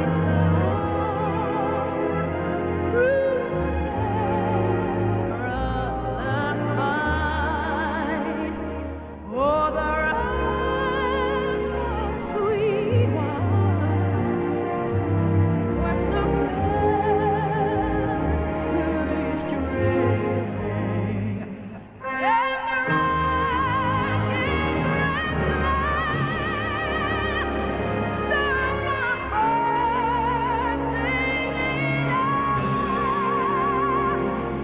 Bright stars through the perilous fight. O'er the ramparts we watched were so gallantly streaming, and the rocking red flag, the bombs bursting in air,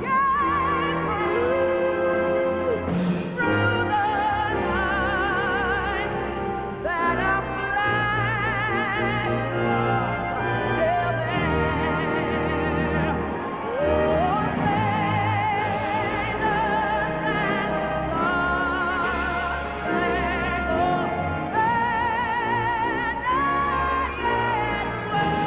gave proof through the night that our flag was still there. Oh, say does that star-spangled banner yet wave?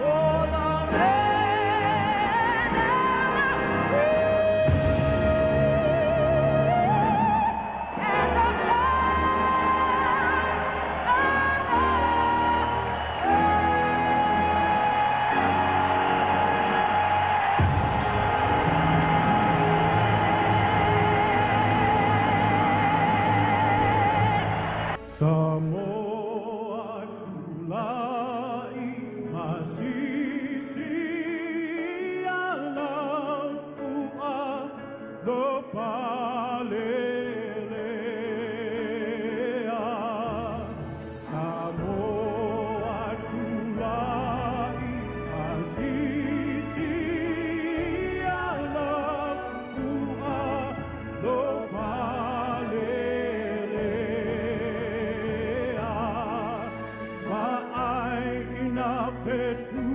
Oh, the men of the free and the flag of the Samoa tulai masisi alafua lo palelea. Samoa tulai masisi alafua lo palelea. Ma'ai ina fetu.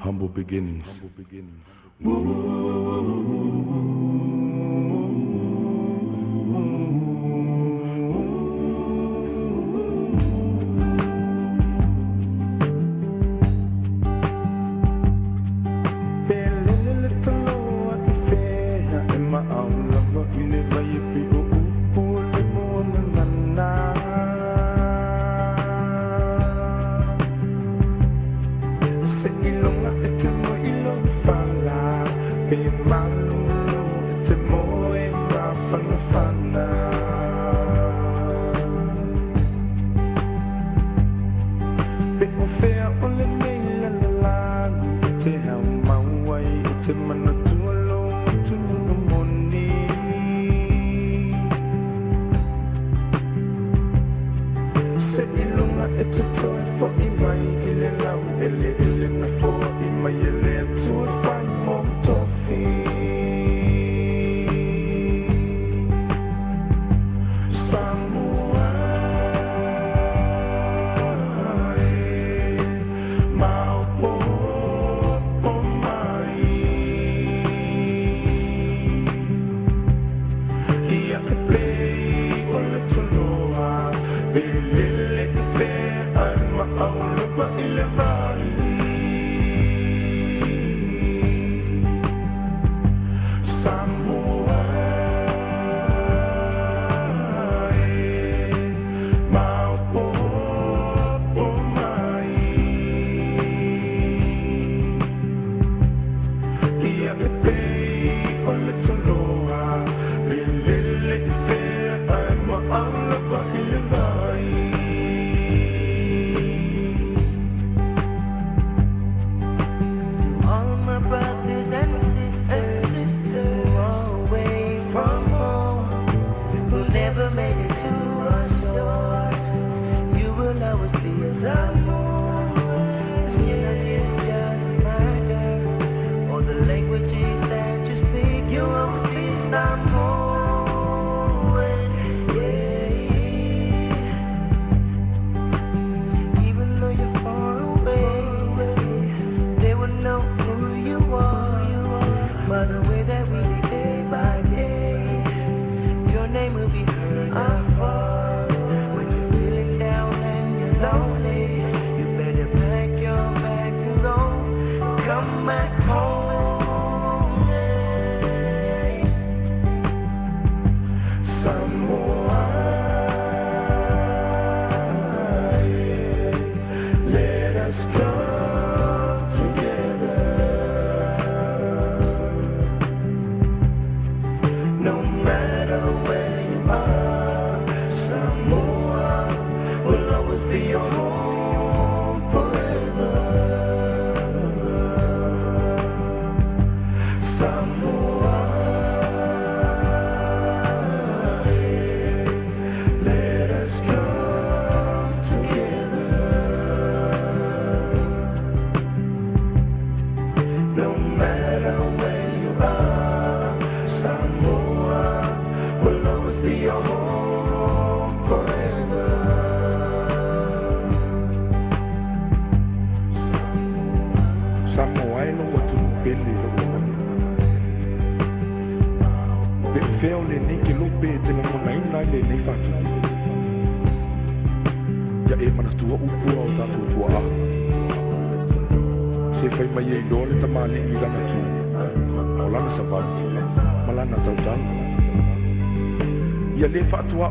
Humble beginnings.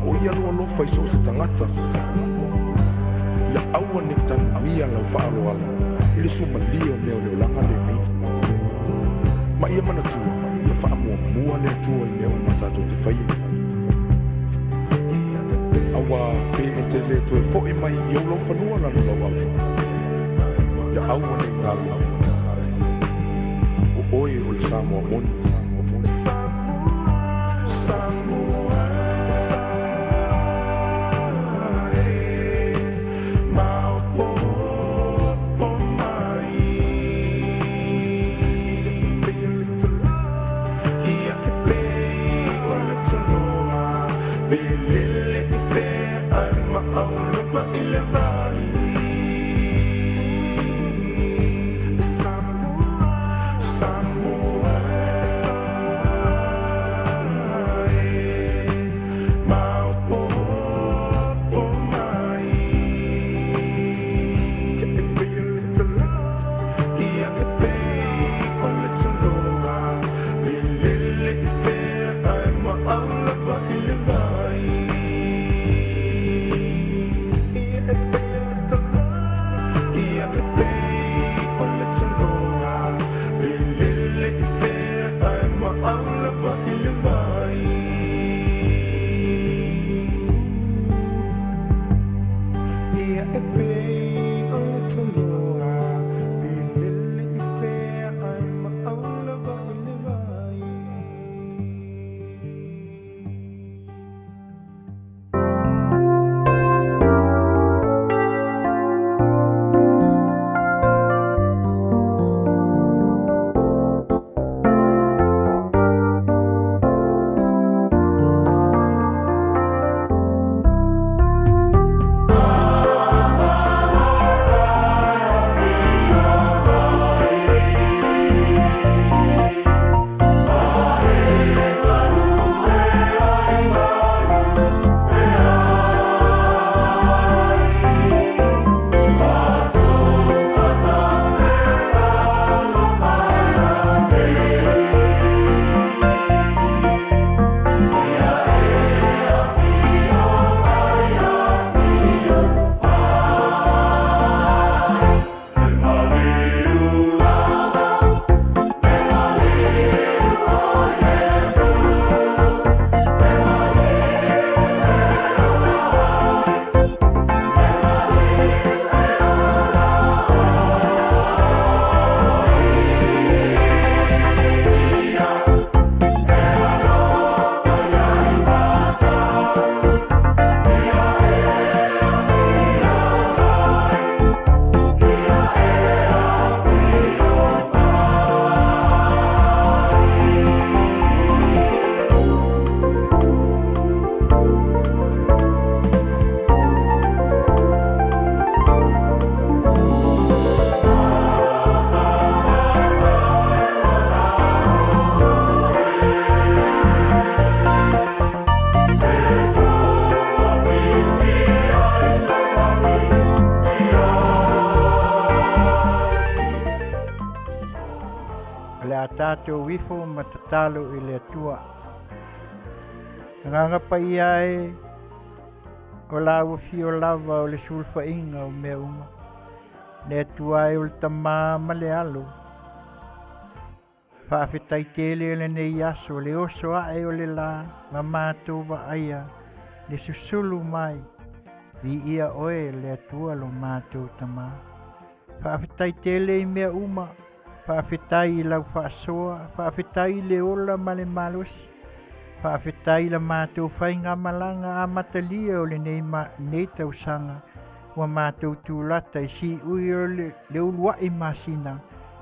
O ia loa lofa i so se tagata ia aua nei tanuia lau faaaloalo i le sumalia o mea o le olaga lenei ma ia manatua ia faamuamua le Atua i mea uma tatou te faia auā pe e te lē toe fo'i mai i ou laufanua lalo lauava ia aua nei galo o oe o le Samoa moni. Samoa. tatou ifo ma tatalo i le Atua. Agaga paia e o lau afio lava o le sulufaiga o mea uma. Le Atua e o le Tamā ma le Alo. Faafetai tele i lenei aso le oso ae o le lā ma matou vaaia le susulu mai. Viia oe le Atua lo matou Tamā. Faafetai tele i mea uma. Faafetai i lau faasoa, faafetai i le ola ma le malosi. Faafetai i la matou faigamalaga amatalia o lenei, ma, lenei tausaga ua matou tulata i siui o le, le uluai masina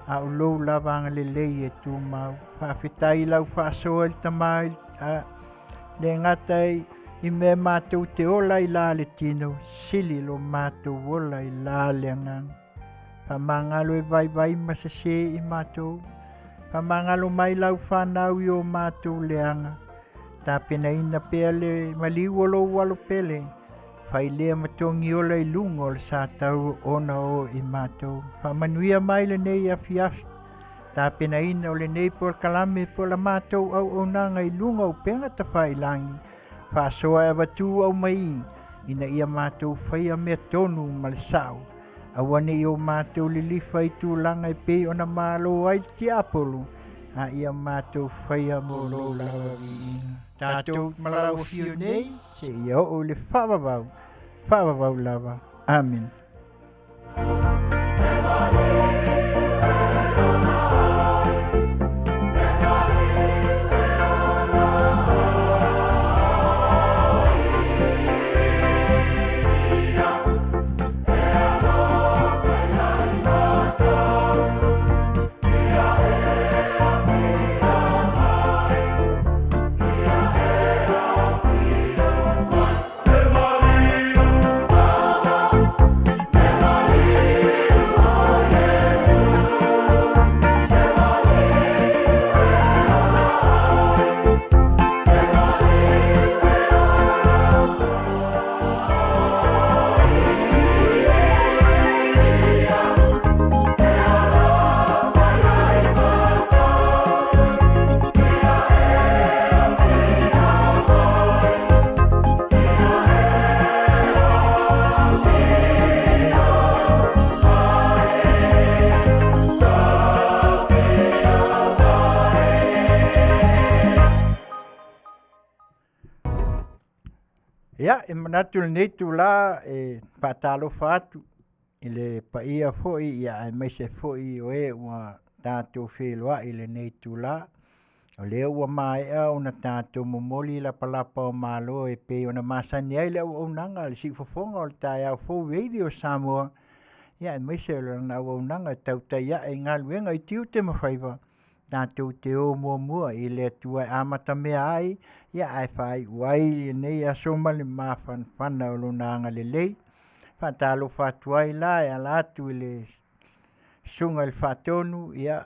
a o lou lava agalelei e tumau. Faafetai i lau faasoa i le Tamā i, a, le gata i, i mea matou te ola i la le tino, sili lo matou ola i la le agaga. Faamagalo e vaivai ma sesē i matou. Faamagalo mai lau fanau i o matou leaga. Tapenaina pea le maliu o lou alo pele. Fai lea ma togiola i luga o le sa tau ona o i matou. Faamanuia mai lenei afiafi. Tapenaina o lenei polokalame po la matou auaunaga i luga o upega tafailagi. Faasoa e avatu aumai ina ia matou faia mea tonu ma le sao. Aua ne i o matou lilifa i tulaga e pei ona malo ai le tiapolo, a ia matou faia mo lou lava viiga. Tatou ma lau afio nei, seia oo i le faavavau, faavavau lava. Amene. Ia, e manatu i lenei itulā e faatalofa atu i le paia foi ia aemaise foi o e ua tatou feiloai i lenei itulā. O lea ua maea ona tatou momoli lapalapa o malo e pei ona masani ai le auaunaga a le siufofoga o le taeao fou Radio Samoa, ia aemaise o lana auaunaga e tautai ae i galuega i tiute ma faiva tatou te o muamua i le Atua e amatamea ai, ia ae faaiu ai lenei aso ma le mafanafana o Lona agalelei. Faatalofa atu ai la e ala atu i le Susuga i le Faatonu, ia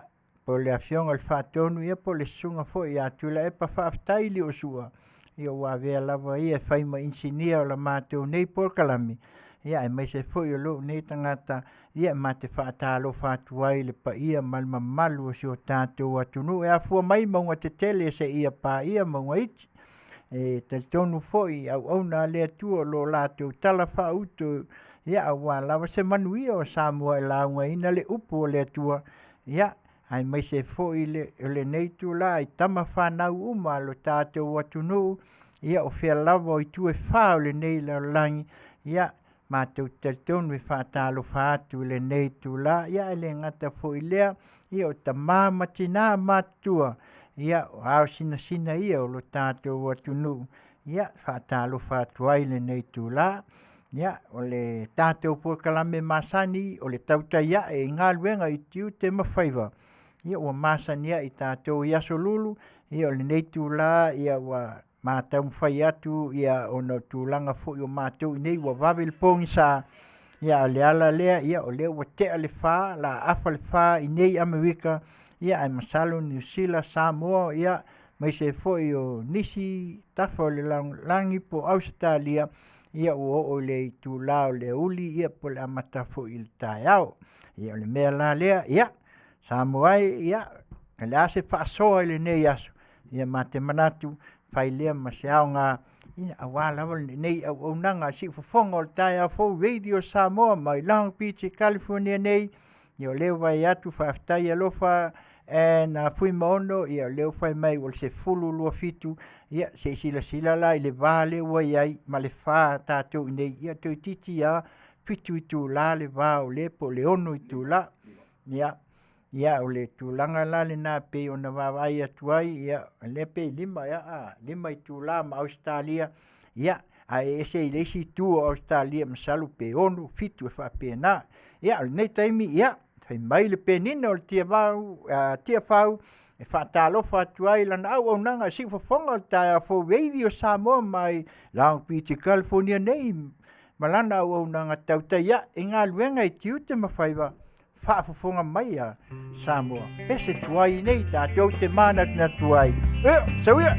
po o le Afioga i le Faatonu, ia po o le Susuga foi ia Tuilaepa, faafetai i Liosua, ia ua avea lava ia e fai ma inisinia o la matou nei polokalame, ia aemaise foi o lou nei tagata Ia, ma te faatalofa atu ai i le paia ma le mamalu o si o tatou atunuu e afua mai mauga tetele seia paia mauga iti. E talitonu foi i auauna a le Atua o lo o latou tala faauto, ia, aua lava se manuia o Samoa e laugaina le upu o le Atua, ia, aemaise foi le, o lenei itulā i tama fanau uma a lo tatou atunuu, ia, o fea lava o itu e fā o lenei lalolagi, ia, Matou te talitonu e faatalofa atu i lenei itulā, ia e le gata foi i lea, ia o tama ma tinā matutua, ia o ao sinasina ia o lo tatou atunuu, ia faatalofa atu ai i lenei itulā. Ia o le tatou polokalame masani o le tautai ae i galuega i tiute ma faiva, ia ua masani ai tatou i Aso Lulu, ia o lenei itulā ia ua ma taumafai atu ia ona o tulaga foi o matou i inei ua vave le pogisa, ia a o le ala lea ia o lea ua tea le 4, la afa le 4 i nei Amerika, ia ae masalo Niu Sila, Samoa, ia aemaise foi o nisi tafa o le lalolagi po o Ausetalia, ia ua oo i le itula o le aoauli ia po o le amata foi i le taeao. Ia o le mea la lea, ia Samoa e, ia O le a se faasoa i lenei aso, ia ma te manatu fai lea ma se aoga ia aua lava lenei auaunaga siufofoga o le taeao fou Radio Samoa mai Long Beach i California nei. Ia o lea ua vaai atu faafetai alofa and Fuimaono, ia o lea ua fai mai ua le 10:27, ia se i silasila la i le va lea ua i ai ma le 4 tatou i inei, ia toeitiiti lava 7 itula le va o lea po o le 6 itula. Ia, ia o le tulaga la lena e pei ona vaavaai atu ai, ia o lea pe 5 ea, a, 5 itula ma Ausetalia, ia ae ese i le isi itu o Ausetalia masalo pe 6, 7 e faapena. Ia o lenei taimi, ia, fai mai le penina o le Tiavau, Tiafau e faatalofa atu ai i lana auaunaga siufofoga o le taeao fou Radio Samoa mai Long Beach i California nei ma lana auaunaga tautai ae i galuega i tiute ma faiva faafofoga mai a Samoa. Pese tuai nei tatou te mānatunatu ai. Ea, sau ia!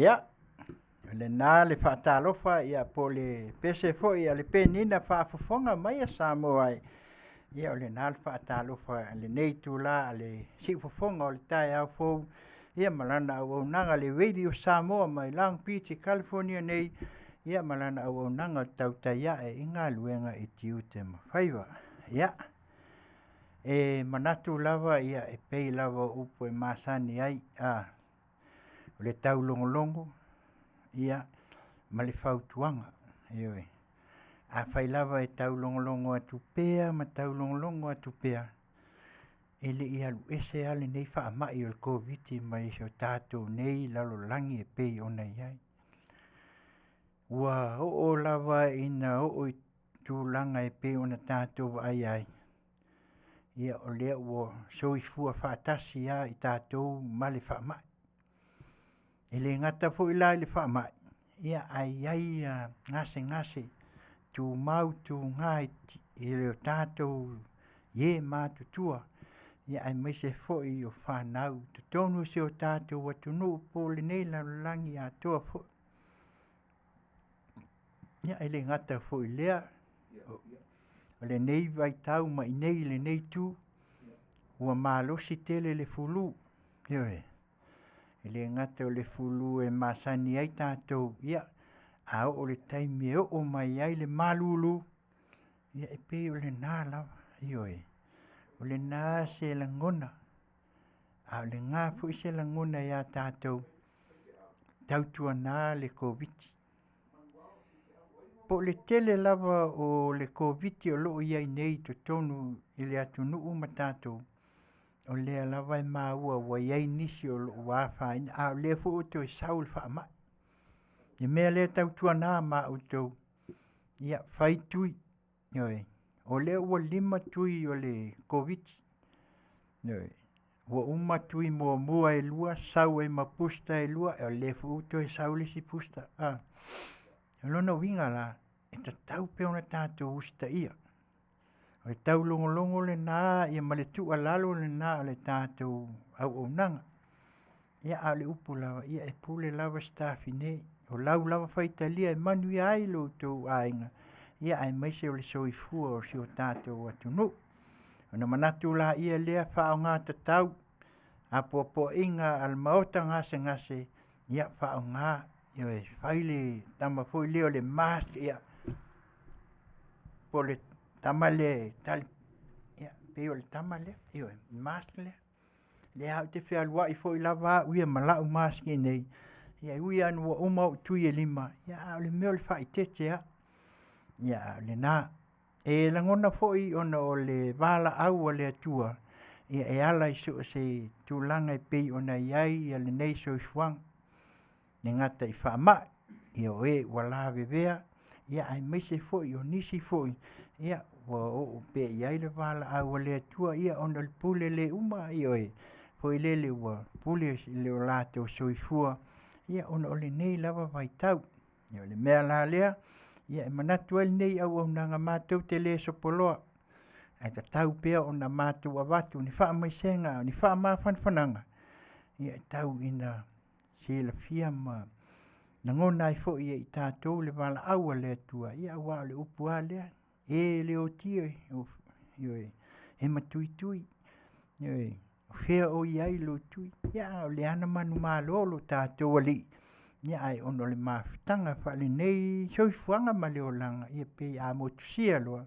Ia, o lena le faatalofa ia po o le pese foi a le penina faafofoga mai a Samoa e. Ia o lena le faatalofa a lenei itula a le siufofoga o le taeao fou ia ma lana auaunaga le Radio Samoa mai Long Beach i California nei ia ma lana auaunaga o tautai ae i galuega i tiute ma faiva. Ia, e manatu lava ia e pei lava o upu e masani ai, a, o le taulogologo. ia, ma le fautuaga. Ioe. Afai lava e taulogologo atu pea ma taulogologo atu pea, e le i alu ese lava lenei faamai o le Koviti mai si o tatou nei lalolagi e pei ona i ai. Ua oo lava ina oo i tulaga e pei ona tatou vaai ai, ia o lea ua soifua faatasi lava i tatou ma le faamai. E le gata foi la i le faamai, ia ae i ai gasegase tumau tuga i o tatou e matutua, ia aemaise foi o fanau i totonu o si o tatou atunuu po o lenei lalolagi atoa foi. Ia e le gata foi i lea, o lenei vaitau ma i inei i lenei itu, ua malosi tele le flu, ioe. E le gata o le flu e masani ai tatou, ia, a oo i le taimi e oo mai ai le malulu, ia e pei o lena lava, ioe. O lena se lagona, a o lena foi se lagona ia tatou, tautuana le Koviti. Po o le tele lava o le Koviti o lo o i ai nei i totonu i le atunuu ma tatou, o lea lava e maua ua i ai nisi o lo o ua afaina, a o lea foi ua toe sau le faamai. O le mea lea tautuana ma outou, ia fai tui, ioe. O lea ua 5 tui o le Koviti, ioe. Ua uma tui muamua e 2, sau ai ma booster e 2, o lea foi ua toe sau le isi booster. O lona uiga la, e tatau pea ona tatou usitaia. O le taulogologo lena ia ma le tuualalo lena a le tatou auaunaga. Ia a o le upu lava, ia e pule lava Sitafine, o lau lava faitalia e manuia ai lo outou aiga, ia aemaise o le soifua o si o tatou atunuu. Ona manatu laia lea faaaoga tatau apoapoaiga a le maota gasegase, ia faaaoga, ioe, fai le tama foi lea o le mask, ia, po o le tama lea e tali, ia, pei o le tama lea, ioe, le mask lea. Lea lava ou te fealuai foi lava au ia ma lau mask i inei, ia e ui lava ina ua uma ou tui e 5, ia a o le mea o le faaeteete lava. Ia a o lena. E lagona foi ona o le valaau a le Atua, ia e ala i so o se tulaga e pei ona i ai lenei soifuaga, e le gata i faamai, ia o e ua lavevea, ia aemaise foi o nisi foi ia ua oo pea i ai le valaau a le Atua, ia ona o le pule le uma, ioe, foi lele ua pule i lo latou soifua, ia ona o lenei lava vaitau. Ia o le mea la lea, ia e manatu ai lenei auaunaga, matou te le sopoloa, ae tatau pea ona matou avatu ni faamaisega a o ni faamafanafanaga, ia e tau ina silafia ma lagona ai foi e i tatou le valaau a le Atua, ia aua o le upu lava lea, e le oti, ioe, e matuitui, ioe, o fea o i ai lou tui? Ia a o lea lava na manumalo lo tatou Alii, ia ae ona o le mafutaga faalenei soifuaga ma le olaga, ia pei a motusia loa,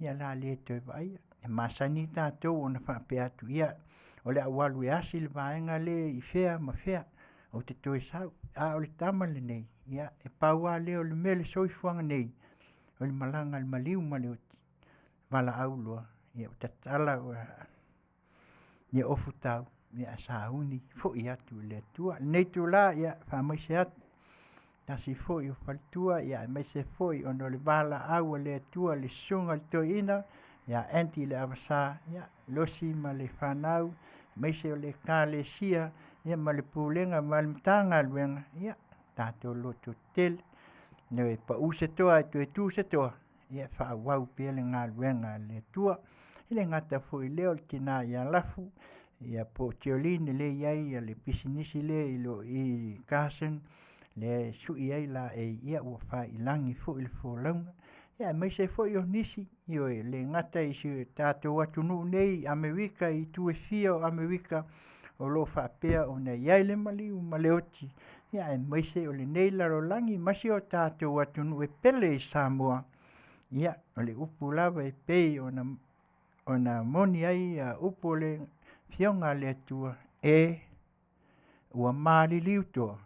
ia o le a le toe vaaia. E masani tatou ona faapea atu, ia, o le a ou alu e asi le vaega lea i fea ma fea, ou te toe sau. A o le tama lenei, ia, e pau lava lea o le mea i le soifuaga nei, o le malaga a le maliu ma le oti, valaau loa, ia ua tatala ia ofutau, ia ae sauni foi atu i le Atua. I lenei itula, ia faamaise atu, tasi foi o faletua, ia aemaise foi ona o le valaau a le Atua i le susuga i le toeaina ia Andy Leavasa, ia Losi ma le fanau, aemaise o le Ekalesia, ia ma le Pulega ma le Matagaluega, ia tatou lototetele, ioe, pau se toa ae toe tu se toa, ia e faaauau pea le galuega a le Atua. E le gata foi i lea o le tina ia Lafu, ia po o Tiolin lea e i ai le pisinisi lea i lo i Carson, lea e sui ai laei, ia ua faiilagi foi le folauga, ia aemaise foi o nisi, ioe, e le gata i si o tatou atunuu nei i Amerika i itu e fia o Amerika o lo o faapea ona i ai le maliu ma le oti, ia aemaise o lenei lalolagi ma si o tatou atunuu e pele i Samoa. Ia, o le upu lava e pei ona ona moni ai upu o le Afioga a le Atua, e ua maliliu toa.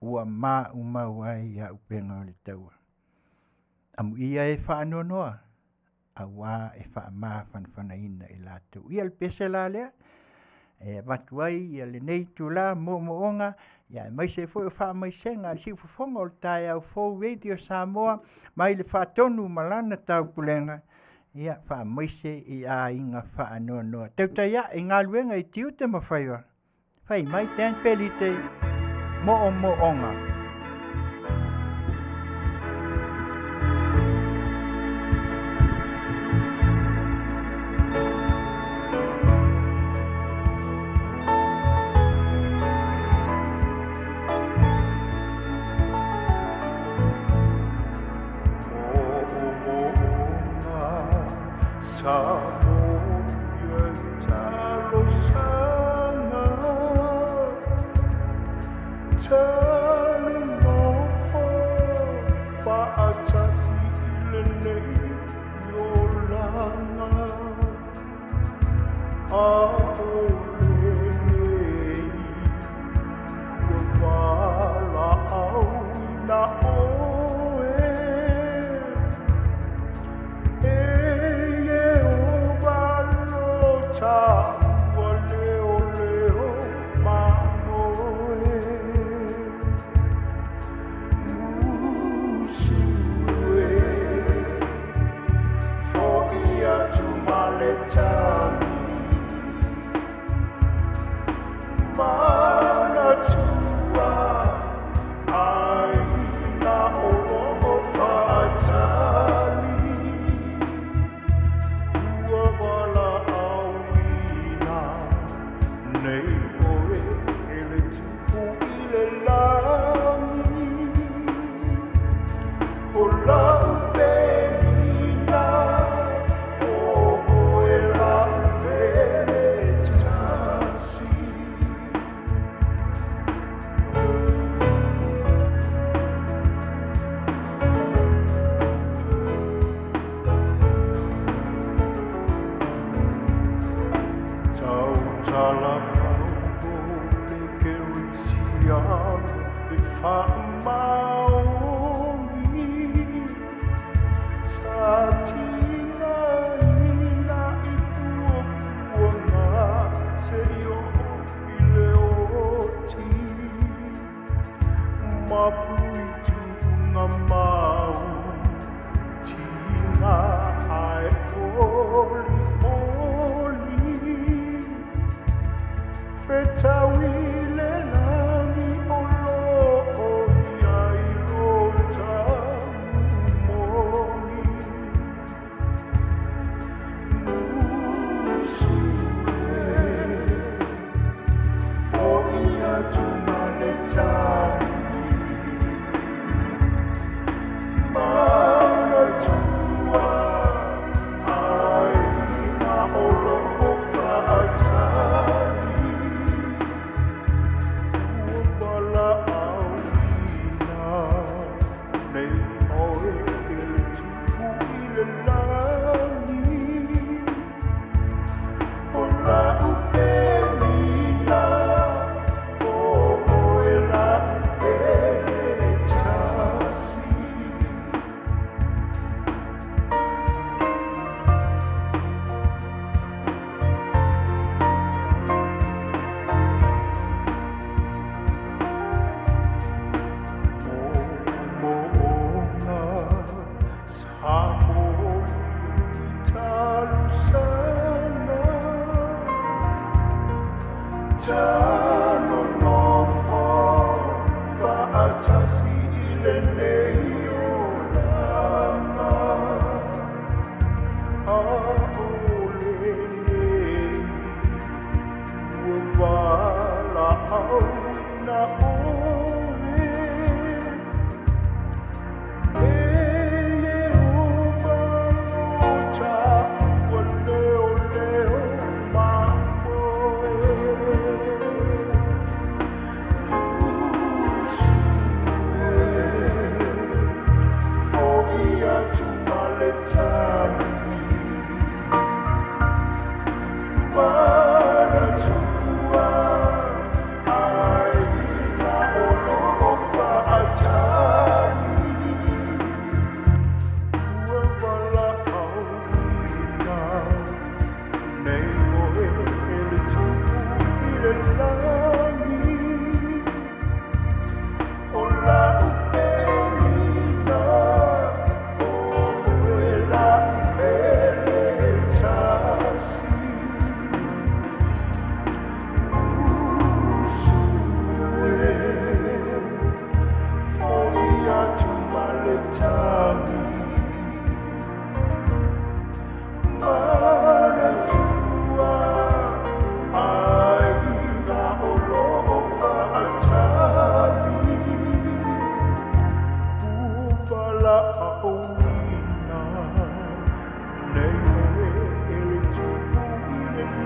ua maumau ai auupega o le taua. Amuia e faanoanoa, auā e faamafanafanaina i latou. Ia o le pese la lea e avatu ai ia lenei itulā moomooga ia aemaise foi o faamaisega a le siufofoga o le taeao fou Radio Samoa mai le Faatonu ma lana Taupulega, ia faamaise i aiga faanoanoa. Tautai ae i galuega i tiute ma faiva, fai mai Dan Pelite, moomooga.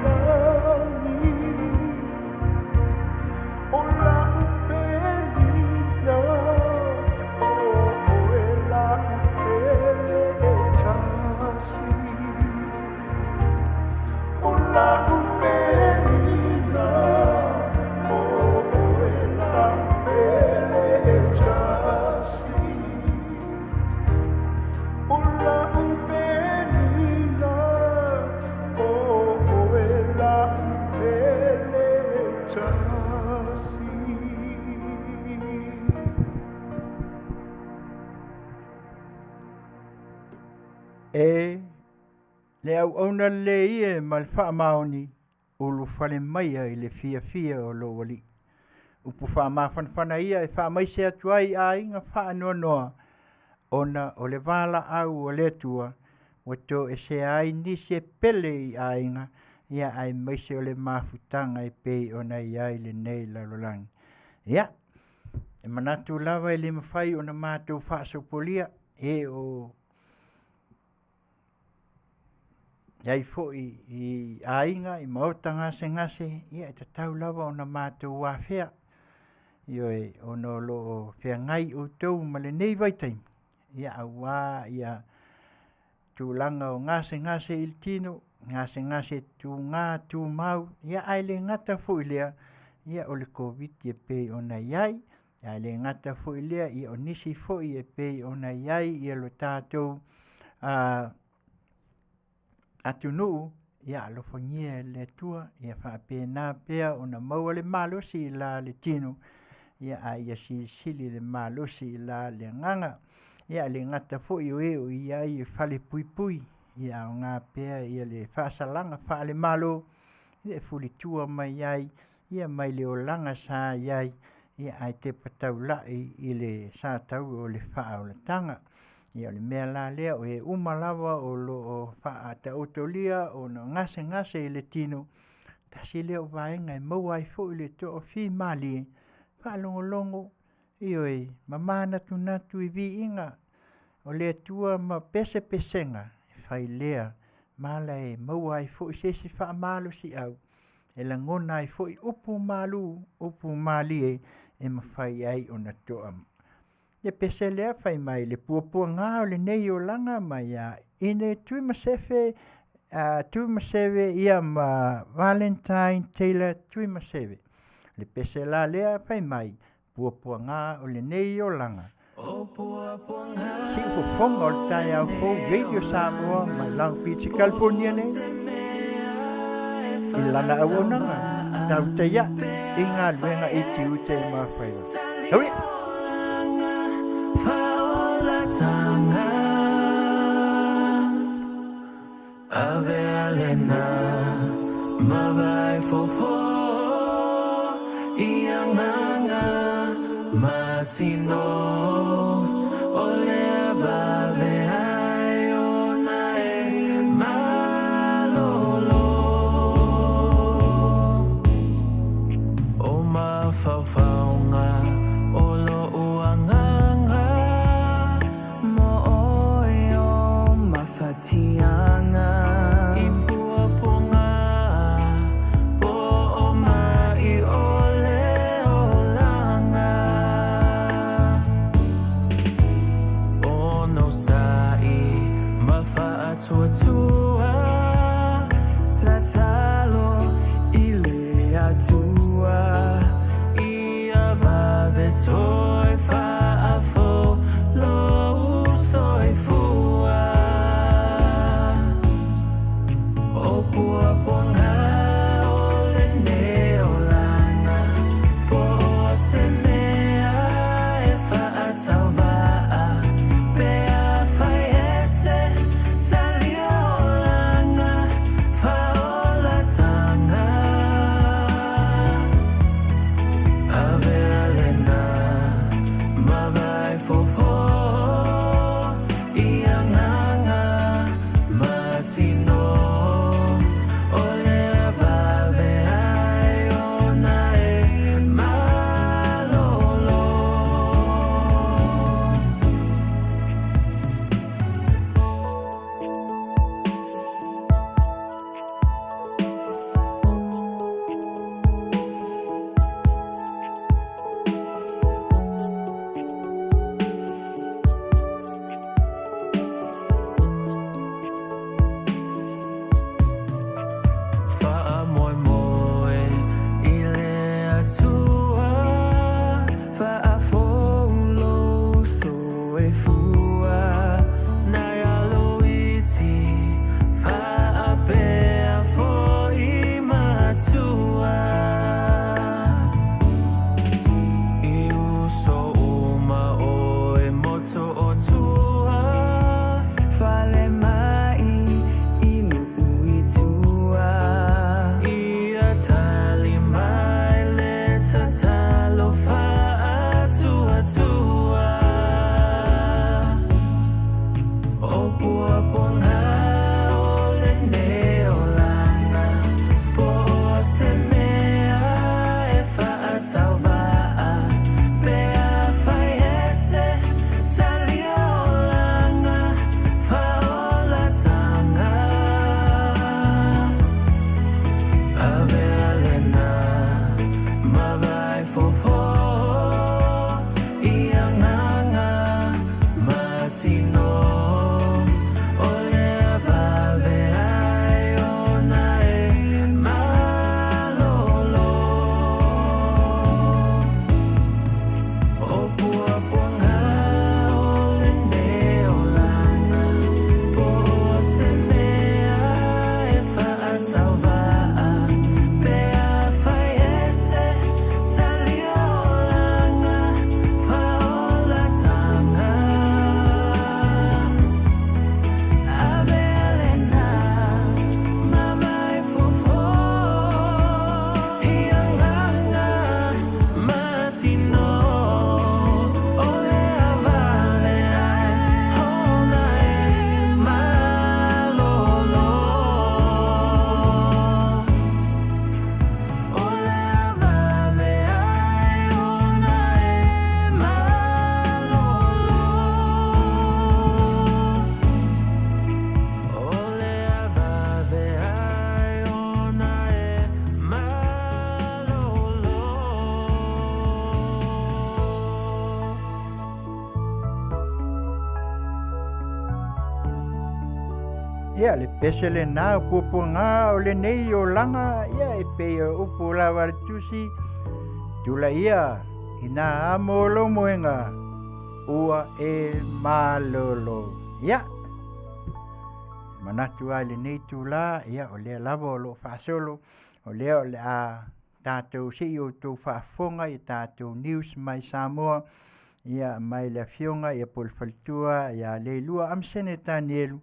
lagi O la'u pelina O oe la'u pele e tasi O la'u pelina O oe la'u pele e tasi O la'u pelina O oe la'u pele e tasi. E le auauna lelei e ma le faamaoni ulufale maia i le fiafia o lou alii. Upu faamafanafana ia e faamaise atu ai i aiga faanoanoa ona o le valaau a le Atua ua toesea ai nisi e pele i aiga ia aemaise o le mafutaga e pei ona i ai lenei lalolagi. Ia, e manatu lava e le mafai ona matou faasopolia e o i ai foi i aiga i maota gasegase, ia e tatau lava ona matou afea, ioe, ona o lo o feagai outou ma lenei vaitaimi, ia aua ia tulaga o gasegase i le tino, gasegase tuga tumau, ia ae le gata foi i lea, ia o le Koviti e pei ona i ai, ae le gata foi i lea, ia o nisi foi e pei ona i ai ia lo tatou atunuu, ia alofagia e le Atua ia faapena pea ona maua le malosi i la le tino, ia a ia silisili le malosi i la le agaga. Ia e le gata foi o e o i ai i falepuipui, ia aoga pea ia le faasalaga faale-Malo e fulitua mai ai ia mai le olaga sa i ai, ia ae tepa taulai i le sataua o le faaolataga. Ia o le mea la lea, o e uma lava o lo o faataotolia ona gasegase i le tino, tasi lea o vaega e maua ai foi le toafimalie, faalogologo, ioe, ma manatunatu i viiga o le Atua ma pesepesega e fai lea ma ala e maua ai foi se isi faamalosiau e lagona ai foi upu malu, upu malie e mafai ai ona toa. Le pese lea fai mai le puapuaga o lenei olaga mai ia Ine Tuimasefe, Tuimaseve ia ma Valentine Taylor Tuimaseve. Le pese la lea fai mai, puapuaga o lenei olaga. Siufofoga o le taeao fou Radio Samoa mai Long Beach i California nei i lana auaunaga tautai ae i galuega i tiute ma faiva. Taui! Avea lena ma fofo i agaga ma tino o le vave ai ona e malolo O mafaufauga o lo'u agaga Mo oe o mafatiaga I puapuaga po o mai o le olaga. Avea lena ma vai fofo i agaga ma tino o le vave ai ona e malolo. O puapuaga o lenei olaga, po o se mea e faatauvaa, pe afai e te talia olaga faaolataga. Avea lena ma vai fofo i agaga ma tino o le vave ai ona e malolo. O le vave ai ona e malolo. O le vave ai ona e malolo. Ia, le pese lenā o puapuaga o lenei olaga, ia, e pei o upu lava a le Tusi, tulaia ina amo lou moega ua e malolo. Ia, manatu lava i lenei itulā, ia, o lea lava o lo o faasolo, o lea o le a tatou se i outou faafofoga i tatou news mai Samoa, ia, mai le afioga ia po o le faletua ia Leilua Amasene Tanielu.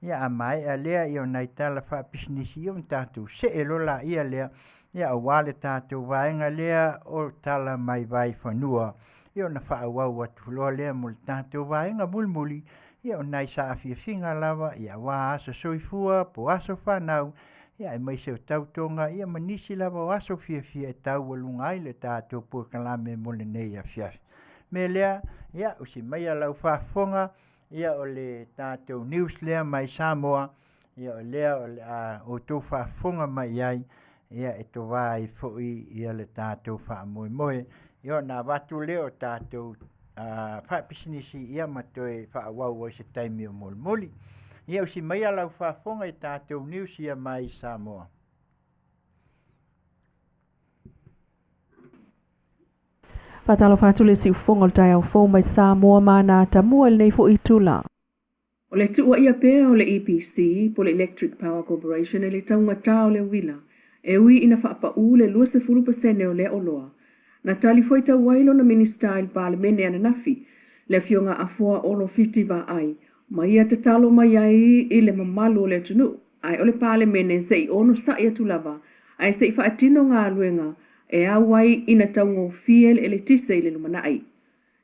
Ia, a maea lea, ia, o nai tala faapisinisi, ia, ona tatou see loa laia lea, ia, aua le tatou vaega lea o tala mai vaifanua, ia, ona faaauau atu loa lea mo le tatou vaega mulimuli, ia, o nai saafiafiga lava, ia, aua aso soifua po aso fanau, ia, aemaise o tautoga, ia, ma nisi lava o aso fiafia e taualuga ai le tatou polokalame mo lenei afiafi. Mea lea, ia, usi maia lau faafofoga, ia, o le tatou news lea mai Samoa, ia, o lea o le a outou faafofoga mai ai, ia, e tovā ai foi ia le tatou faamoemoe, ia, ona avatu lea o tatou faapisinisi, ia, ma toe faaauau ai se taimi o mulimuli. Ia, usi maia lau faafofoga i tatou news ia mai Samoa. Faatalofa atu le siufofoga o le taeao fou mai Samoa ma ana atamua i lenei foi itula. O le tuuaia pea o le EPC po o le Electric Power Corporation i le taugata o le uila, e ui ina faapaū le 20% o lea oloa. Na tali fuaitau ai lona Minisita i le Palemene ananafi, le Afioga Afoa Olo Fiti Vaai, ma ia tatalo mai ai i le mamalu o le atunuu, ae o le Palemene se i onosai atu lava ae se i faatino galuega e au ai ina taugofie le eletise i le lumanai.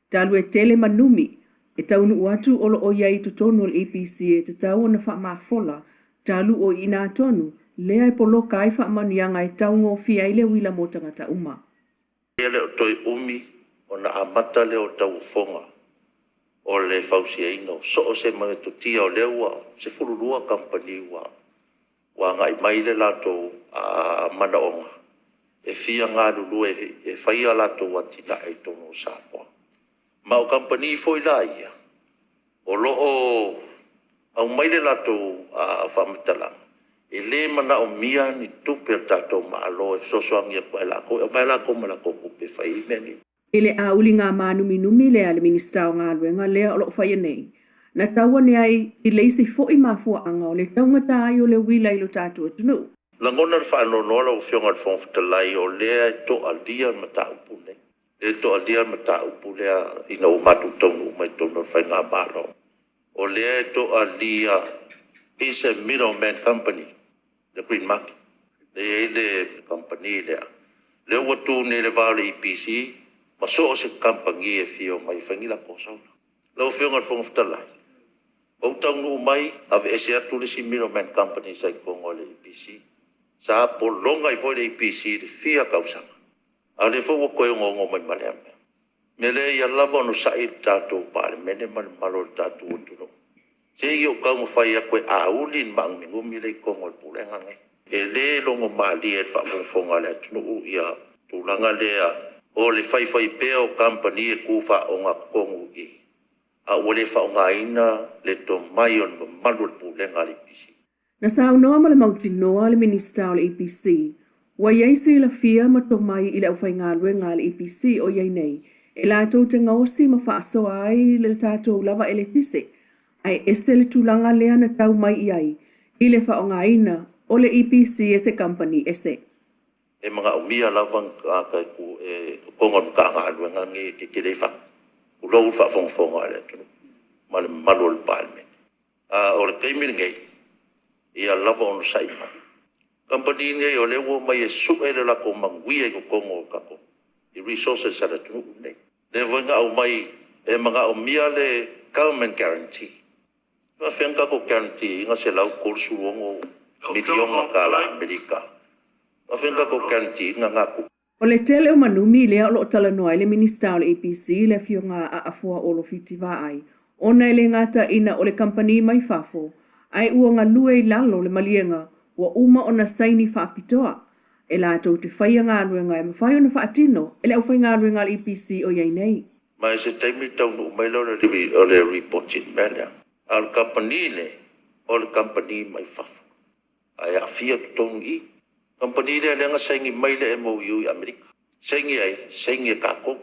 Talu e tele ma numi e taunuu atu o lo o i ai i totonu o le EPC e tatau ona faamafola talu o i ina tonu lea e poloka ai faamanuiaga e taugofie ai le uila mo tagata uma. E le o toe umi ona amata lea o tauofoga o le fausiaina o so o se metotia, o lea ua 12 kamupani ua agai mai le latou manaoga e fia galulue e faia latou atinae i totonu o Samoa. Ma o kamupani foi la ia o lo o aumai le latou faamatalaga e le manaomia ni tupe a le tatou Malo e fesoasoani atu ai latou, e aumai latou ma latou tupe e fai ai mea nei. I le auliga mānuminumi lea a le Minisita o Galuega lea o lo o faia nei, na tau ane ai i le isi foi mafuaaga o le taugata ai o le uila i lo tatou atunuu. Lagona le faanoanoa lau Afioga i le Fofoga Fetalai, o lea e toalia le mataupu nei. E toalia le mataupu lea ina ua matou taunuu mai totonu o le faigamalo. O lea e toalia is a middleman company, the Green Market. E i ai le company lea. Lea ua tu nei le va o le EPC ma so o se kamupani e fia omai e fai ni latou solar. Lau Afioga i le Fofoga Fetalai, ou taunuu mai aveese atu le isi middleman company sa i totonu o le EPC. Sa pologa ai foi le EPC i le fia tausaga. A o lea foi ua toe onoono mai ma lea mea. Mea lea ia lava onosai le tatou Palemene ma le mamalu o le tatou atunuu. Se i ou taumafai atu e auli le maanuminumi lea i totonu o le pulega lenei. E lē logomalie i le faafogafoga a le atunuu ia tulaga lea o le faifaipea o kamupani e tu faaogatotonu i i a ua le faaaogaina le tomai o le mamalu o le Pulega a le EPC. Na saunoa ma le mautinoa le Minisita o le EPC, ua i ai silafia ma tomai i le aufaigaluega a le EPC o i ai nei, e latou te gaosi ma faasoa ai le tatou lava eletise, ae ese le tulaga lea na tau mai i ai i le faaaogaina o le EPC e se kamupani ese. E manaomia lava ni tagata e tu e totonu o le Matagaluega lenei e tetele fatu, tulou le faafogafoga a le atunuu ma le mamalu o le Palemene. A o le taimi lenei, ia lava onosai mai. Kamupani nei o lea ua omai e sue le latou manuia i totonu o tatou i resources a le atunuu lenei. Lea foi na aumai e manaomia le government guarantee. E faafefea ona tatou guarantee ina $136 miliona tala Amerika? E faafefea ona tatou guarantee ina na tupe? O le tele o manumi lea o lo o talanoa ai le Minisita o le EPC le Afioga a Afoa Olo Fiti Vaai, ona e le gata ina o le kamupani mai fafo, ae ua galue i lalo o le maliega ua uma ona saini faapitoa e latou te faia galuega e mafai ona faatino e le aufaigaluega a le EPC o i ai nei. Ma i se taimi taunuu mai lea o le lipoti i le mea lea. A o le kamupani lenei, o le kamupani mai fafo, ae aafia totonu i i. Kamupani lea lea na saini mai le MOU i Amerika. Saini ai, saini e tatou.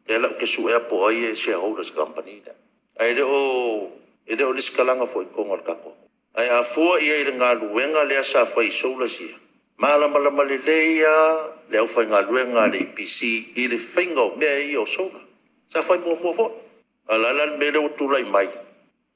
Lea la ou te suea po o ai e shareholders i le kamupani lea. Ae le o lesitalaina foi i totonu o le tatou. Ae a fua i ai i le galuega lea sa fai i solars ia, malamalama lelei lava le aufaigaluega a le EPC i le faiga o mea ia o solar. Sa fai muamua foi. A o le a la le mea lea ua tulai mai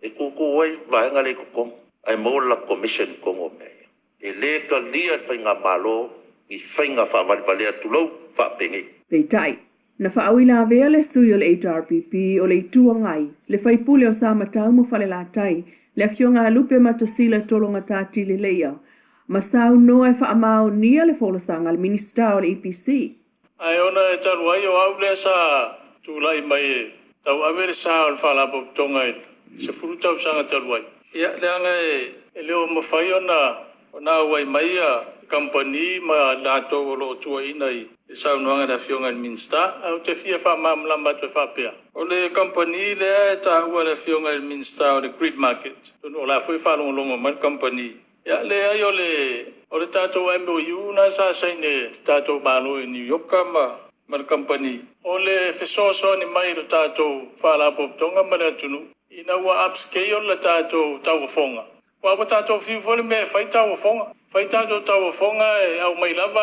e tutu ai vaega lea i totonu ae maua le latou commission i totonu o mea ia. E le talia e le faigamalo ni faiga faavalevalea tulou faapenei. Peitai, na faauilavea le sui o le HRPP o le Itu Agai, le faipule o Samatau ma Falelatai, le Afioga ia Lupe Matasila Tologata Tileleia, ma saunoa e faamaonia le folasaga a le Minisita o le EPC. Ae ona e talu ai o au lea sa tulai mai e tauave le sa o le Faalapotopotoga i le 10 tausaga talu ai, ia leaga e le o mafai ona auai mai kamupani ma latou o lo o tuuaiina i le saunoaga a le Afioga i le Minisita. Ae ou te fia faamalamalama atu e faapea, o le kamupani lea e taua e le Afioga i le Minisita o le Grid Market, atonu o la foi e faalogologo mai le kamupani. Ia leai o le tatou MOU lena sa saini e le tatou Malo i New York ma le kamupani, o le fesoasoani mai i le tatou Faalapotopotoga ma le atunuu ina ua upscale le tatou tauofoga. Aua ua tatou fiu foi le mea e fai tauofoga, fai tatou tauofoga e aumai lava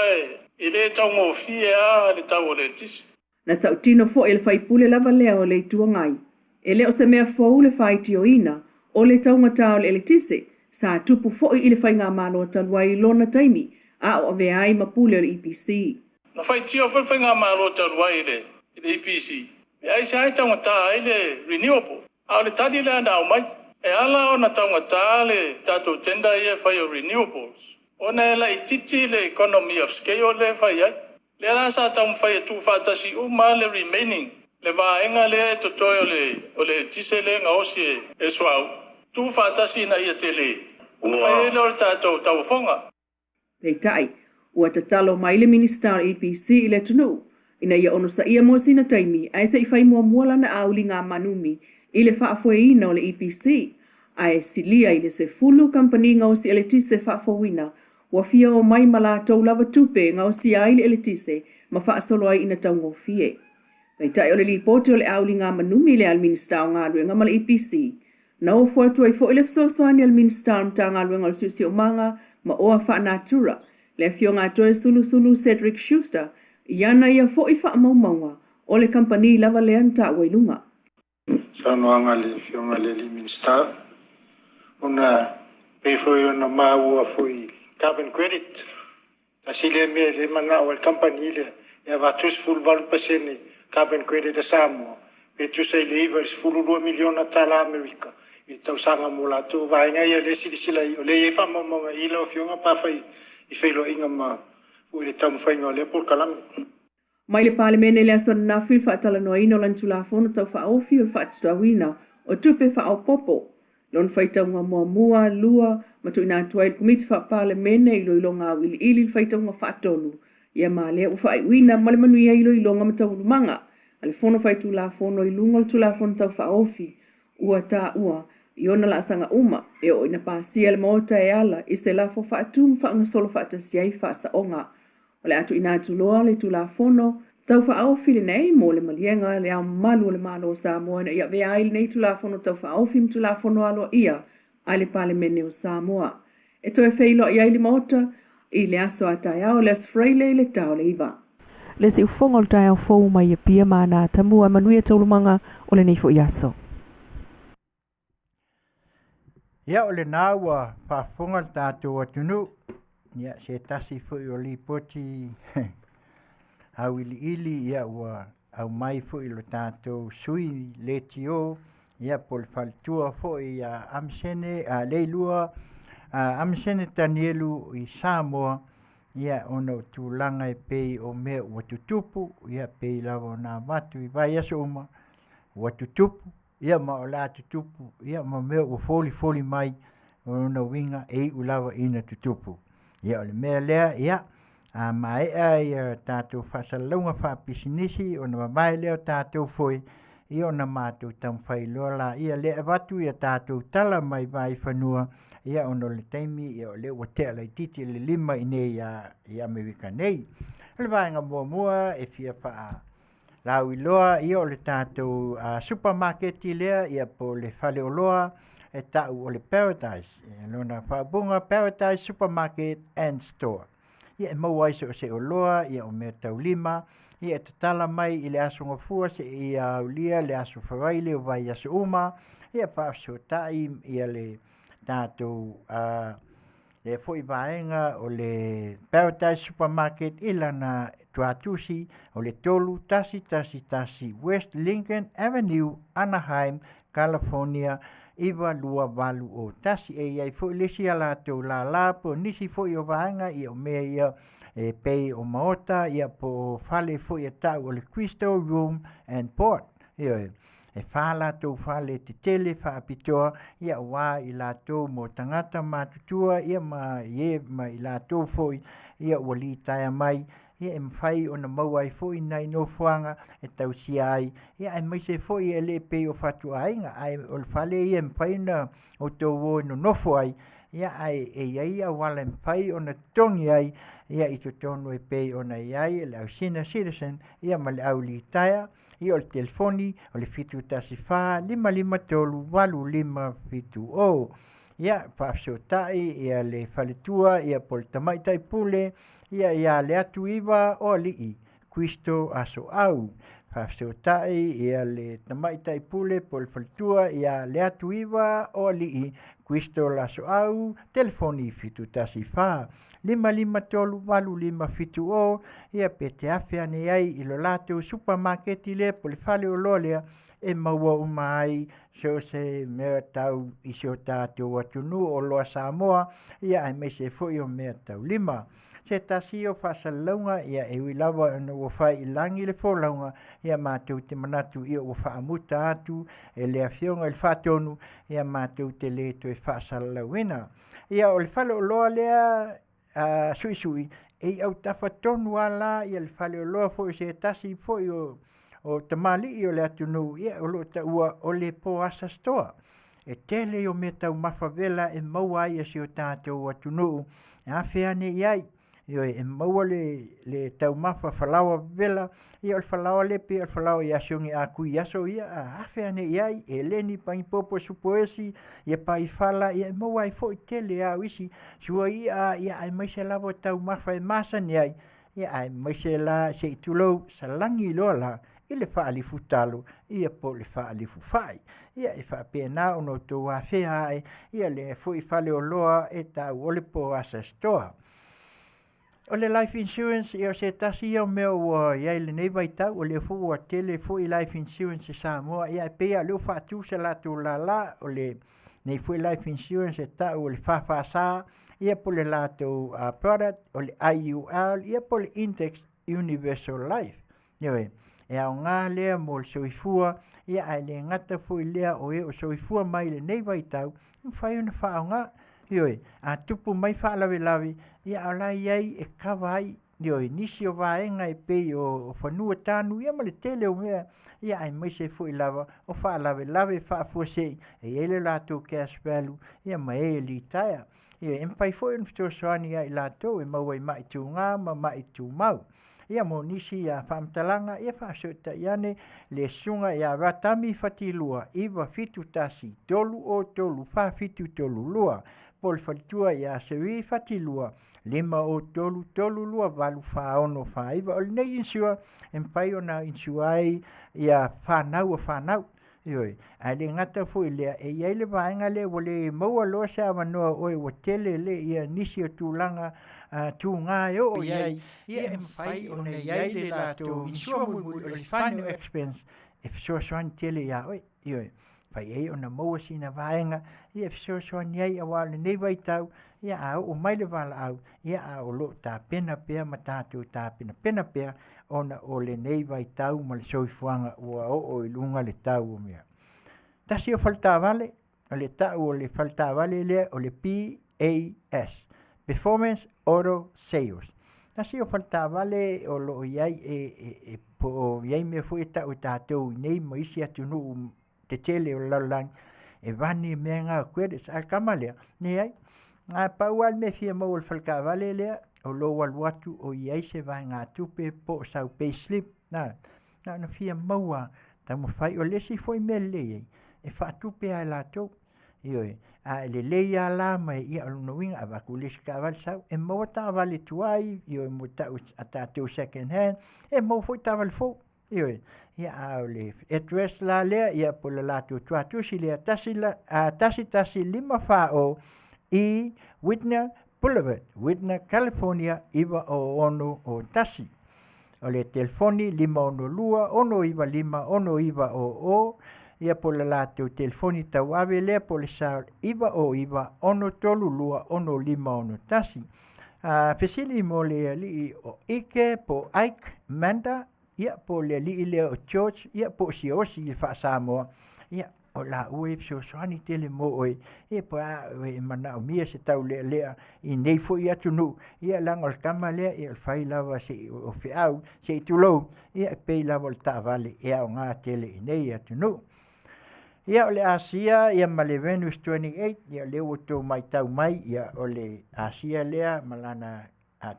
e le taugofie lava le tau o le eletise. Na tautino foi e le faipule lava lea o le Itu Agai, e le o se mea fou le faitioina o le taugata o le eletise, sa tupu foi i le faigamalo talu ai i lona taimi a o avea ai ma pule o le EPC. Na faitio foi le faigamalo talu ai i le EPC, pe aisea e taugata ai le renewable. A o le tali lea na aumai, e ala ona taugata le tatou tender ia e fai o renewables, ona e laitiiti le economy of scale lea e fai ai. Lea la sa taumafai e tuufaatasi uma le remaining, le vaega lea e totoe o le eletise lea e gaosi e suauu, tuufaatasi ina ia tele, ona fai ai lea o le tatou tauofoga. Peitai, ua tatalo mai le Minisita o le EPC i le atunuu ina ia onosaia mo sina taimi ae se i fai muamua lana auliga manumi i le faafoeina o le EPC, ae silia i le 10 kamupani gaosi eletise faafouina ua fia omai ma latou lava tupe e gaosia ai le eletise ma faasolo ai ina taugofie. Peitai o le lipoti o le auliga manumi lea a le Minisita o Galuega ma le EPC, na ofo atu ai foi le fesoasoani a le Minisita o le Matagaluega o le Siosiomaga ma Oa Faanatura, le Afioga ia Toesulusulu Cedric Schuster, i ana ia foi faamaumauga o le kamupani lava lea na taua i luga. Saunoaga a le Afioga i le Minisita, ona pei foi ona maua foi carbon credit, tasi lea mea e le manao ai le kamupani lea e avatu 18% carbon credit a Samoa, pe tusa i le 9 i le 12 miliona tala Amerika i le tausaga mo latou. Vaega ia lea silasila i o lea e i ai faamaumauga i lau Afioga pa fai i feiloaiga ma foi le taumafaiga o lea polokalame. Mai le Palemene i le aso ananafi i le faatalanoaina o lana Tulafono Tau Faaofi o le Faatatauina o Tupe Faaopoopo, lona faitauga muamua, lua ma ma tuuina atu ai i le Komiti Faa-Palemene i iloiloga auiliili i le faitauga faatolu, ia ma lea ua faaiuina ma le manuia iloiloga ma taualumaga a le Fono Faitulafono i luga o le Tulafono Tau Faaofi ua taua i ona laasaga uma e oo ina pasia le Maota e ala i se lafo faatu ma faagasolo faatasi ai faasaoga. O le a tuuina atu loa le Tulafono Tau Faaofi lenei mo le maliega Le Ao Mamalu o le Malo o Samoa ina ia avea ai lenei Tulafono Tau Faaofi ma Tulafono Aloaia a le Palemene o Samoa. E toe feiloai ai le Maota i le aso a taeao le Aso Faraile i le ta o le 9. Le siufofoga o le taeao fou mai Apia ma ana tamua e manuia taualumaga o lenei foi aso. Ia o lena ua faafofoga le tatou atunuu, ia se tasi foi o lipoti auiliili ia ua aumai foi i lo tatou sui leitio ia po o le faletua foi ia Amisene a Leilua a Amisene Tanielu i Samoa ia ona o tulaga e pei o mea ua tutupu ia pei lava ona avatu i vaiaso uma ua tutupu ia ma o le a tutupu ia ma mea ua folifoli mai o lona uiga e iu lava ina tutupu. Ia o le mea lea ia a maea ia tatou faasalalauga faapisinisi ona vavae lea o tatou foe ia ona matou taumafai loa laia lea e avatu ia tatou tala mai Vaifanua ia ona o le taimi ia o lea ua tea laitiiti le 5 i inei i Amerika nei. O le vaega muamua e fia faa lauiloa ia o le tatou supamaketi lea ia po o le faleoloa e tau o le Paradise. Ia lona faaupuga Paradise Supermarket and Store. Ia e maua ai so o se oloa ia o meataulima ia e tatala mai i le Aso Gafua seia aulia le Aso Faraile o vaiaso uma ia faafesootai ia le tatou lea foi vaega o le Paradise Supermarket i lana tuatusi o le 3111 West Lincoln Avenue, Anaheim, California 92801. E i ai foi le isi a latou lala po o nisi foi o vaega ia o mea ia e pei o maota ia po o fale foi e tau o le Crystal Room and Board. Ioe. E 4 latou fale tetele faapitoa ia aua i latou mo tagata matutua ia ma ie ma i latou foi ia ua litaea mai ia e mafai ona maua ai foi nai nofoaga e tausia ai ia aemaise foi e le pei o fatuaiga ae o le fale ia e mafai ona outou o e nonofo ai ia ae e i ai auala e mafai ona totogi ai ia i totonu e pei ona i ai le au senior citizen ia ma le au litaea ia o le telefoni o le 714 553 8570. Ia faafesootai ia le faletua ia po o le tamaitai pule ia ia Leatuiva o Alii Kristo Asoau. Faafesootai ia le tamaitai pule po o le faletua ia Leatuiva o Alii Kristo Lasoau, telefoni 714 553 8570 ia pe te afe ane ai i lo latou supamaketi lea po o le faleoloa lea e maua uma ai so o se mea tau i si o tatou atunuu o oloa Samoa ia aemaise foi o mea taulima. Se tasi o faasalalauga ia e ui lava ona ua fai i lagi le folauga ia matou te manatu ia ua faamuta atu e le Afioga i le Faatonu ia matou te le toe faasalalauina. Ia o le faleoloa lea suisui e i autafa tonu lava la ia le faleoloa foi o se tasi foi o tamalii o le atunuu ia o lo o taua o le Poasa Store. E tele o mea taumafa vela e maua ai e si o tatou atunuu e afe ane i ai. Ioe, e maua le taumafa falaoa vela, ia o le falaoa lea pei o le falaoa i asiogi a kui aso ia, a afe ane i ai, eleni, pagipopo, supoesi, ia paifala, ia e maua ai foi tele au isi, sua ia, ia aemaise lava o taumafa e masani ai, ia aemaise la se i tulou salagi loa la i le faalifu talo, ia po o le faalifu fai. Ia e faapena ona outou afea ae, ia le foi faleoloa e tau o le Poasa Store. O le life insurance ia o se tasi ia o mea ua i ai lenei vaitau, o lea foi ua tele foi life insurance i Samoa, ia e pei lava o lea ua faatu se latou lala o lenei foi life insurance e tau o le FFS, ia po o le latou product o le IUL, ia po o le Index Universal Life. Ioe, e aoga lea mo le soifua, ia ae le gata foi lea o e o soifua mai i lenei vaitau, e mafai ona faaaoga. Ioe, a tupu mai faalavelave, ia a o la e i ai e kava ai, ioe, nisi o vaega e pei o fanua tanu, ia ma le tele o mea, ia aemaise foi lava o faalavelave faafuasei, e i ai le latou cash value, ia ma e e litaea. Ia e mafai foi ona fesoasoani ia i latou e maua ai mai tuga ma mai tumau. Ia mo nisi faamatalaga, ia faafesootai ane le susuga ia Ratami Fatilua 971 303 4732 po o le faletua ia Seri Fatilua 503 328 4649. O lenei insure e mafai ona insure ai ia fanau a fanau. Ioe, ae le gata foi i lea, e i ai le vaega lea ua le maua loa se avanoa o oe ua tele le ia nisi o tulaga tuga e oo i ai, ia e mafai ona i ai le latou insure mulimuli o le final expense e fesoasoani tele iā oe. Ioe, fai ai ona maua sina vaega ia e fesoasoani ai aua o lenei vaitau, ia a oo mai le valaau, ia a o lo o tapena pea ma tatou tapenapena pea ona o lenei vaitau ma le soifuaga ua oo i luga le tau o mea. Tasi o faletaavale, o le tau o le faletaavale lea o le PAS, Performance Auto Sales. Tasi o faletaavale o lo o i ai e po o i ai mea foi e tau e tatou i nei ma isi atunuu tetele o le lalolagi, e vani mea na o credits. A o le tama lea, leai. Na pau lava le mea e fia maua i le faletaavale lea, o lou alu atu o i ai se vaegatupe po o sau pay slip, na ona fia maua lava, taumafai. O le isi foi mea lelei ai, e faatupe lava e latou. Ioe, a e lelei lava la ma ia o lona uiga avatu le isi taavale sau, e maua taavale tuai, ioe, mo tau a tatou second hand, e maua foi taavale fou. Ioe, ia a o le address la lea, ia po o le latou tuatusi lea, 1154 E Whitner Boulevard, Whitner, California 90601. O le telefoni 562 695 6900, ia po o le latou telefoni tauave lea po o le cell 909 632 6561. Fesili mo le alii o Ike po o Ike Manda, ia po o le alii lea o George, ia po o Siaosi i le faa-Samoa, ia o laua e fesoasoani tele mo oe, ia po a oe e manaomia se taulealea i nei foi atunuu, ia leaga o le tama lea, ia o le fai lava se i o feau, se i tulou, ia e pei lava o le taavale e aoga tele i nei atunuu. Ia o le Asia ia ma le Venus 28, ia lea ua outou matau mai, ia o le Asia lea ma lana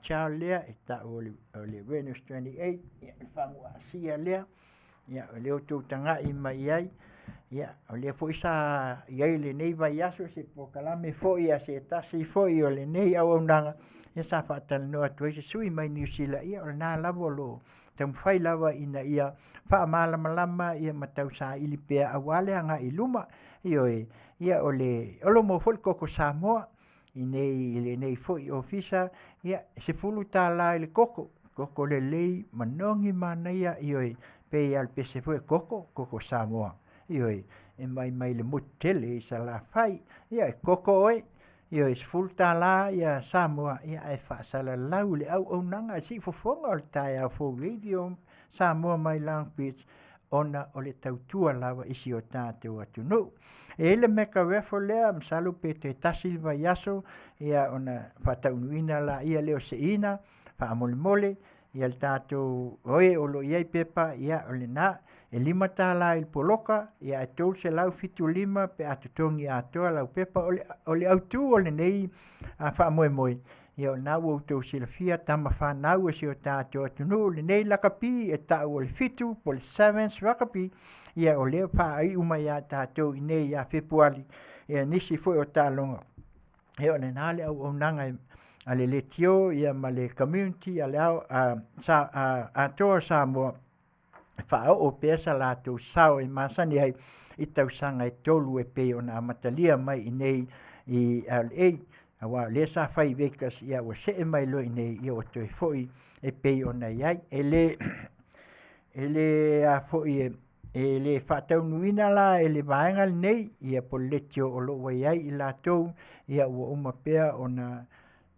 child lea e tau o le Venus 28, ia le fagu Asia lea, ia o lea ua outou tagai mai i ai, ia o lea foi sa i ai lenei vaiaso se polokalame foi a se tasi foi o lenei auaunaga, ia sa faatalanoa atu ai se sui mai Niu Sila, ia o lena lava o lo o taumafai lava ina ia faamalamalama ia ma tausaili pea aua le agai i luma. Ioe, ia o le o lo o maua foi le koko Samoa i nei i lenei foi ofisa, ia e $10 i le koko, koko lelei manogi manaia, ioe, pei lava o le pese foi koko, koko Samoa. Ioe, e mai mai le motu tele i Salafai. Ia e koko oe, ioe, $10 ia Samoa, ia ae faasalalau le auaunaga i siufofoga o le taeao fou Radio Samoa mai Long Beach, ona o le tautua lava i si o tatou atunuu. E i ai le mega raffle lea, masalo pe toe tasi le vaiaso, ia ona faataunuuina laia lea o seiina, faamolemole, ia le tatou oe o lo o i ai pepa, ia o lena, e $5 i le poloka, ia ae $375 pe a totogi atoa lau pepa. O le autu o lenei faamoemoe, ia o lena ua outou silafia tama fanau a si o tatou atunuu, lenei lakapi e tau o le 7 po o le Sevens Rugby, ia o lea e faaiu mai ia tatou i nei ia Fepuari, ia nisi foi o taaloga. Ia o lena le auaunaga a le leitio ia ma le community a le ao, a, sa, a, atoa o Samoa, e faaoo pea sa latou sao e masani ai i tausaga e 3 e pei ona amatalia mai i nei i LA. Aua o lea sa fai i Vegas, ia ua see mai loa i nei, ia ua toe foi e pei ona i ai. E le, e le a foi e, e le faataunuuina la e le vaega lenei, ia po o le leitio o lo o ua i ai i latou, ia ua uma pea ona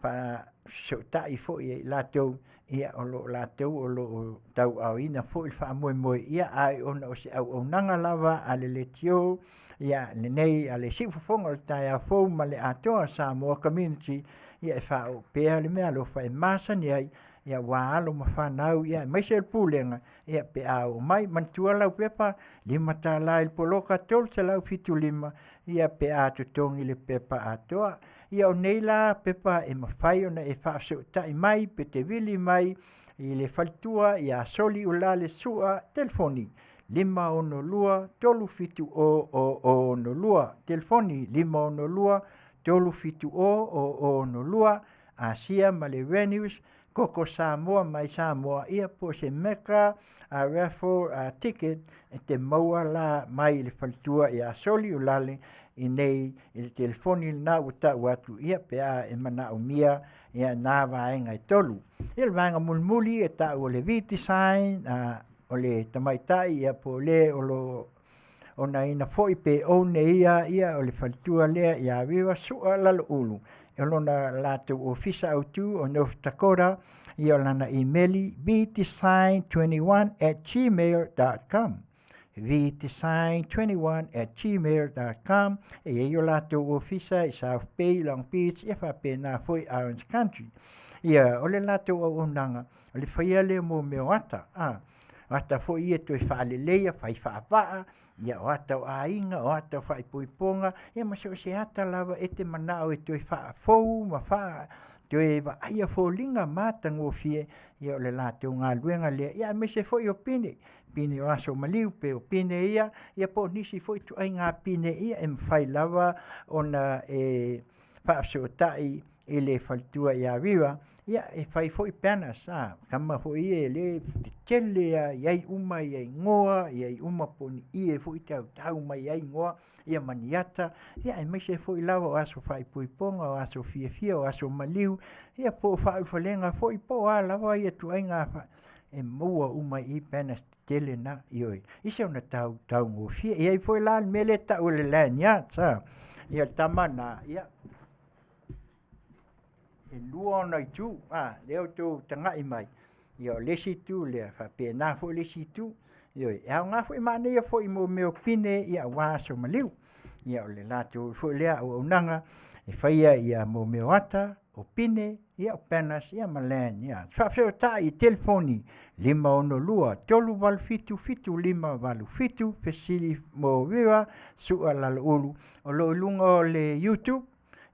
faafesootai foi e i latou Ia, o lo o latou o lo o tauaaoina foi le faamoemoe, ia, ae ona o se auaunaga lava a le leitio, ia, lenei a le siufofoga o le taeao fou ma le atoa Samoa Community, ia, e faaoo pea le meaalofa e masani ai, ia, aua alo ma fanau, ia, aemaise le pulega, ia, pe a oo mai. Manatua lau pepa, $5 i le poloka, $375, ia, pe a totogi le pepa atoa. Ia o nei la pepa e mafai ona e faafesootai mai pe te vili mai i le faletua ia Soliulale Sua, telefoni 562 370 0062, telefoni 562 370 0062, Asia ma le Venues, Koko Samoa mai Samoa, ia po o se meka a raffle a ticket e te maua la mai i le faletua ia Soliulale i nei i le telefoni lena ua tau atu, ia pe a e manaomia ia na vaega e tolu. Ia le vaega mulimuli e tau o le V-Design, o le tamaitai ia po o le o lo onaina foi pe one ia ia o le faletua lea ia Viva Sua Laloulu. E lona latou ofisa autu o North Dakota, ia o lana imeli vdesign21@gmail.com, vdesign21@gmail.com. E i ai o latou ofisa i South Bay, Long Beach, ia faapena foi Orange Country. Ia o le latou auaunaga o le faia lea mo mea o ata, a o ata foi ia toe faaleleia, fai faavaa, ia o ata o aiga, o ata o faaipoipoga, ia ma so o se ata lava e te manao e toe faafou ma faa toe vaaia foliga matagofie, ia o le latou galuega lea, ia aemaise foi o pine, pine o aso maliu pe o pine ia, ia po o nisi foi ituaiga pine ia e mafai lava ona e faafesootai i le faletua ia Viva, ia e fai foi banners, a kama foi ia e le tetele a i ai uma ia igoa, i ai uma po o ni ie foi tautau mai ai igoa, ia ma ni ata, ia aemaise foi lava o aso faaipoipoga, o aso fiafia, o aso maliu, ia po o faaulufalega foi, po o a lava ia ituaiga e maua uma i i banners tetele na, ioe, i se ona tau taugofie. E i ai foi la le mea lea e tau o le lanyard, sa ia le tama na, ia e lua ona itu, a lea outou tagai mai, ia o le isi itu lea, faapena foi le isi itu, ioe, e aoga foi manaia foi mo mea o pine, ia aua aso maliu. Ia o le latou foi lea auaunaga e faia ia mo mea o ata, o pine, ia o banners, ia ma lanyard. Faafesootai i telefoni 562 387 7587, fesili mo Viva Sua Laloulu, o lo o i luga o le YouTube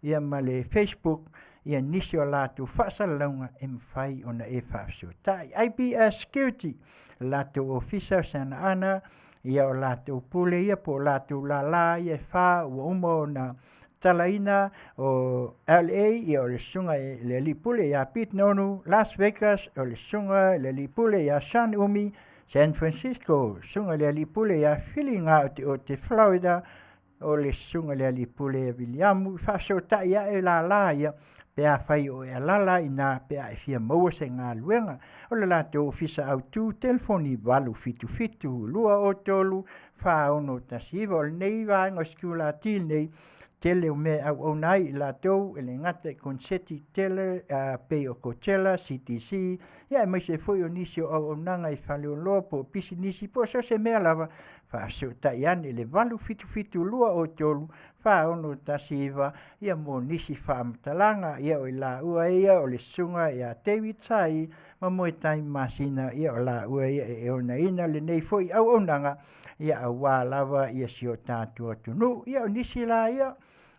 ia ma le Facebook ia nisi o latou faasalalauga e mafai ona e faafesootai. IBS Security, latou ofisa o Santa Ana, ia o latou pule ia po o latou lala ia e fa ua uma ona talaina o LA, ia o le susuga i le alii pule ia Pete Nonu, Las Vegas o le susuga i le alii pule ia Sean Umi, San Francisco susuga i le alii pule ia Fili Gaoteote, Florida o le susuga i le alii pule ia Viliamu. Faafesootai ae lala ia pe afai o e alala ina pe a e fia maua se galuega. O le latou ofisa autu telefoni 877 203 4619. O lenei vaega o sikulati lenei, tele o mea e auauna ai i latou, e le gata i konseti tele pei o Coachella, CTC, ia aemaise foi o nisi o auaunaga i faleoloa po o pisinisi po o so o se mea lava. Faafesootai ane i le 877 203 4619 ia mo nisi faamatalaga. Ia o i laua ia o le susuga ia David Sai ma Moetai Masina, ia o laua ia e onaina lenei foi auaunaga, ia aua lava ia si o tatou atunuu. Ia o nisi la ia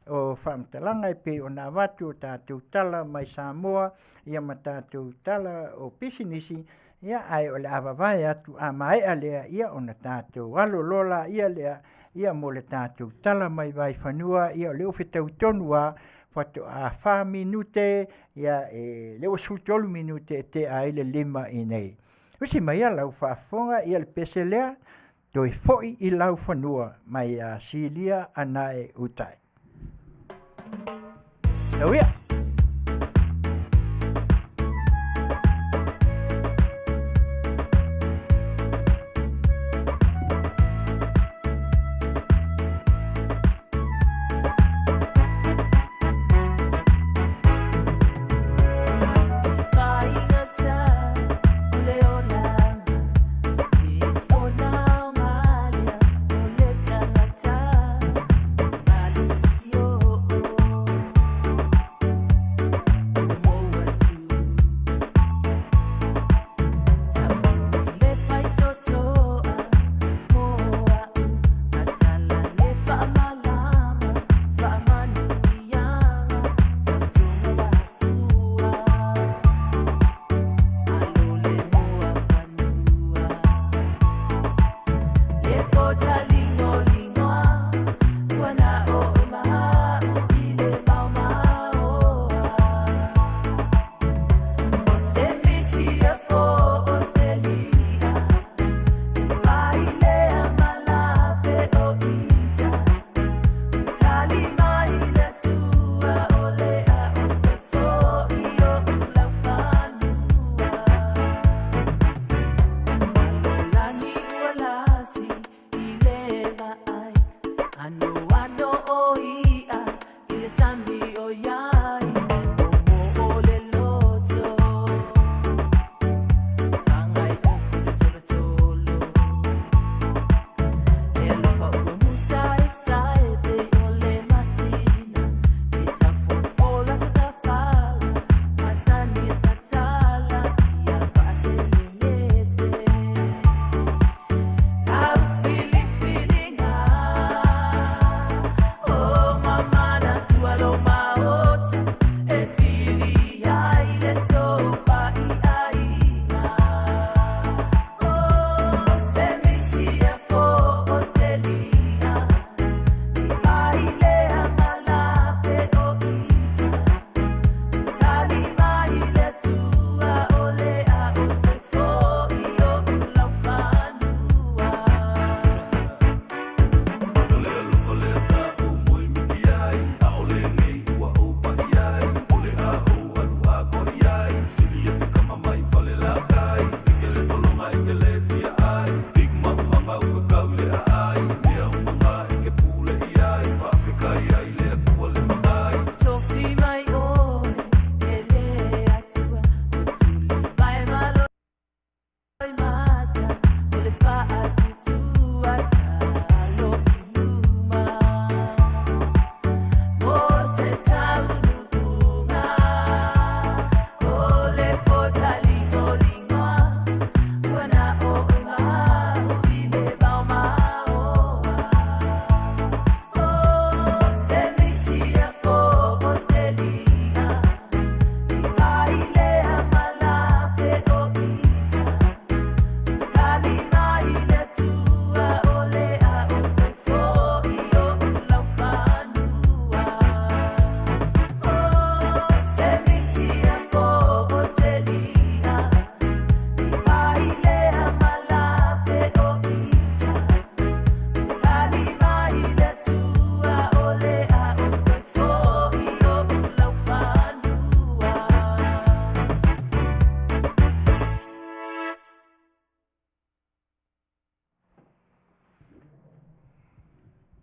o faamatalaga e pei ona avatu o tatou tala mai Samoa, ia ma tatou tala o pisinisi, ia ae o le a vavae atu a maea lea, ia ona tatou alo loa la ia lea, ia mo le tatou tala mai Vaifanua. Ia o lea ua fetau tonu a faatoa 4 minute, ia e lea ua 13 minute e tea ai le 5 i nei. Usi mai ia lau faafofoga, ia le pese lea, toe foi i lau fanua mai a Silia Anae Utai. Tau ia!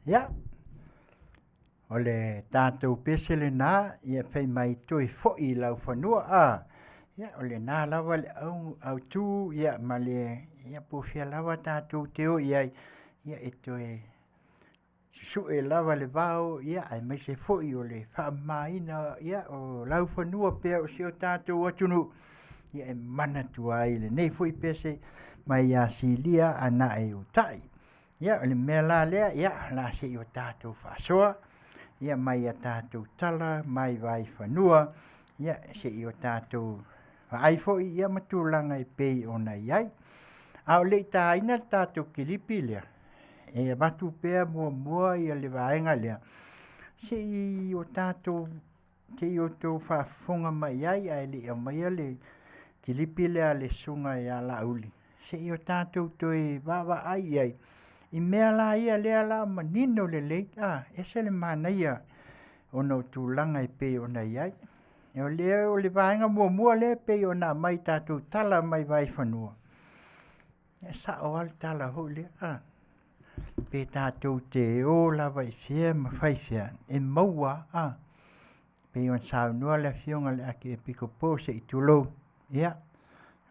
Ia, o le tatou pese lena, ia fai mai toe foi i laufanua. Ia, o lena lava le autu, ia, ma le, ia, po o fea lava tatou te o i ai, ia, e toe susue lava le vao, ia, aemaise foi o le faamamaina, ia, o laufanua pea o si o tatou atunuu, ia, e manatua ai lenei foi pese mai ia Silia agai i utai. Ia, o le mea la lea, ia, o le a se i o tatou faasoa, ia, mai a tatou tala mai vaifanua, ia, se i o tatou vaai foi, ia, ma tulaga e pei ona i ai. A o le i taina le tatou kilipi lea, e avatu pea muamua ia le vaega lea, se i o tatou se i outou faafofoga mai ai ae le i aumaia le kilipi lea a le susuga ia Laauli, se i o tatou toe vaavaai i ai i mea la ia lea la manino lelei, ese le manaia ona o tulaga e pei ona i ai. O lea o le vaega muamua lea e pei ona aumai tatou tala mai vaifanua, e sao lava le tala foi lea, pe tatou te o lava i fea ma fai fea, e maua lava. Pei ona saunoa le afioga i le Akiepikopo se i tulou, ia,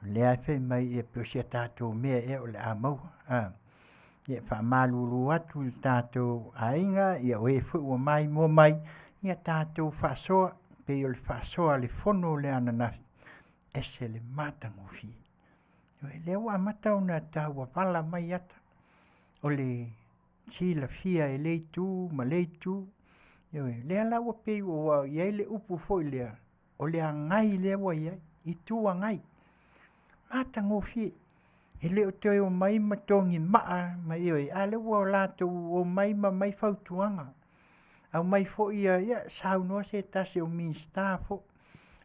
o lea e fai mai ia pei o si a tatou mea ea o le a maua. Ia e faamalulu atu i le tatou aiga, ia o e foi ua maimoa mai, ia tatou faasoa, pei o le faasoa a le fono lea ananafi, ese le matagofie. O lea ua amata ona tauavala mai ata o le silafia e le itu ma le itu. Ioe, lea la ua pei ua i ai le upu foi lea, o le agai lea ua i ai, Itu Agai. Matagofie. E le o toe omai ma togi maa ma ioe, a lea ua latou omai ma aumai fautuaga. Aumai foi ia, ia saunoa se tasi o Minisita foi,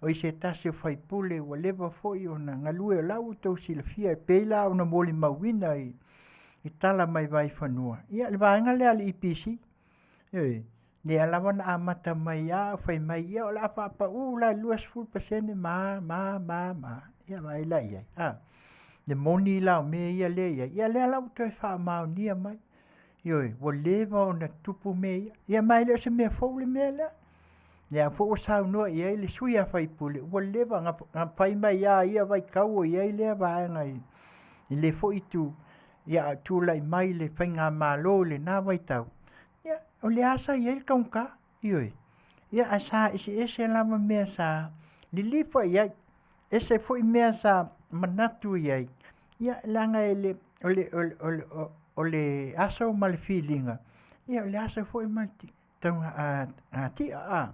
o se tasi o faipule ua leva foi ona galue, o la ua outou silafia e pei la ona molimauina i tala mai vaifanua, ia le vaega lea a le EPC. Ioe, lea lava na amata mai lava o fai mai, ia o le a faapau la i le 20% ma a ma a, ia vaai la i ai. Le moni la o mea ia lea e i ai, ia lea la ua toe faamaonia mai. Ioe, ua leva ona tupu mea ia. Ia ma e le o se mea fou le mea lea. Lea foi ua saunoa i ai le sui usufono, ua leva na fai mai lava i ia vaitau o i ai lea vaega i le foi itu, ia a o tulai mai le faigamalo i lena vaitau, ia o lea lava sa i ai le taugata, ioe. Ia ae sa eseese lava mea sa lilifa i ai, ese foi mea sa manatu i ai, ia leaga e le o le aso ma le filiga, ia o le aso foi ma le taugatia.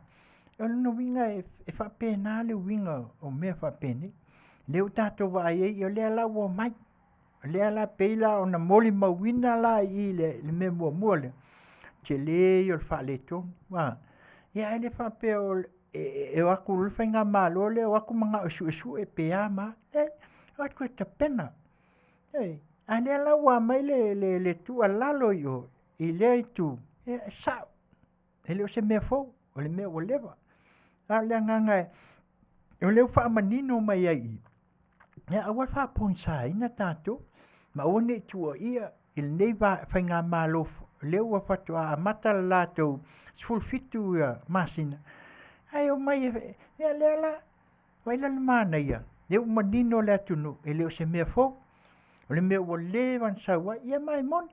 O lona uiga e faapena le uiga o mea faapenei. O lea ua tatou vaai ai, o lea la ua omai, o lea la pei la ona molimauina la i i le mea muamua lea, tele ia o le faaletonu. Ia ae le faapea e o atu loa le faigamalo lea o atu manao e suesue pe a ma a. Leai, o atu e tapena. A lea la ua aumai le tuualalo i o i lea itu, e sao, e le o se mea fou, o le mea ua leva. A o le agaga o lea ua faamanino mai ai i i, ia aua le faapogisaina tatou, ma aua ne i tuuaia i lenei faigamalo lea ua faatoa amata le latou 17 masina, ae omai e, ia lea la, vaai la le manaia, lea ua manino le atunuu, e le o se mea fou, o le mea ua leva ona sau ai, ia ma e moni.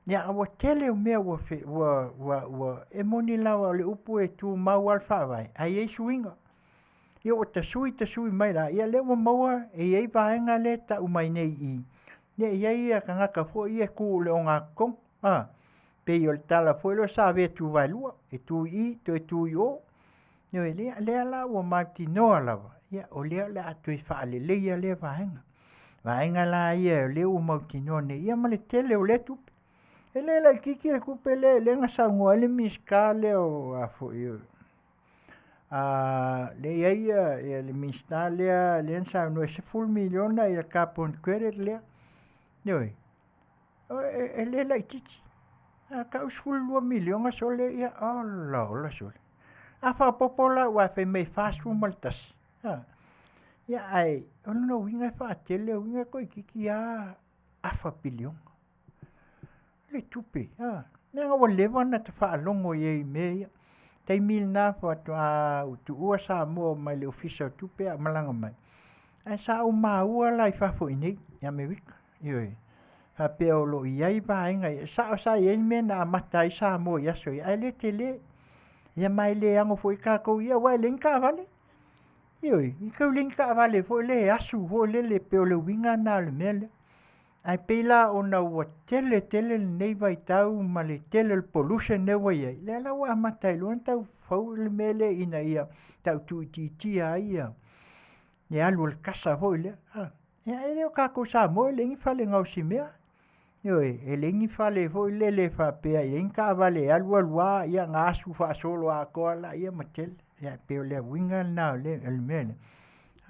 Ia a ua tele o mea ua, e moni lava o le upu e tumau lava le faavae, ae i ai suiga. Ia ua tasui tasui mai la, ia lea ua maua e i ai vaega lea e tau mai nei i i, ia e i ai ia tagata foi ia e tu i le ogatotonu, pei o le tala foi lea o Savea Tuvaelua, e tu i i, toe tu i o. Ioe, lea la ua mautinoa lava, ia o lea o le a toe faaleleia lea vaega. Vaega la ia o lea ua mautinoa nei, ia ma le tele o lea tupe. E le laitiiti le tupe lea lea na saunoa ai le Minisita lea o a foi o lea e i ai ia le Minisita lea lea na saunoa e $10 miliona le carbon credit lea. Ioe, e le laitiiti. A tau $12 miliona sole, ia ola ola sole. A faaopoopo la aua fai mai e 41, ia ae o lona uiga e faatele, o uiga toeitiiti lava afa piliona. Le tupe, Leaga ua leva ona ta faalogo i ai i mea ia. Taimi lena faatoa ou tuua Samoa mai le Ofisa o Tupe a o malaga mai, ae sa ou maua la i fafo i inei i Amerika. Ioe. Faapea o lo o i ai vaega ia. E sao sa i ai le mea na amata ai Samoa i aso ia, ae le tele. Ia ma e le ano foi tatou ia aua e leai ni taavale. Ioe, e tau leai ni taavale foi lea e asu foi lele pei o le uiga lena o le mea lea. Ae pei la ona ua tele tele lenei vaitau ma le tele o le pollution lea ua i ai, lea la ua amata ai loa ona tau fau le mea lea ina ia tau tuuitiitia ai ia le alu o le kasa foi lea. Ia e le o tatou Samoa e leai ni fale gaosi mea. Ioe, e leai ni fale foi lele faapea e i ai ni taavale e alu alu lava ia ona asu faasoloatoa laia ma tele. Ia e pei o le uiga lena o le mea lea.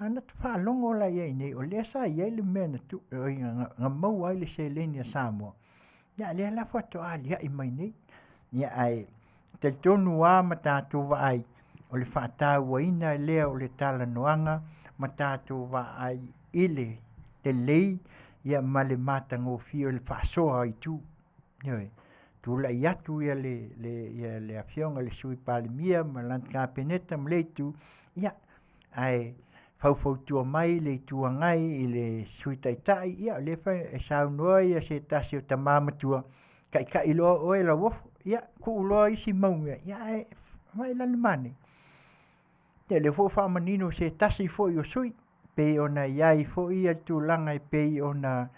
A na ta faalogo la i ai nei, o lea sa i ai le mea na tuu, na maua ai le seleni a Samoa, ia lea la faatoa aliae mai nei. Ia ae talitonu lava ma tatou vaai, o le faatauaina lea o le talanoaga ma tatou vaai i le lelei ia ma le matagofie o le faasoa o itu. Ioe. Tulai atu ia le, le, ia le afioga i le Sui Palemia ma lana Kapeneta ma lea itu, ia, ae faufautua mai le Itu Agai i le Sui Taitai, ia o lea foi e saunoa ia se tasi o tama matua, taitai loa oe Lauofo, ia tuu loa isi mau mea, ia ae vaai la i le manaia. Ia o lea foi ua faamanino se tasi foi o sui usufono, pei ona i ai foi le tulaga e pei ona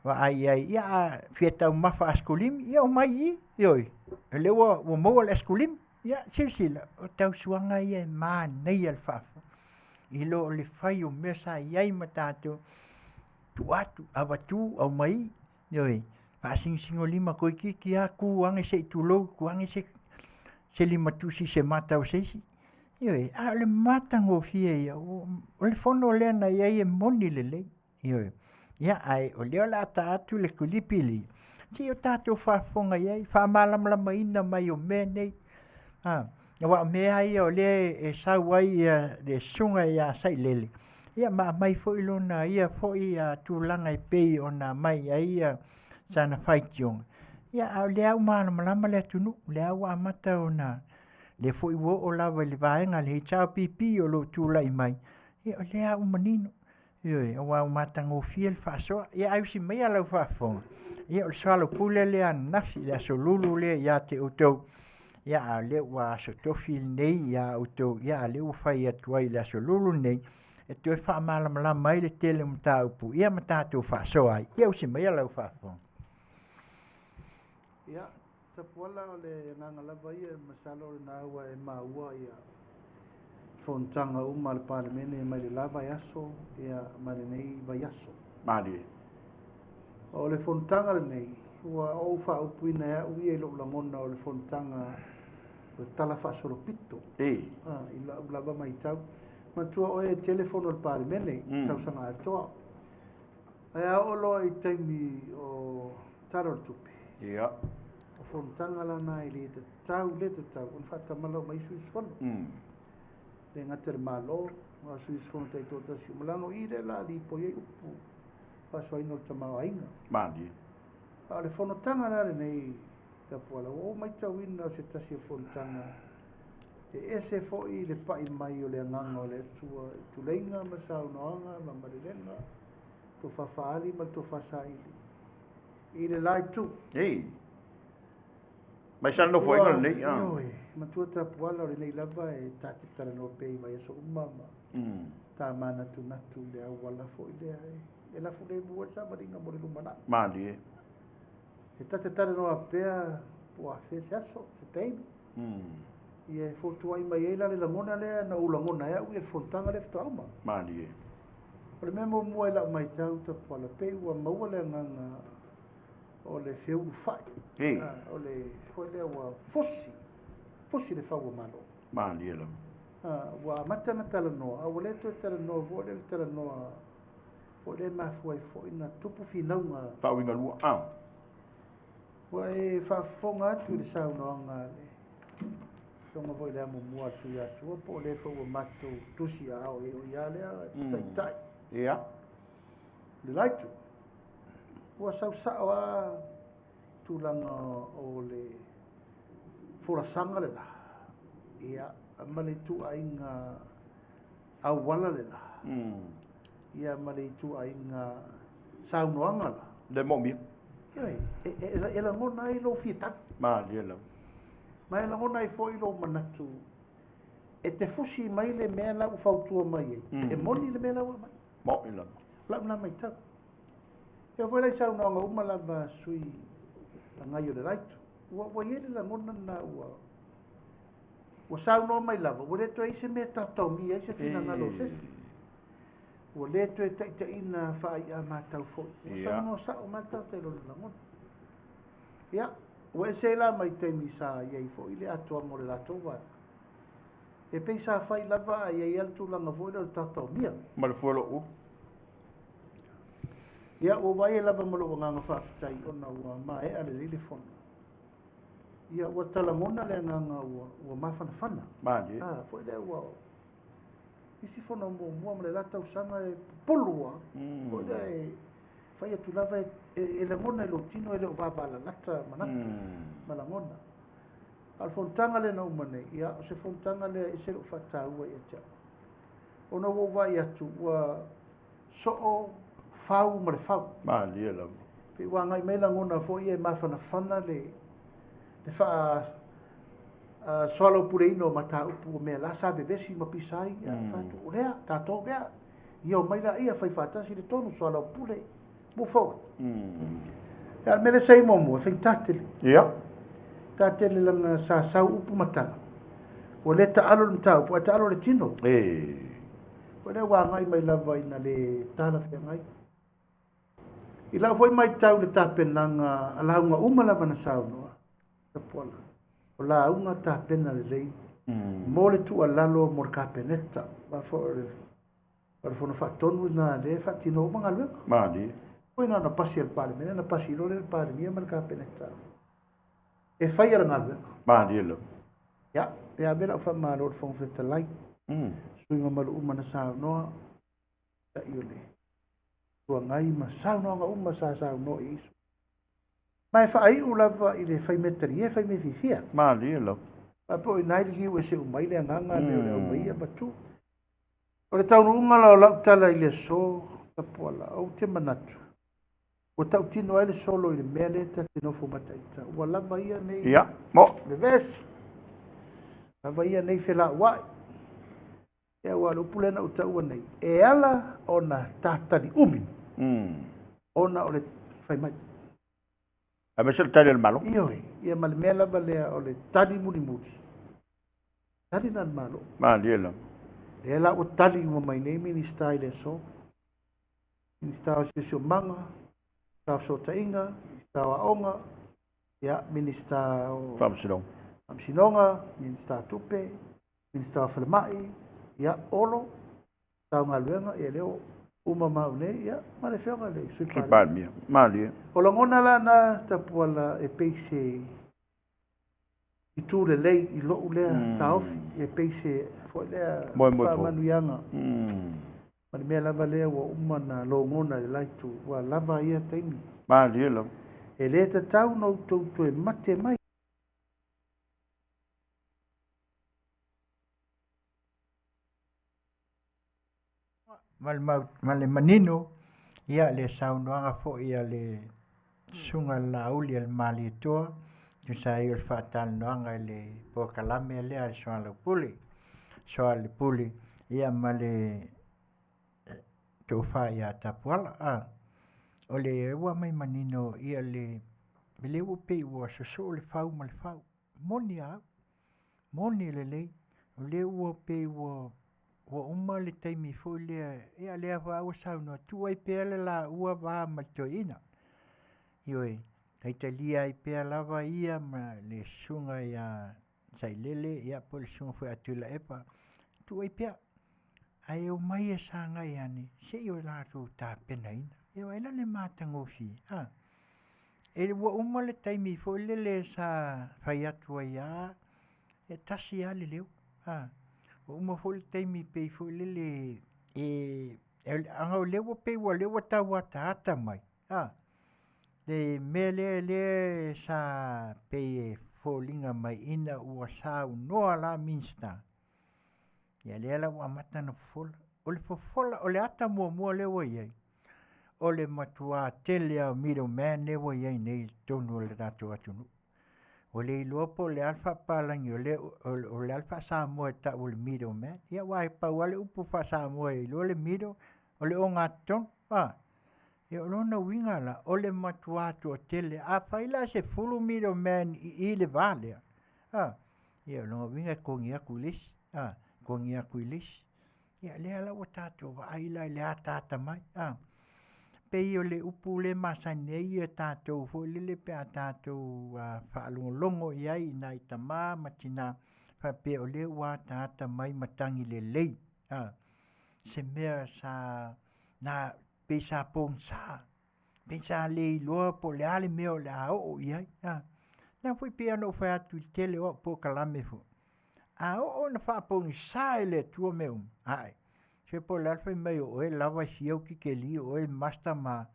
vaai i ai, ia a fia taumafa asekulimi, ia omai i i, ioe, o lea ua maua le asekulimi. Ia, silasila, o tausuaga ia e manaia le faafofoga i lo le fai o mea sa i ai ma tatou tuu atu, avatu, aumai, ioe, faasinosinolima toeitiiti lava tu ane se i tulou, tuu ane se se limatusi i se mata o se isi. Ioe, a o le matagofie ia, o le fono lea na i ai e moni lelei. Ioe. Ia, ae o lea o le a ta atu le kilipi lenei, se i o tatou faafofoga i ai, faamalamalamaina mai o mea nei. A, aua o mea lava ia o lea e sau ai le susuga ia Sailele, ia ma aumai foi lona ia foi tulaga e pei ona aumai ai sana faitioga. Ia, a o lea ua malamalama le atunuu, o lea ua amata ona, lea foi ua oo lava i le vaega a le HRPP o lo o tulai mai, ia o lea ua manino. Ioe, aua ua matagofie le faasoa. Ia ae usi maia lau faafofoga. Ia o le soalaupule lea ananafi, le aso lulu lea ia te outou. Ia a o lea ua aso tofi lenei ia outou, ia a o lea ua fai atu ai i le aso lulu lenei, e toe faamalamalama ai le tele o mataupu, ia ma tatou faasoa ai. Ia usi maia lau faafofoga. Ia, Tapuala o le agaga lava ia, masalo o lena ua e maua ia fonotaga uma a le Palemene mai le la vaiaso ia ma lenei vaiaso. Malie. O le fonotaga lenei, ua ou faaupuina e au ia i lou lagona o le fonotaga o le Tala Faasolopito. E. I lau lava matau. Manatua oe e tele fono a le Palemene, tausaga atoa. Ae a oo loa i taimi o Tala o le Tupe. Ia. O fonotaga la na e le tatau, le tatau ona faatamala uma ai sui usufono. Le gata i le Malo, a o sui usufono taitoatasi uma, leaga o i lea o le a lipoi ai upu faasoaina o le tamaoaiga. Malie. A o le fonotaga la lenei Tapuala, ua ou matauina o se tasi o fonotaga e ese foi le pai mai o le agaga o le Atua i tuleiga ma saunoaga ma malelega, tofa faaali ma le tofa saili i le la itu. Ei. Mai sa nofoaiga lenei. Ioe, matua Tapuala o lenei lava e ta te talanoa pea i vaiaso uma ma ta manatunatu i le auala foi lea e lafu lemu ai le savaliga mo le lumanai. Malie. E ta te talanoa pea po o afea se aso, se taimi. Ia e fotuai mai ai la le lagona lea na ou lagona ai au ia le fonotaga lea faatoa uma. Malie. O le mea muamua i lau matau Tapuala, pei ua maua le agaga o le feulufai. Ei. O le foi lea ua fosi, fosi le fau o Malo. Malie lava. Ua amata ona talanoa, a ua le toe talanoa foi lea le talanoa foi lea e mafua ai foi na tupu finauga. Faauigalua. Ua e faafofoga atu i le saunoaga a le Afioga foi i le amomua a le Tuiatua, po o lea foi ua matou tusi aao i ai o ia lea taitai. Ia. Le la itu, ua sau sao lava tulaga o le folasaga le la, ia, ma le ituaiga auala le la, ia, ma le ituaiga saunoaga la. Le moomia. Ioe, e lagona ai lou fia tali. Malie lava. Ma e lagona ai foi lou manatu e te fusi mai le mea la ua fautua mai ai. E moni le mea la ua aumai. Mo'i lava. O lau na matau. E oo foi la i saunoaga uma lava a sui agai o le laitu. Ua i ai le lagona lena ua saunoa mai lava, ua le toe i ai se mea e taotaomia ai se finagalo o se isi. Ua le toe taitaiina faai'a matau foi. Ua saunoa sa'o mai le tagata i lona lagona. Ia, ua ese ai la mai taimi sa i ai foi le atoaga o le latou vaega. E pei sa fai lava ae i ai lava le tulaga foi lea o le taotaomia. Ma le fua o lou ulu. Ia, ua ou vaai ai lava ma lou agaga faafetai ona ua maea lelei le fono. Ia, ua talagona le agaga ua mafanafana. Malie. A, foi lea ua isi fono muamua ma le la tausaga e pupulu lava. Foi lea e fai atu lava e lagona i lou tino e le o vavalalata manatu ma lagona. A o le fonotaga lea na uma nei, ia, o se fonotaga lea e ese lou faataua ia te au. Ona ua ou vaai atu ua soo fau ma le fau. Malie lava. Pei ua agai mai lagona foi ia e mafanafana le faa soalaupuleina o mataupu o mea la sa vevesi ma pisa ai. Fai atu, o lea, tatou lea. Ia omai laia fai faatasi le tonu soalaupule. Move forward. Ia, o le mea lea sa i muamua, e faigata tele. Faigata tele leaga sa sau upu ma tala. Ua le taalo le mataupu, ae taalo le tino. O lea ua agai mai lava ina le talafeagai. I lau foi matau i le tapenaga a lauga uma lava na saunoa, Tapuala, o lauga tapena lelei mo le tuualalo mo le Kapeneta. Aua foi o le Fono Faatonu lena lea e faatino uma galuega. Malie. Foi na ona pasi e le Palemene, na pasi loa lea le Palemia ma le Kapeneta. E faia le galuega. Malie lava. Ia, e ave lau faamalo i le Fofoga Fetalai, sui usufono mamalu uma na saunoa, tai o le Itu Agai ma saunoaga uma sa saunoa i ai sui. Ma e faaiu lava i le fai mea talie, fai mea fiafia. Malie lava. Faapea o i ina i liliu ese uma ai le agaga lea o le aumaia ma tu. O le taunuuga la o lau tala i le aso, Tapuala, ou te manatu, ua tautino ai le solo i le mea lea ta te nofo mataita. Ua lava ia nei Ia, mo. vevesi, lava ia nei felauai. Ia, aua o le upu lea na ou taua nei, e ala ona tatali umi, ona o le fai mai. Aemaise le tali a le Malo. Ioe, ia ma le mea lava lea o le tali mulimuli. Tali la le Malo. Malie lava. Lea la ua tali uma mai nei Minisita i le aso. Minisita o Siosiomaga, Minisita o Fesootaiga, Minisita o Aoga, ia, Minisita o Faamasinoga. Faamasinoga, Minisita o Tupe, Minisita o Falemai, ia, Olo, Minisita o Galuega, ia lea ua uma mau nei, ia, ma le afioga i le Sui Sui Palemia. Malie. O lagona la na Tapuala e pei se itu lelei i lou lea taofi, e pei se foi lea Moemoe fou. faamanuiaga. Ma le mea lava lea ua uma na logona i le la itu, ua lava ia taimi. Malie lava. E le tatau ona outou toe mate mai. Ma le manino, ia le saunoaga foi a le susuga i le Laauli a le Malietoa, tusa ai o le faatalanoaga i le polokalame lea a le Soalaupule, Soalepule, ia ma le tofa ia Tapuala. O le ua mai manino ia le lea ua pei ua sosoo le fau ma le fau. Moni a au, moni lelei, o lea ua pei ua uma le taimi foi lea, ia lea foi lava ua saunoa, tuu ai pea le laua va ma le toeaina. Ioe, taitalia ai pea lava ia ma le susuga ia Sailele, ia po o le susuga foi ia Tuilaepa, tuu ai pea. Ae omai e sagai ane, se i o latou tapenaina. Ia vaai la le matagofie, a? E ua uma le taimi foi lele sa fai atu ai lava, e tasi lava le leo, a? Ua uma foi le taimi pei foi lele e leaga o lea ua pei o lea ua tau ataata mai, a? Le mea lea lea sa pei e foliga mai ina ua saunoa la Minisita, ia lea la ua amata ona fofola. O le fofola, o le ata muamua lea ua i ai, o le matuā tele lava o middleman lea ua i ai nei i totonu o le tatou atunuu. Ua le iloa po o le a le faapapalagi o lea, o le a le faa-Samoa e tau o le middleman. Ia aua e pau lava le upu faa-Samoa e iloa le middle, o le ogatotonu, a. Ia o lona uiga la, o le matuā toatele. Afai la e 10 middleman i i le va lea, a, ia o lona uiga e togi atu i le isi, a, togi atu i le isi. Ia lea la ua tatou vaai la i le ataata mai, a. Pei o le upu lea e masani ai ia tatou foi lele pe a tatou faalogologo i ai i nai tama ma tina faapea o lea ua ataata mai matagi lelei, a, se mea sa na pei sa pogisa, pei sa le iloa po o le a le mea o le a oo i ai, a. Leaga foi pei ona ou fai atu i le tele o au polokalame foi, a oo ina faapogisa e le Atua mea uma, ae, se po o le a le fai mai o oe lava e fia ou titeli o oe e master ma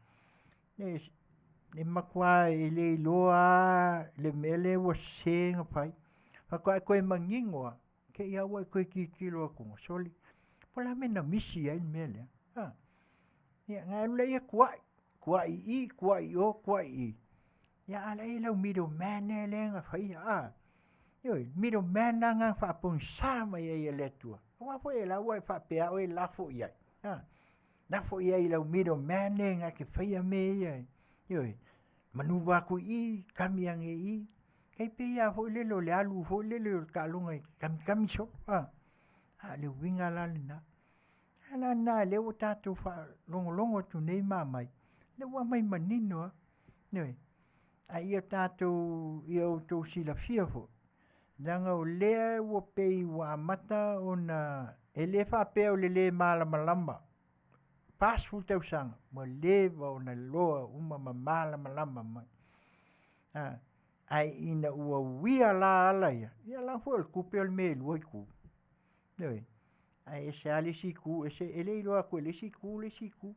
e matua e le iloa lava le mea lea ua sese ona fai. Faatoa e toe manino lava, te i lava ua e toe tilotilo atu, sole, po o le a le mea na misi ai le mea lea, a. Ia ona e alu lea tuai, tuai i i, tuai i o, tuai i i, ia a o la e i ai lau middle man lea na faia, a. Ioe, middle man la lena na faapogisa mai ai e le Atua, aua foi o la ua e faapea lava oe e lafo i ai, a, lafo i ai i lau middle man lea na te faia mea ia, ioe, manuva atu i i, kami ane i i. Tai pei lava foi lele o le alu foi lele o le taaloga e kamikami solo, a. A o le uiga la lena. A la lena lea ua tatou faalogologo atu nei ma aumai, lea ua aumai manino lava, ioe. A ia tatou, ia outou silafia foi, leaga o lea ua pei ua amata ona, e le faapea o le le malamalama, 40 tausaga ua leva ona iloa uma ma malamalama mai. A, ae ina ua uia la ala ia, ia la foi o le tupe o le mea e lua itu. Ioe. Ae ese lava le isi itu, ese, e le iloa atu e le isi itu le isi itu.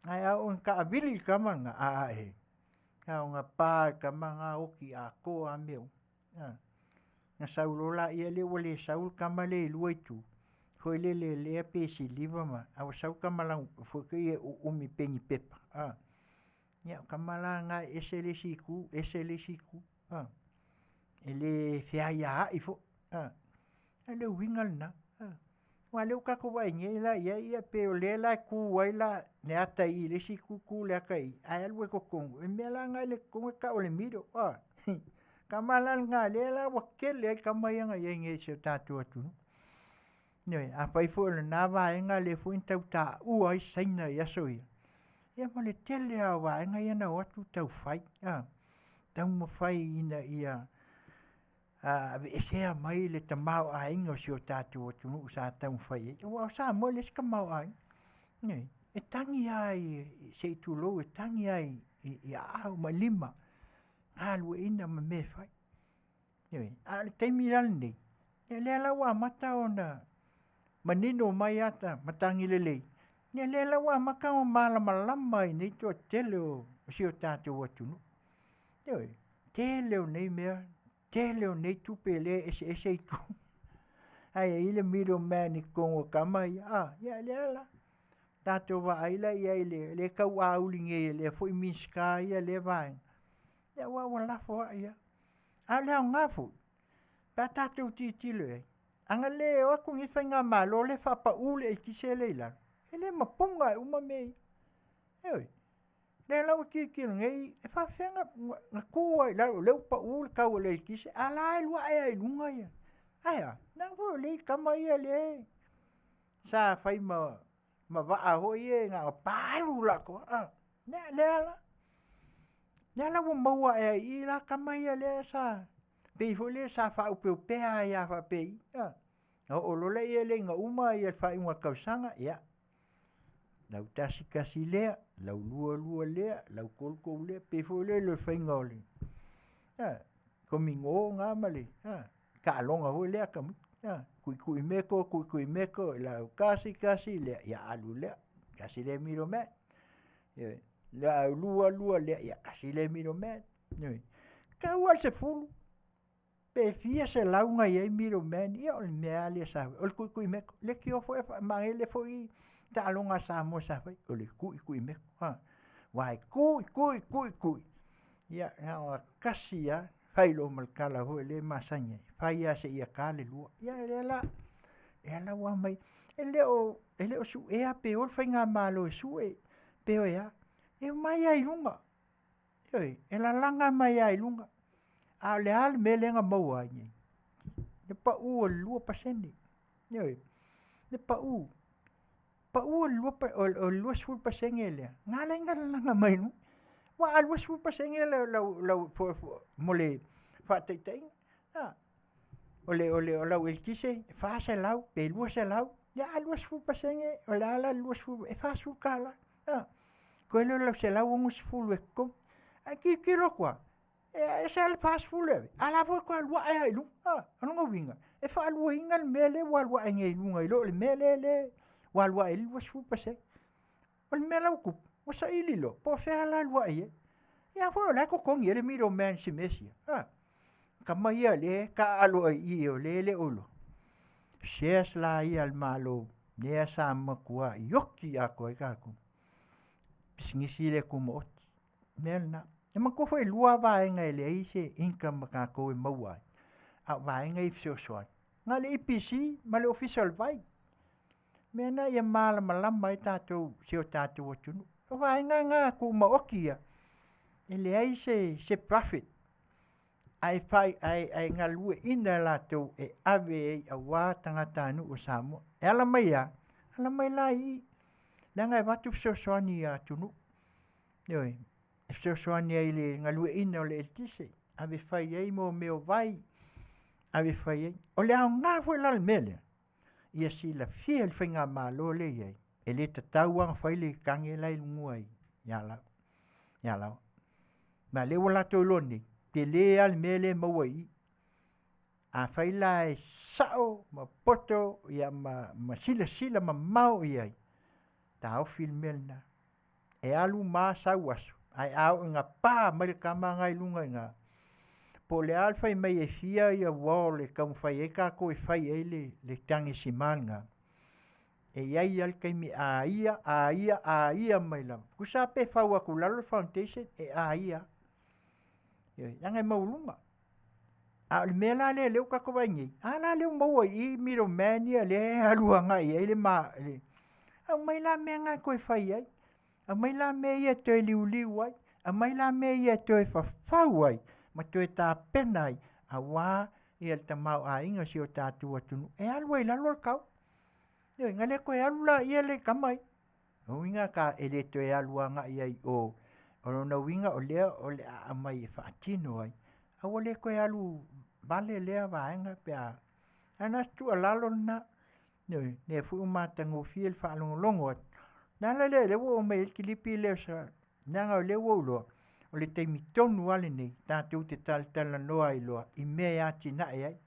Ae a oo ina taavili le tama lena, a e, na ona pa le tama lena oti atoa lava mea uma. A. Na sau loa laia lea ua le sau le tama lea e lua itu, foi lele lea pe siliva ma, a ua sau le tama foi ia e uumi penipepa, a. Ia o tama la na e ese le isi itu, ese le isi itu, a. E le feaiaai foi, a. O le uiga lena, a. Aua o lea ua tatou vaai nei la i ai, ia pei o lea la e tu ai la le ata i i le isi itu, tu le ata i i, ae alu ai totonu, o le mea la lena i le totonu e tau o le middle, a. Tama la lena lea la ua tele ai tama ia na i ai nei i si o tatou atunuu. Ioe, afai foi o lena vaega lea foi na tau taua ai Saina i aso ia, ia ma le tele lava o vaega ia na o atu taufai, a, taumafai ina ia aveesea mai le tamaoaiga o si o tatou atunuu sa taumafai i ai. Aua o Samoa e leai se tamaoaiga. Ioe, e tagi lava i, se i tulou, e tagi lava i aao ma lima, galueaiina ma mea e fai. Ioe, a o le taimi la lenei, ia lea la ua amata ona manino mai ata matagi lelei, ia lea la ua amata ona malamalama i nei toatele o si o tatou atunuu. Ioe, tele o nei mea, tele o nei tupe lea e eseese itu. Ae i ai le middleman i totonu o tama ia, a, ia lea la. Tatou vaai la i ai i le tauauli nei e lea foi Minisita ia lea vaega, ia aua ua lafoai lava. A o le aoga foi, pe a tatou tilotilo i ai, ana le o atu lenei faigamalo lea e faapau le eletise lea i lalo, e le mapuna uma mea ia. Ioe. Lea la ua tilotilo nei, e faapefea ona tuu ai i lalo o lea ua pau le tau o le eletise, a o la e alu ae lava i luga ia. Ae a? Leaga foi o lea e i tama ia lea sa fai ma vaa foi ia na ona palu latou, a. Lea la, lea la ua maua ae ai i i la tama ia lea sa pei foi lea sa faaopeopea ai lava faapei, a. Na oo loa lea ina uma le faaiuga o le tausaga, ia, lau tasi tasi lea, lau lua lua lea, lau tolu tolu lea, pei foi lea o le faiga o le komino na ma le taaloga foi lea a tamaiti, a, tuitui meko, tuitui meko, lau tasi tasi lea, ia alu lea, tasi lea middleman. Ioe. Le aulua lua lea, ia kasi le middleman. Ioe. Tau lava i le 10, pe fia selau na i ai middleman, ia o le mea lava lea sa fai. O le tuituimeko, leitioa foi a manaia lea foi taaloga a Samoa sa fai, o le tuituimeko. Aua e tui, tui, tui, tui, ia na ona tasi lava fai loa ma le tala foi lea e masani ai, fai lava seia ta le lua. Ia lea la, lea la ua aumai, e le o, e le o suea pe o le faigamalo e sue, pe o e a, e omai lava i luga. Ioe, e lalaga mai lava i luga. A o le a le mea lea na maua ai nei? Le pau o le 2%. Ioe, le pau. Pau o le 20% lea, na ala ai ona lalaga mai i luga. Aua a 20% lau, lau, mo le faataitaiga, a, o le, o le, o lau eletise e 400 pe 200, ia a 20% o le a la le 20, e $40, a. Toe lea o lau 160 e totogi. Ae tilotilo atu lava, e ese lava le 40 e ave, a o la e foi e toe alu ae lava i luga. A, o lona uiga, e faaluaina le mea lea ua alu ae nei i luga i lo le mea lea ua alu ae ai le 20%. O le mea la ua tupu, ua saili loa, po o fea la alu ae i ai. Ia foi o la e totogi ai le middleman i si mea sia. A, tama ia lea e taaalo ai i i o lea e le o iloa. Shares la ia a le Malo, lea sa matua ioki atoa ai tatou. Pisinisi lea tumaoti. Mea lena. E manatua foi e lua vaega e leai se income a tatou e maua ai, a o vaega ia e fesoasoani. Na o le EPC ma le Ofisa o le Vai. Mea na ia malamalama ai tatou si o tatou atunuu. O vaega na tumaoti ia, e leai se, se profit ae fai, ae, ae galueaiina e latou e ave ai aua tagatanuu o Samoa. E ala mai a? Ala mai la i i, leaga e avatu fesoasoani i atunuu. Ioe, e fesoasoani ai i le galueaiina o le eletise, ave fai ai mo mea o vai, ave fai ai. O le aoga foi la o le mea lea, ia silafia e le faigamalo lea e i ai, e le tatau lava ona fai le tane la e i luga i Alaoa. Ma lea ua latou iloa nei, tele lava le mea lea e maua i i. Afai la e sao ma poto ia ma, ma silasila mamao i ai, taofi le mea lena. E alu ma sau aso, ae a oo ina pa mai le tama na i luga i ina, po o le a le fai mai e fia ia wall e taumafai ai tatou e fai ai le, le tane sima lena, e i ai lava le taimi e aia, aia, aia mai lava. Tusa lava pe fau atu i lalo le foundation, e aia lava. Ioe, leaga e maualuga. A o le mea la lea lea ua tatou vaai nei, a la lea ua maua i i middleman ia lea e alu agai i ai le ma, le, aumai la mea na e toe fai ai, aumai la mea ia e toe liuliu ai, aumai la mea ia e toe fafau ai ma toe tapena ai aua ia le tamaoaiga o si o tatou atunuu e alu ai i lalo le tau. Ioe, na le toe alu laia le tama ia. O uiga ka e le toe alu agai ai i o. O lona uiga o lea o le a aumai e faatino ai. A ua le toe alu vale lea vaega pe a. Ae na o se tuualalo lena. Ioe, lea foi ua matagofie le faalogologo atu. O le ala lea o lea ua ou aumai ai le kilipi lea o Sarawak, leaga o lea ua ou iloa, o le taimi tonu lava lenei tatou te talatalanoa ai loa i mea e atinae ai.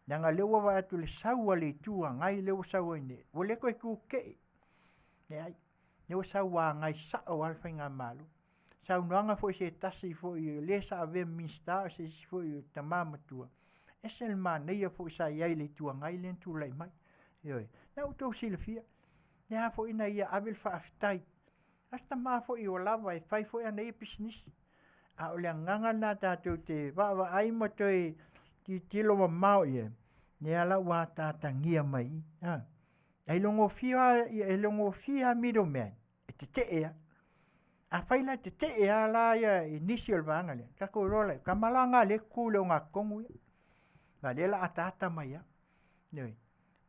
Leaga o lea ua vaai atu i le sau a le Itu Agai lea ua sau ai nei, ua le toe tute'e. Leai, lea ua sau ua agai sao lava le faigamalo. Saunoaga foi a se tasi foi o le sa avea ma Minisita o se isi foi o tama matua, ese le manaia foi sa i ai i le Itu Agai lea na tulai mai. Ioe, na ua outou silafia, lea foi na ia ave le faafetai. A o se tama foi ua lava e fai foi ana ia pisinisi. A o le agaga lena tatou te vaavaai ma toe tilotilo mamao i ai, lea la ua ataatagia mai i i. A iloagofie lava, e iloagofie lava middleman e tetee lava. Afai la e tetee lava la ia i nisi o le vaega lea, tatou iloa lea, tama la na o lea e tutu i le ogatotonu ia. A o lea o le a ataata mai lava. Ioe.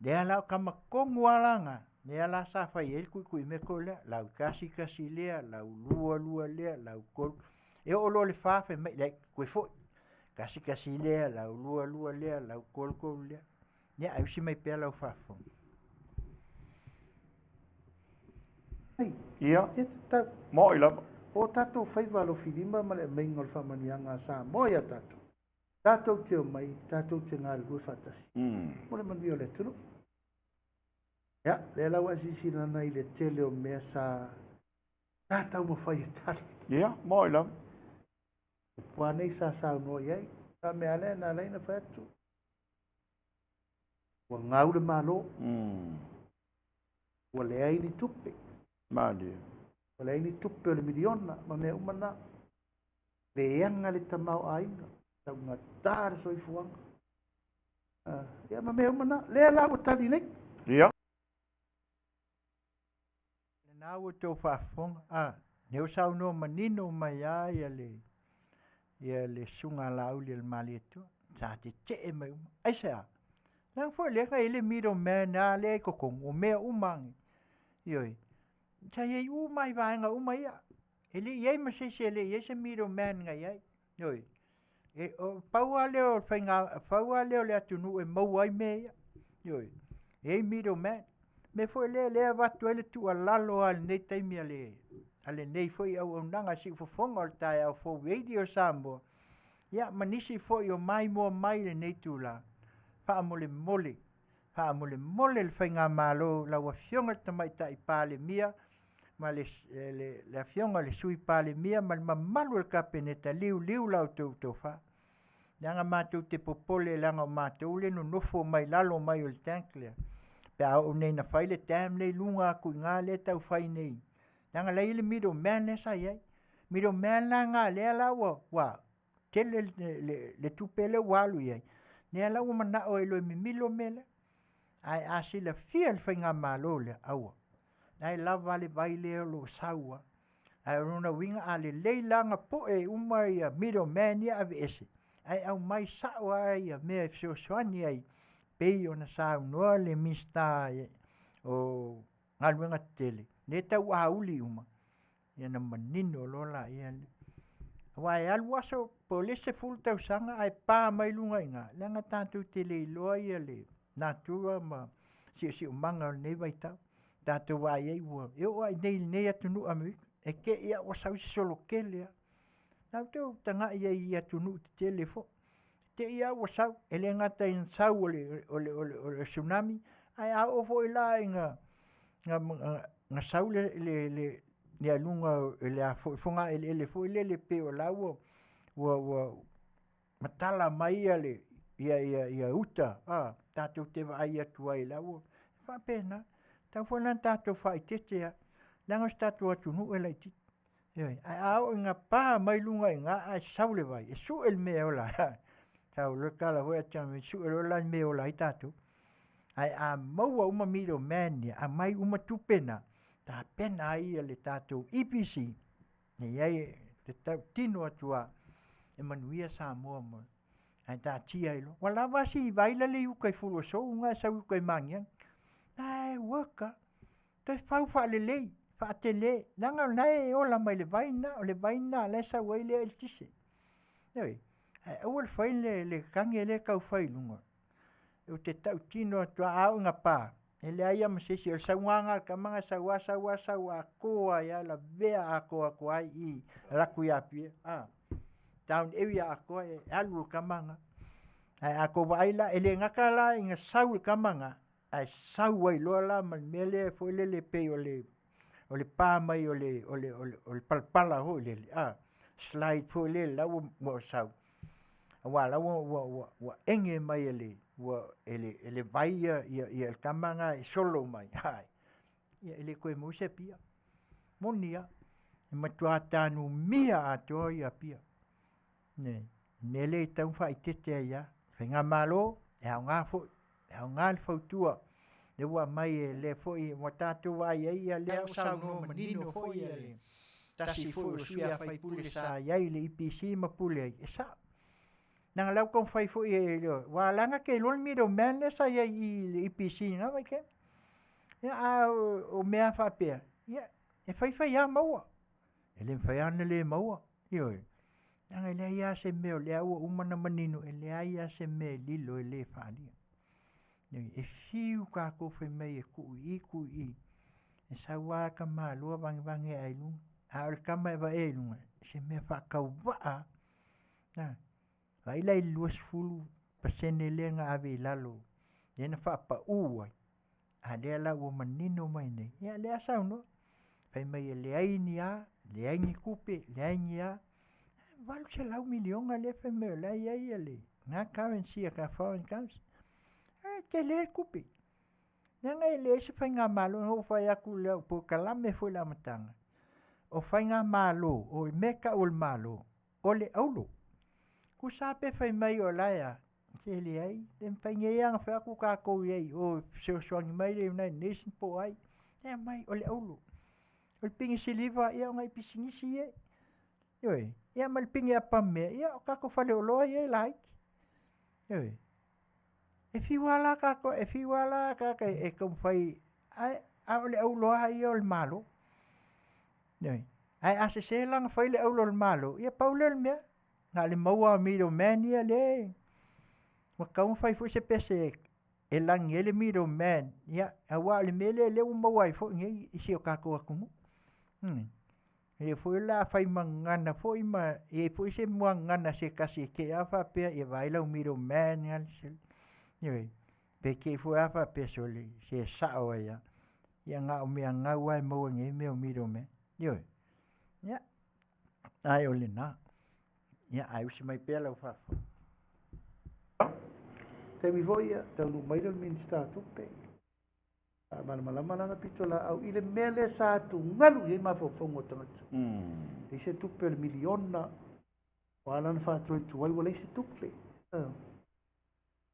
Lea la o tama tonu lava la na, lea la sa fai ai le tuituimeko lea, lau tasi tasi lea, lau lua lua lea, lau tolu. E oo loa i le fa fai mai, leai, toe foi. Tasi tasi lea, lau lua lua lea, lau tolu tolu lea. Ia, ae usi mai pea lau faafofoga. Ia, E tatau. mo'i lava. O tatou faiva alofilima ma le aumaiga o le faamanuiaga a Samoa ia tatou. Tatou te omai, tatou te galulue faatasi. Mo le manuia o le atunuu. Ia, lea la ua e silasila i le tele o mea sa Sa taumafai e tali. Ia, mo'i lava. Upu a nei sa saunoa i ai. Sa mea lea na ala ai ona fai atu. Ua gau le Malo. Ua leai ni tupe. Malie. Ua leai ni tupe o le miliona ma mea uma na. Leaga le tamaoaiga. Taugata le soifuaga. Ia ma mea uma na. Lea la ua tali nei. Ia. Lena ua outou faafofoga, a, lea ua saunoa manino mai lava ia le, ia le Susuga a Laauli o le Malietoa, sa tetee mai uma. Aisea? Leaga foi lea na i ai le middle man lava lea i totonu, o mea uma lava nei. Ioe. Sa i ai uma lava i vaega uma ia. E le i i ai ma se isi e le i i ai se middle man na i ai. Ioe. E, o, pau lava lea o le faiga, pau lava lea o le atunuu e maua ai mea ia. Ioe. E i ai middle man. Mea foi lea lea e avatu ai le tuualalo lava i lenei taimi a le, a lenei foi auaunaga siufofoga o le taeao fou Radio Samoa, ia ma nisi foi o maimoa mai i lenei itula, faamolemole, faamolemole le Faigamalo, lau Afioga i le Tamaitai Palemia ma le, le, le Afioga i le Sui Palemia ma le mamalu o le Kapeneta, liuliu la outou tofa. Leaga matou te popole leaga o matou le nonofo mai lalo mai o le tank lea. Pe a oo nei ina fai le dam lea i luga atu i ina lea e tau fai nei. Leaga la e i ai le middle man lea sa i ai. Middle man la lena lea la ua, ua tele le, le, le tupe lea ua alu i ai. Lea la ua manao ai loa e mimilo mea lea. Ae a silafia le faigamalo lea, aua. La e lava le vai lea o lo o sau lava. Ae o lona uiga a lelei la ona poe uma ia middle man ia aveese, ae aumai sao lava ia mea e fesoasoani ai, pei ona saunoa le Minisita o Galuega Tetele, lea e tauauli uma, ia ona manino loa laia lea. Aua e alu aso po o le isi 10 tausaga ae pa mai luga i ina, leaga tatou te le iloa ia le natura ma siosiomaga o lenei vaitau. Tatou vaai ai ua e oo lava i inei i lenei atunuu Amerika, e te i lava ua sau se solo tele lava. Na outou tagai ai i atunuu tetele foi. Te i lava ua sau, e le gata ina sau o le, o le, o le, o le tsunami, ae a oo foi la ina na, na sau le, le, le, le aluga o le a foi, fogaeleele foi lele pei o la ua, ua, ua matala mai ia le, ia, ia, ia uta, a, tatou te vaai atu ai la ua, e faapena. Tatau foi la ona tatou faaeteete lava, leaga o si tatou atunuu e laitiiti. Ioe, ae a oo ina pa mai luga i ina ae sau le vai, e sue le mea e ola ai. Sau loa le tala foi a Tiame, sue loa la le mea e ola ai tatou. Ae a maua uma middle man ia, aumai uma tupe na, tapena ai ia le tatou EPC, e i ai te tautino atu lava, e manuia Samoa mo ae taatia ai loa. Ua lava si vai la le i uka i Fuluasou na e sau i uka i Magiagi. La e work lava. Toe fau faalelei, faatele, leaga o lena e ola mai le vai lena, o le vai lena la e sau ai lea eletise. Ioe, ae aua le fai le, le tane lea e tau fai i luga. Ou te tautino atu lava, a oo ina pa, e leai lava ma se isi, o le sauga lena a le tama na sau lava, sau lava, sau atoa ai lava, lavea atoa atu ai i i, alu atu i Apia, a, town area atoa e alu le tama lena. Ae a tou vaai la, e le gata la ina sau le tama lena, ae sau ai loa la ma le mea lea foi lele pei o le o le pa mai o le o le o le o le palapala foi lele, a, slide foi lele la ua ua sau. Aua la ua ua ua ua ege mai e le ua e le e le vai ia ia ia le tama lena e solo mai, ai. Ia e le toe maua se Apia. Moni lava, e matua tanumia atoa ia Apia. Le mea lea e tatau ona faaeteete ai lava. Faigamalo, e aoga foi, e aoga le fautua, lea ua aumai e lea foi ua tatou vaai ai ia lea ua saunoa manino foi ia le tasi foi o sui usufono sa i ai i le EPC ma pule ai, e sao. Leaga la ua taumafai foi e, aua la na te iloa le middle man lea sa i ai i le EPC i lena vaitaimi. Ia a o mea faapea, ia e faifai lava maua. E le mafai lava ona le maua, ioe. Leaga e leai lava se mea o lea ua uma ona manino, e leai lava se mea e lilo e le faaalia. E fiu tatou fai mai e tuu i i, tuu i i, e sau lava tamaloa vagevage ae i luga. A o le tama e vaea i luga, se mea faatauvaa lava. Vaai la i le 20% lea na ave i lalo, lea na faapau ai, a lea la ua manino mai nei, ia lea saunoa. Fai mai e leai ni a, leai ni tupe, leai ni a. $800 miliona lea fai mai o la e i ai le na currency a ka foreign currency. E tele le tupe. Leaga e leai se faigamalo, na ou fai atu i lau polokalame foi i le amataga, o faigamalo, o mea e tau o le Malo, o le auro. Tusa lava pe fai mai o la e a, se leai, e le mafai nei lava ona fai atu tatou i ai i o e fesoasoani mai le United Nations po o ai, e aumai, o le auro. O le pine siliva, ia o nai pisinisi ia. Ioe, ia ma le pine apamea, ia o tatou faleoloa ia e laiti. Ioe. E fiu lava la tatou, e fiu lava la tagata e taumafai, ae a o le aulo lava ia o le Malo. Ioe. Ae a sese la ona fai le aulo o le Malo, ia pau lea o le mea. Na o le maua lava o middleman ia lea e, ua tatau ona fai foi se pese e lagi ai le middleman, ia, aua o le mea lea o lea ua maua ai foi nei i si o tatou atunuu. O lea foi o le a fai magana foi ma i ai foi se muagagana a se tasi e te i lava faapea, ia vaai lau middleman, ioe, pe te i foi lava faapea, sole, se sao ai lava. Ia na o mea gau lava e maua i nei mea o middleman. Ioe. Ia, ae o lena. Ia, ae usi mai pea lau faafofoga. Taimi foi ia, taunuu mai lea o le Minisita o Tupe. Faamalamalama lana pitolaau i le mea lea sa atugalu i ai mafaufauga o tagata. Leai se tupe o le miliona, ua ala ona faatuaituai ua leai se tupe.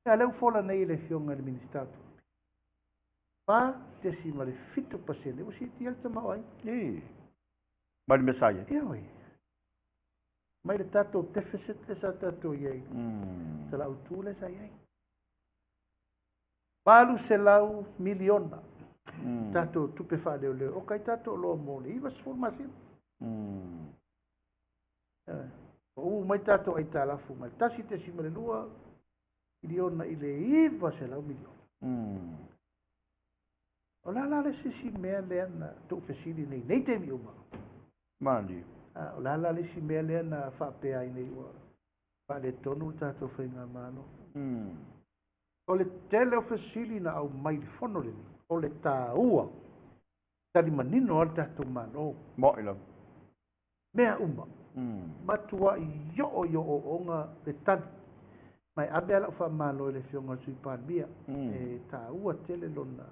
Ia lea ua fola nei e le Afioga i le Minisita o Tupe. 4.7% ua siitia le tamaoaiga. Ii. Mai le mea sa i ai. Ioe. Mai le tatou deficit lea sa tatou i ai. Tala autu lea sa i ai. 800 miliona tatou tupe faaleoleo o kai tatou oloa mo le 90 masina. Ua uu mai tatou aitalafu mai le 1.2 miliona i le 900 miliona. O le a la le isi isi mea lea na tuufesili nei nei taimi uma? Malie. O le a la le isi mea lea na faapea ai nei ua faaletonu le tatou faigamalo? O le tele o fesili na aumai i le fono lenei, o le taua, tali manino lava le tatou Malo. Mo'i lava. Mea uma. Matuai oo i ooooga le tali. Ma e ave lava lau faamalo i le Afioga i le Sui Palemia. E taua tele lona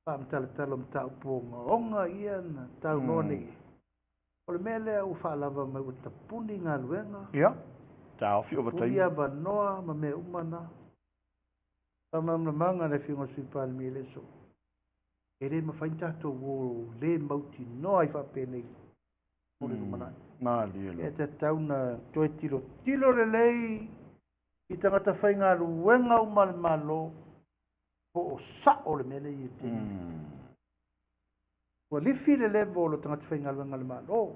faamatalatala o mataupu ogaoga ia na taunoa nei i ai. O le mea lea ua faalava mai ua tapuni galuega. Ia, taofi ova Tapuni taimi. avanoa ma mea uma na. Faamalamalamaga a le Afioga i le Sui Palemia i le aso. E le mafai ona tatou o le mautinoa ai faapenei mo le lumanai. Malie lava. E tatau na toe tilotilo lelei i tagata faigaluega uma a le Malo po o sao le mea lea e i ai taimi. Ua lifi le level o tagata faigaluega a le Malo.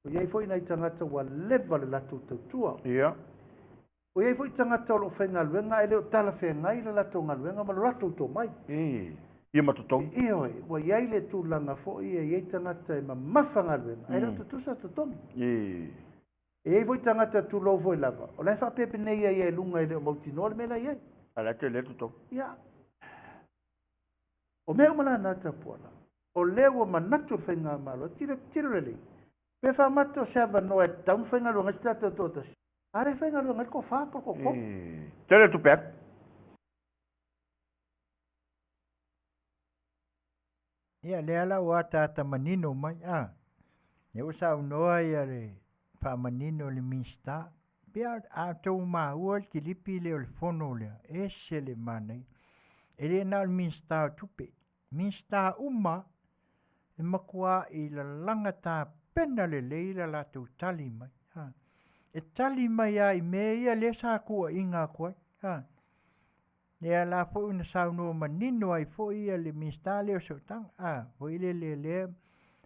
Ua i ai foi nai tagata ua leva le latou tautua. Ia. Ua i ai foi tagata o lo o faigaluega ae le o talafeagai le latou galuega ma lo latou tomai. Ia ma totogi. Ioe, ua i ai le tulaga foi e i ai tagata e mamafa galuega ae le o tutusa totogi. E i ai foi tagata tulou foi lava, o la e faapepenei ai i luga e le o mautinoa le mea la e i ai. A la e tele totogi. Ia. O mea uma la na tapuala. O lea ua manatu le faigamalo, e tilotilo lelei. Pe faamata o se avanoa e tatau ona faigaluega ai se tatou toatasi. A lea faigaluega ai le toafa po o le toatolu. Tele tupe alu. Ia lea la ua ataata manino mai, a. Lea ua saunoa ia le faamanino o le Minisita. Pe a outou maua le kilipi lea o le fono lea, e ese le manaia. E le na o le Minisita o Tupe, Minisita uma e matuai lalaga tapena lelei la latou tali mai. A. E tali mai lava i mea ia lea sa tuuaiga atu ai. A. Lea la foi na saunoa manino ai foi ia le Minisita lea o Sootaga. A, foi le lea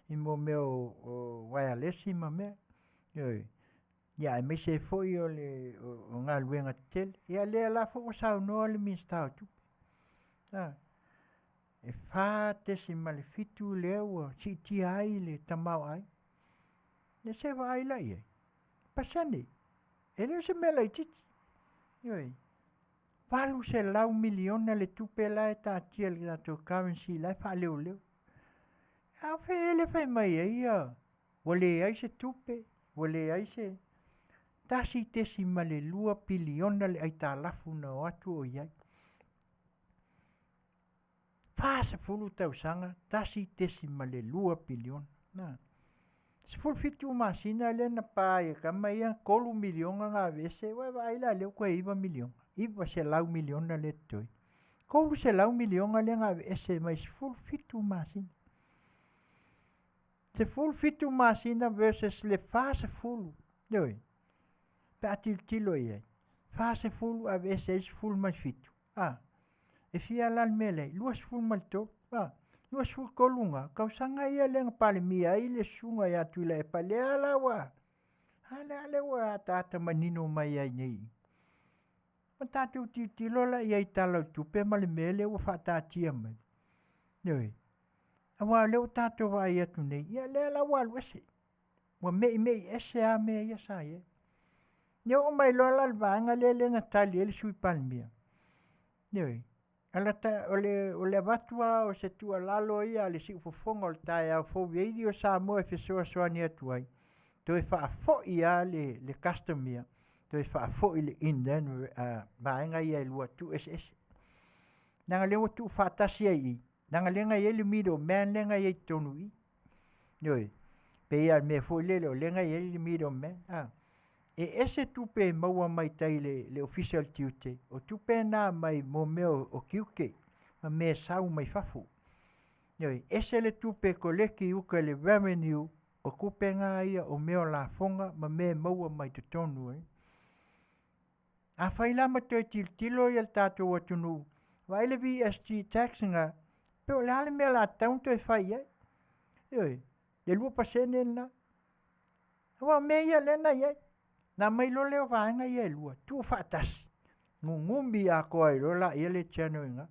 i mo mea o wireless ma mea. Ioe. Ia aemaise foi o le o galuega tetele. Ia lea la foi ua saunoa le Minisita o Tupe. A. E 4.7 lea ua siitia ai le tamaoaiga. Ia se vaai la i ai. Pasene. E le o se mea laitiiti. Ioe. 800 miliona le tupe la e taatia i le tatou currency la e faaleoleo. A o fea ea le fai mai ai ia ua leai se tupe, ua leai se 1.2 piliona le aitalafu na o atu o i ai. 40 tausaga, 1.2 piliona. Na. 17 masina lea na pa ai e kama ia 3 miliona na aveese, ua e vaai la lea ua toe 9 miliona. 900 miliona lea e totoe. 300 miliona lea na aveese mai 17 masina. 17 masina versus le 40. Ioe. Pe a tilotilo i ai. 40 aveese ai 17. A. E fia la le mea lea? 23. A. 23 na. Tausaga ia lea na palemia ai le susuga ia Tuilaepa. Lea la ua. A lea lea ua ataata manino mai ai nei. Ma tatou tilotilo la i ai i Tala o le Tupe ma le mea lea ua faataatia mai. Ioe. Aua o lea ua tatou vaai atu nei, ia lea la ua alu ese. Ua meimei ese lava mea ia sa i ai. Ia oo mai loa la le vaega lea lea na tali ai le Sui Palemia. Ioe. Alata, o le, o le avatu lava o se tuualalo ia a le siufofoga o le taeao fou Radio Samoa e fesoasoani atu ai, toe faafoi lava le, le custom ia, toe faafoi le inland vaega ia e lua, tuueseese. Leaga lea ua tuufaatasi ai i i, leaga lea na i ai le middle man lea na i ai i totonu i i. Ioe, pei lava o le mea foi lele o lea na i ai le middle man. A. E ese tupe e maua mai tai le, le ofisa o le tiute, o tupe na mai mo mea o, o tiute ma mea sau mai fafo. Ioe, ese le tupe e koleki i uka i le revenue, o tupe na ia o mea o lafoga ma mea e maua mai totonu ai. Afai la ma toe tilotilo ia le tatou atunuu, vaai le VSG tax na, pe o le a le mea o le a tatau ona toe fai i ai. Ioe, le 2% lena. Aua o mea ia lea na i ai. Na aumai loa lea o vaega ia e lua, tuufaatasi, nunumi atoa ai loa laia le channel i ina.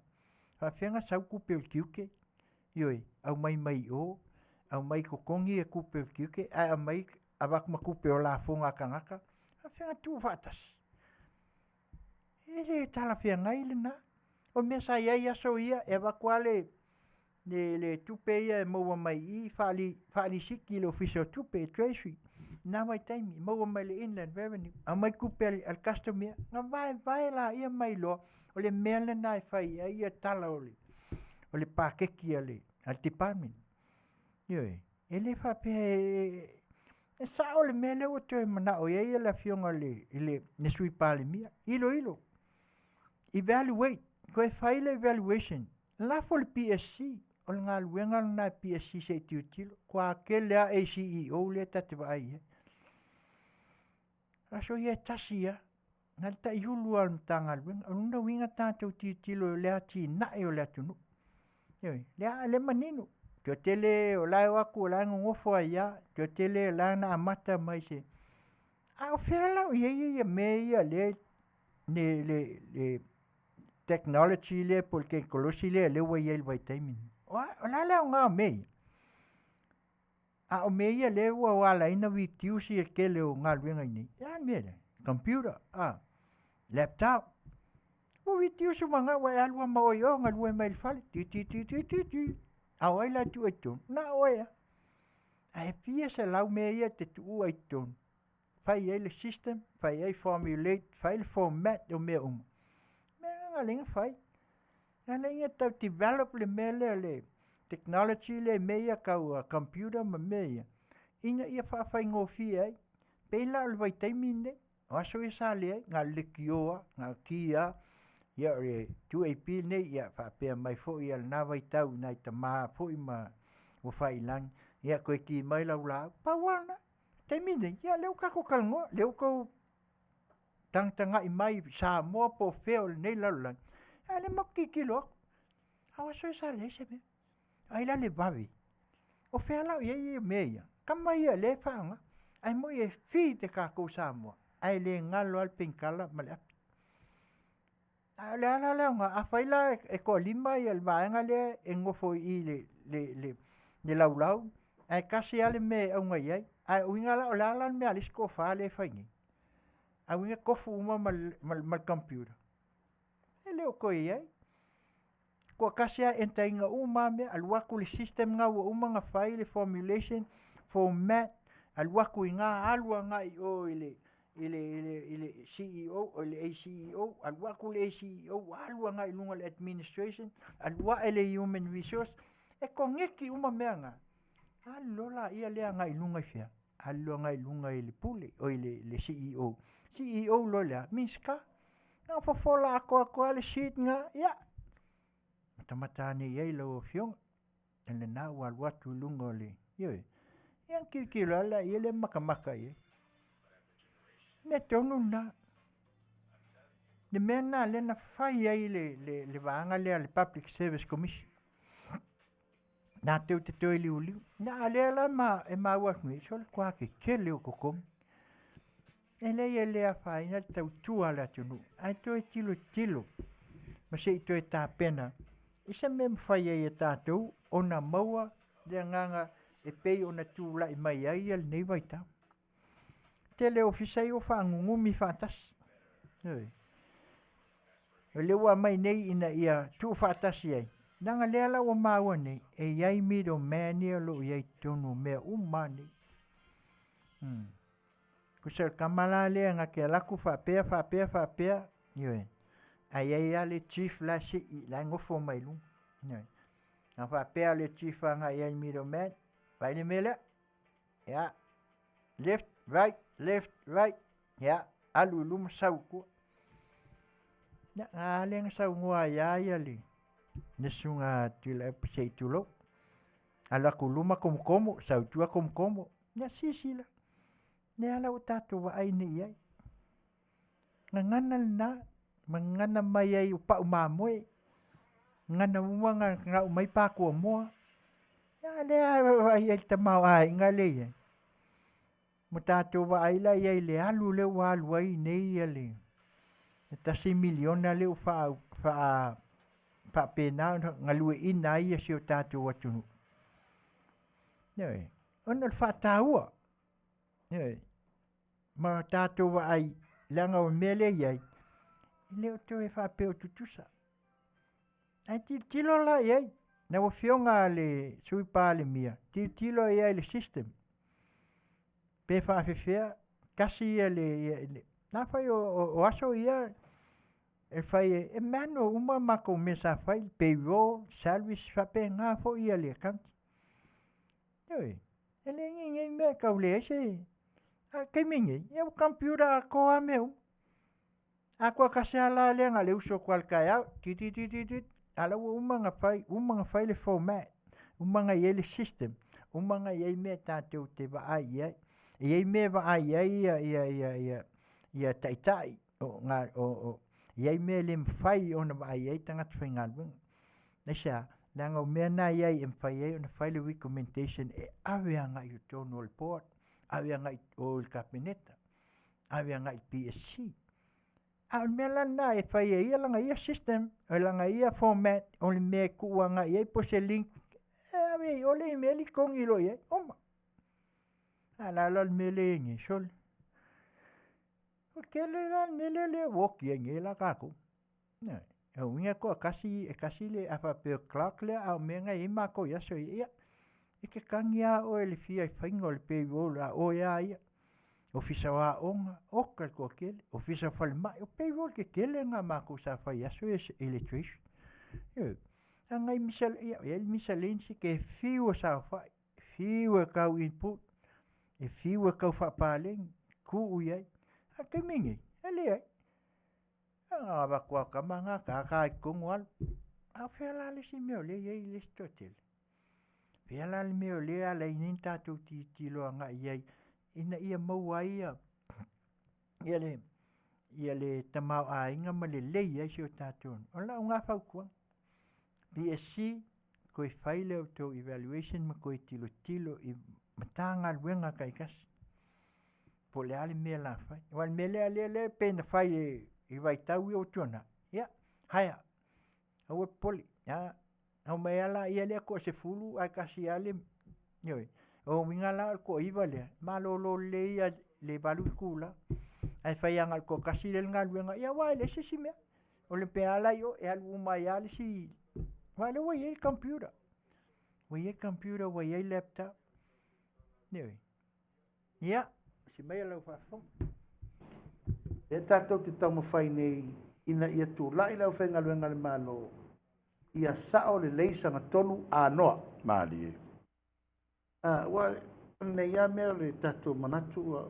Faapefea ona sau tupe o le tiute? Ioe, aumai mai i o, aumai totogi ia tupe o le tiute, ae aumai avatu ma tupe o lafoga a tagata. Faapefea ona tuufaatasi? E le talafeagai lena. O mea sa i ai aso ia, e avatu lava le, le, le tupe ia e maua mai i i, faali, faalisiti i le Ofisa o Tupe, Treasury, i na vaitaimi, maua mai le Inland Revenue, aumai tupe a le, a le custom ia, na vaevae laia mai loa, o le mea lena e fai ai ia tala o le, o le paketi a le, a le department. Ioe, e le faapea e, e sao le mea lea ua toe manao i ai le afioga i le, i le, le Sui Palemia. Iloilo. Evaluate. Toe fai le evaluation. Lafo le PSC. O le galuega lena e PSC se i tilotilo. Kua tele lava ACEO lea ta te vaai i ai. Aso ia e tasi lava. Na le taiulu lava o le Matagaluega. O lona uiga tatou tilotilo i le atinae o le atunuu. Ioe, lea, lea manino. Toatele o la e o atu, o la e nonofo ai lava. Toatele o la na amata mai se... A o fea la o i ai ia mea ia lea le, le, le technology lea po o le tekonolosi lea lea ua i ai i le vaitaimi lenei. O, a, o le a le aoga o mea ia? A o mea ia lea ua ala ai ona reduce le tele o galuega i inei, e a le mea lea? Computer, a, laptop. Ua reduce uma na, ua e alu lava ma oe i o, galue mai i le fale, ti ti ti ti ti ti. A o ai la e tuu ai i totonu? Na o oe lava. Ae fia selau mea ia e te tuua i totonu, fai ai le system, fai ai formulate, fai le format o mea uma. Mea na ala ai ona fai. Na ala ai ona tau develop le mea lea le technology lea i mea ia tau computer ma mea ia, ina ia faafaigofie ai. Pei la o le vaitaimi lenei, o aso ia sa leai, na o le leitio lava, na o le ki lava, ia o le 2AP lenei, ia faapea mai foi ia lena vaitau i nai tama foi ma ua faiilagi, ia toe ki mai lau laau. Pau lava lena. Taimi lenei, ia lea ua tatou talanoa, lea ua tou tagatagai mai i Samoa po o fea o lenei lalolagi, a o lea matou te tilotilo atu. A o aso ia sa leai se mea. Ai la le vave. O fea la o i ai mea ia? Tama ia lea e faaaoga. Ae moi e feed e tatou Samoa, ae le galo lava le penikala ma le api. A o le a la le aoga? Afai la e toalima le vaega lea e nofo i i le, le, le, le laulau, ae tasi lava le mea e auga i ai, ae uiga la o le a la le mea a le isi toafa lea e fai nei? A uiga tofu uma ma le, ma le, ma le computer. E le o toe i ai. Toatasi lava e enter ina uma lava mea, alu atu i le system lena ua uma ona fai le formulation, format, alu atu i ina, alu agai i o i le i le i le i le CEO o le ACEO, alu atu le ACEO, alu agai i luga o le administration, alu ae le human resource, e koneti uma mea na, alu loa laia lea agai i luga i fea? Alu loa agai i luga i le Pule, oi le CEO. CEO loa le a? Minisita. Na ona fofola atoatoa lava le sheet lena, ia, matamata ane i ai lau Afioga, o lena ua alu atu i luga o le, ioe. Ia ona tilotilo lava laia lea ma matamata i ai. O le mea tonu lena. Le mea lena lea na fai ai le, le, le vaega lea a le Public Service Commission. Latou te toe liuliu. Na a lea la ma, e maua atu nei, sole toa tetele o totogi. E leai e le afaina le tautua a le atunuu, ae toe tilotilo ma se i toe tapena i se mea e mafai ai e tatou ona maua le agaga e pei ona tulai mai ai lenei vaitau. Tele o ofisa ia ua faanunumi faatasi. Ioe. O lea ua aumai nei ina ia tuufaatasi ai, leaga lea la ua maua nei, e i ai middleman ia o lo o i ai i totonu o mea uma lava nei. Tusa o le tama la lea na te alu atu faapea, faapea, faapea, ioe, ae i ai lava le chief la e sii, la e nofo mai luga. Ioe. A faapea le chief agai i ai i le middleman, vaai le mea lea, ia, left, right, left, right, ia, alu i luma sau i tua. Ia, a lea na saunoa ai lava ia le, le susuga Tuilaepa se i tulou. Alu atu i luma komokomo, sau i tua komokomo. Ia silasila, lea la ua tatou vaai nei i ai. Gagana lena, ma gagana mai ai o pau mamoe, gagana uma na gau mai pa kuamoa. Ia lea e vaai ai le tamaoaiga lea e i ai. Ma tatou vaai la i ai i le alu lea ua alu ai nei ia le $1 miliona lea ua faapena ona galueaiina ai si o tatou atunuu. Ioe, ona o le faataua. Ioe, ma tatou vaai, leaga o le mea lea e i ai, e le o toe faapea o tutusa. Ae tilotilo la i ai, lau Afioga le Sui Palemia, tilotilo i ai i le system, pe faapefea, tasi ia le, afai o aso ia e fai e manual uma matou mea sa fai, payroll, salaries, faapena foi ia le account. Ioe, e le nei mea e tau leai se, a o le taimi lenei, ia ua computer atoa lava mea uma. A toatasi lava la lea na o le usu atu lava i le taeao, ti ti ti ti ti, a o la ua uma ona fai, uma ona fai le format, uma ona i ai le system, uma ona i ai mea tatou te vaai i ai. E i ai mea e vaai i ai ia taitai, o i ai mea e le mafai ona vaai i ai tagata faigaluega. Aisea? Leaga o mea na e i ai e mafai ai ona fai le recommendation e ave agai i totonu o le board, ave agai i o i le Kapeneta, ave agai i le PSC. A o le mea la lena e fai e ia lana ia system, o lana ia format, o le mea e tuu agai i ai po o se link, e ave i o le email togi loa i ai, uma. A o le a la le mea lea e i ai nei, sole. O le tele la le mea lea lea ua oti ai nei la tatou. Ioe. O uiga toatasi, e tasi le, a faapea o clerk lea, a o mea na e i ai matou i aso ia, ia, e te tagi lava oe i le fia faiga o le payroll a oe lava ia. Ofisa o Aoga, oka le toatele, Ofisa o Falemai, o payroll tetele na a matou sa fai i aso ia i le Treasury. Ioe. A nai ia, e i ai le miscellaneous e fiu e saofai, fiu e tau input, e fiu e tau faapaleni, tuu i ai. A o le taimi lenei, e leai. A avatu lava o tama na, ta ta i totonu alu. A o fea la le isi mea o lea e i ai le isi toatele? Fea la le mea o lea e ala ai nei ona tatou tilotilo agai i ai ina ia maua ai ia, ia le, ia le tamaoaiga ma lelei ai si o tatou. O lau na fautuaga. PSC, toe fai le outou evaluation ma toe tilotilo i Matagaluega taitasi. Po o le a le mea o le a fai. Aua o le mea lea lea lea pei ona fai i vaitau ia ua tuanai, ia, hire, aua le popole. Ia, aumai lava laia lea toa-10 ae tasi lava le, ioe. O lona uiga la o le toa-9 lea, malolo lelei ia le 8 itula. Ae fai lava na o le toatasi lea e i le galuega, ia aua e leai se isi mea. O le mea lava la i o, e alu uma ai lava le isi. Aua o lea ua i ai le computer. Ua i ai computer, ua i ai laptop. Ioe. Ia, si mai lau faafofoga. Lea tatou te taumafai nei ina ia tulai le aufaigaluega a le Malo ia sao lelei sagatonu anoa. Malie. Ua nei lava mea o le tatou manatu ua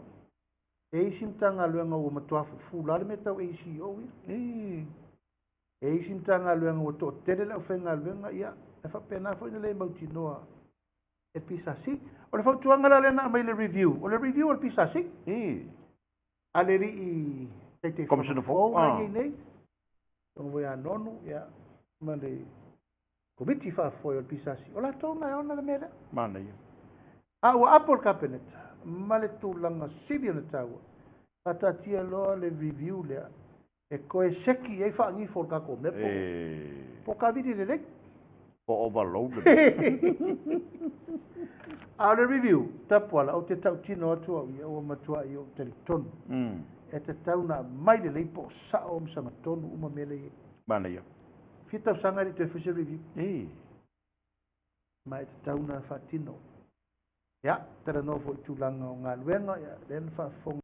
e isi Matagaluega ua matua fufula le mea tau ACEO ia. E isi Matagaluega ua toatele le aufaigaluega, ia, e faapena foi ona le mautinoa e PSC. O le fautuaga la lea na aumai le review, o le review o le PSC. A le alii Taitaifono fou la i ai nei, Togo ia Nonu, ia, ma le Komiti Faafoe o le PSC, o latou na e ona le mea lea. Manaia. A ua apo le Kapeneta ma le tulaga sili ona taua, faataatia loa le review lea e toe seki i ai faagifo o le tatou mea po o kavili lelei. Po overload. A o le review, Tapuala, ou te tautino atu au ia, ua matuai ou talitonu. E tatau ona aumai lelei po o sao ma sagatonu uma mea lea e i ai. Manaia. Fia tausaga e le i toe fai se review. Ma e tatau ona faatino. Ia, talanoa foi i tulaga o galuega, ia, lea na faafofoga.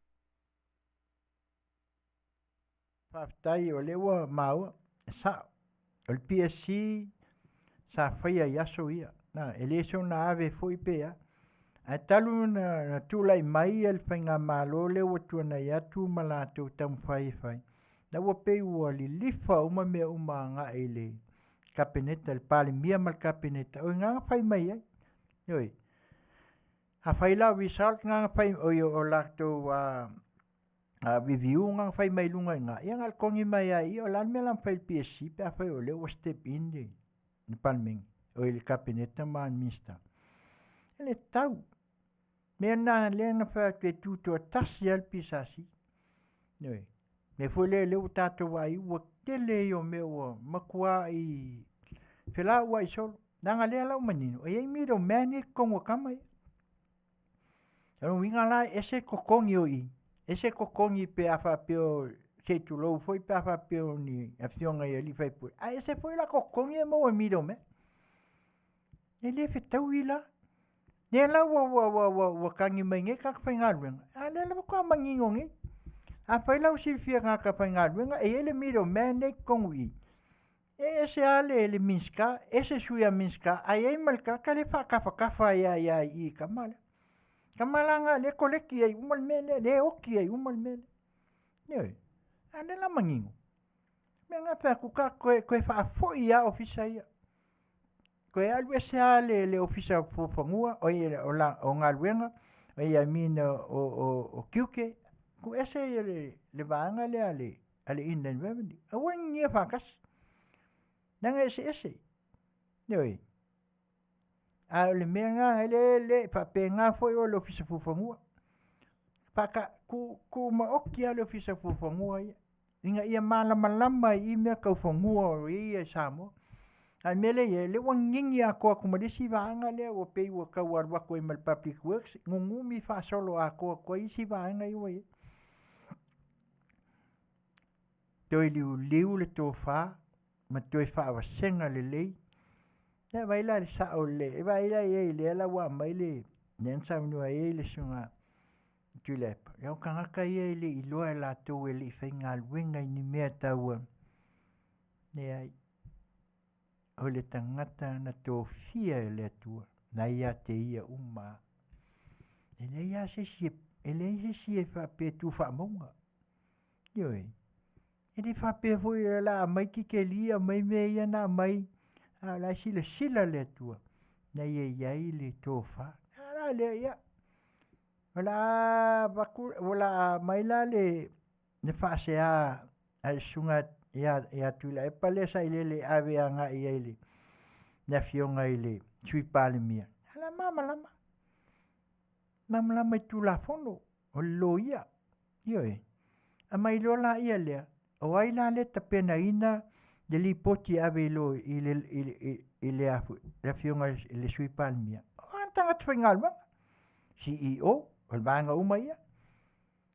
Faafetai o lea ua maua, e sao. O le PSC sa faia i aso ia. Na, e le soona ave foi pe a. Ae talu na tulai mai le faigamalo lea ua tuanai atu ma latou taumafai e fai, na ua pei ua lilifa uma mea uma agai i le Kapeneta, le Palemia ma le Kapeneta, o i ina na fai mai ai. Ioe. Afai la o result na na fai, oi o latou review na na fai mai luga i ina, ia na o le togi mai lava i i, o le a le mea o le a mafai e le PSC pe afai o lea ua step in le Palemene, oi le Kapeneta ma Minisita. E le tatau. Mea lena lea na fai atu e tutoatasi lava le PSC. Ioe. Mea foi lea lea ua tatou vaai ua tele ia o mea ua matuai felauai solo. Leaga lea la ua manino, e i ai middleman ia i totonu o tama ia. O le uiga la e ese totogi o i, ese totogi pe a faapea o se i tulou foi pe a faapea o ni afioga i alii faipule, ae ese foi la totogi e maua e middleman. E le fetaui la. Lea la ua tagi mai nei tagata faigaluega, a o lea la faatoa manino nei. Afai la ua silafia e tagata faigaluega e i ai le middleman lea i totonu i i, e ese lava le Minisita, ese sui a Minisita, ae i ai ma le tagata lea e faatafatafa ai lava i i i tama lea. Tama la lena o lea e koleki ai uma le mea lea, lea e oti ai uma le mea lea. Ioe. A o lea la manino. Mea lena fai atu, ta toe faafoi lava ofisa ia. Toe alu ese lava le ofisa fuafanua, oi o, la, o galuega, oi I mean o tiute, tuu ese ia le vaega lea a le Inland Revenue. Aua ne i faatasi. Leaga e eseese. Ioe. A o le mea lena, e le, le faapena foi o le ofisa fuafanua. Faata, tu, tu maoti lava le ofisa fuafanua ia, ina ia malamalama i mea tau fanua o ia i Samoa. A o le mea lea e i ai, lea ua nini atoa atu ma le isi vaega lea ua pei ua tau alu atu ai ma le Public Works, nunumi faasolo atoa atu ai isi vaega ia ua i ai. Toe liuliu le tofa ma toe faavasega lelei. Ia vaai la i le sao lelei, e vaai la i ai lea la ua aumai le lea na saunoa ai le susuga Tuilaepa, ia o tagata ia e le i iloa e latou e le i faigaluega i ni mea tau leai. O le tagata na tofia e le Atua, na ia te ia uma. E leai lava se isi e leai se isi e faapea e tu faamauga. Ioe. E le faapea foi o le a aumai titeli, aumai mea ia na aumai, a o la e silasila le Atua, na ia i ai le tofa. A la lea, ia, o le a avatu, o le a aumai la le faasea a le susuga ia Tuilaepa lea sa ilele e ave agai i ai le afioga i le Sui Palemia. A la malamalama. Malamalama i Tulafono, o le loia. Ioe. Aumai loa laia lea, o ai la lea e tapenaina le lipoti e ave i lo i le i le i le le afioga i le Sui Palemia? O ana tagata faigaluega, CEO, o le vaega uma ia.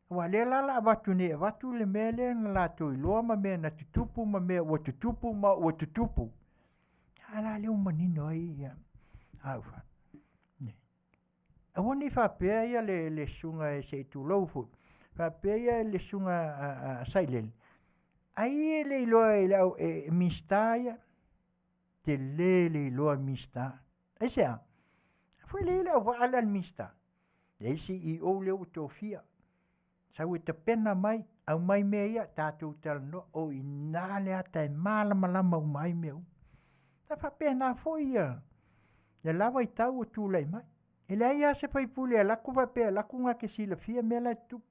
Aua o lea la o le a avatu nei, avatu le mea lea na latou iloa ma mea na tutupu ma mea ua tutupu ma ua tutupu. A la lea ua manino ai ia au fa. Aua ne i faapea ia le, le susuga e se i tulou foi, faapea ia le susuga a, a, a Sailele, ai e le iloa e le au e, e Minista ia, tele le iloa Minista. Aisea? Foi le le au vaa lea a le Minista. Leai CEO lea ua tofia. Sau e tapena mai, aumai mea ia, tatou talanoa, o i ina le ata e malamalama uma ai mea uma. Sa faapena foi ia le la vaitau ua tulai mai. E leai lava se faipule e alu atu faapea e alu atu na te silafia mea la e tutupu.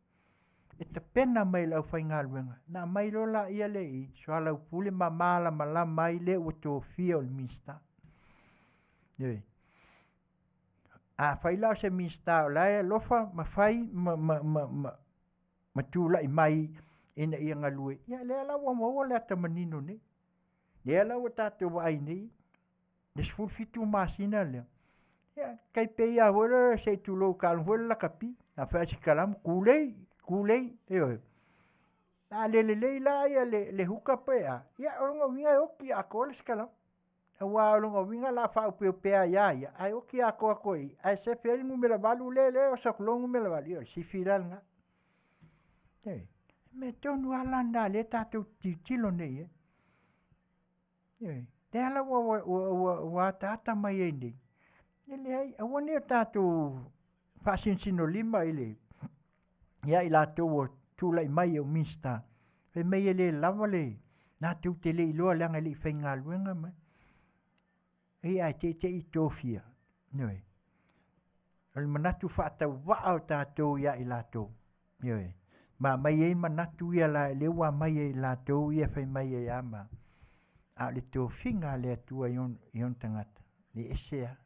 E tapena mai e le aufaigaluega, ona aumai loa laia lea i i, soalaupule ma malamalama ai le ua tofia o le Minisita. Ioe. Afai la o se Minisita o la e alofa ma fai ma, ma, ma, ma, ma tulai mai ina ia galue, ia lea la ua maua le ata manino nei. Lea la ua tatou vaai nei, le 17 masina lea, ia, tai pei lava foi lea se i tulou taalogo foi le lakapi, a fai se kalamu, kulei, kulei, ioe. A le lelei la ia le, le huka pe a, ia o lona uiga e oti atoa le sikalamu. Aua o lona uiga o le a faaopeopea ai ia ia, ae oti atoa atu ai i, ae sefe ai le numera 8 lea, lea oso atu loa le numera 8, ia o le sifi la lena. Ioe. O le mea tonu lava la lena o lea tatou te tilotilo nei i ai. Ioe. Lea la ua, ua, ua, ua, ua ataata mai ai nei, e leai, aua ne i o tatou faasinosinolima i le, ia i latou ua tulai mai o Minisita, fai mai e le lava le, latou te le iloa leaga e le i faigaluega mai. Ei ae te i te i tofia. Ioe. O le manatu faatauvaa o tatou ia i latou. Ioe. Ma aumai ai manatu ia la lea ua aumai e i latou ia fai mai ai a ma. A o le tofiga a le Atua i ona, i ona tagata, e ese lava.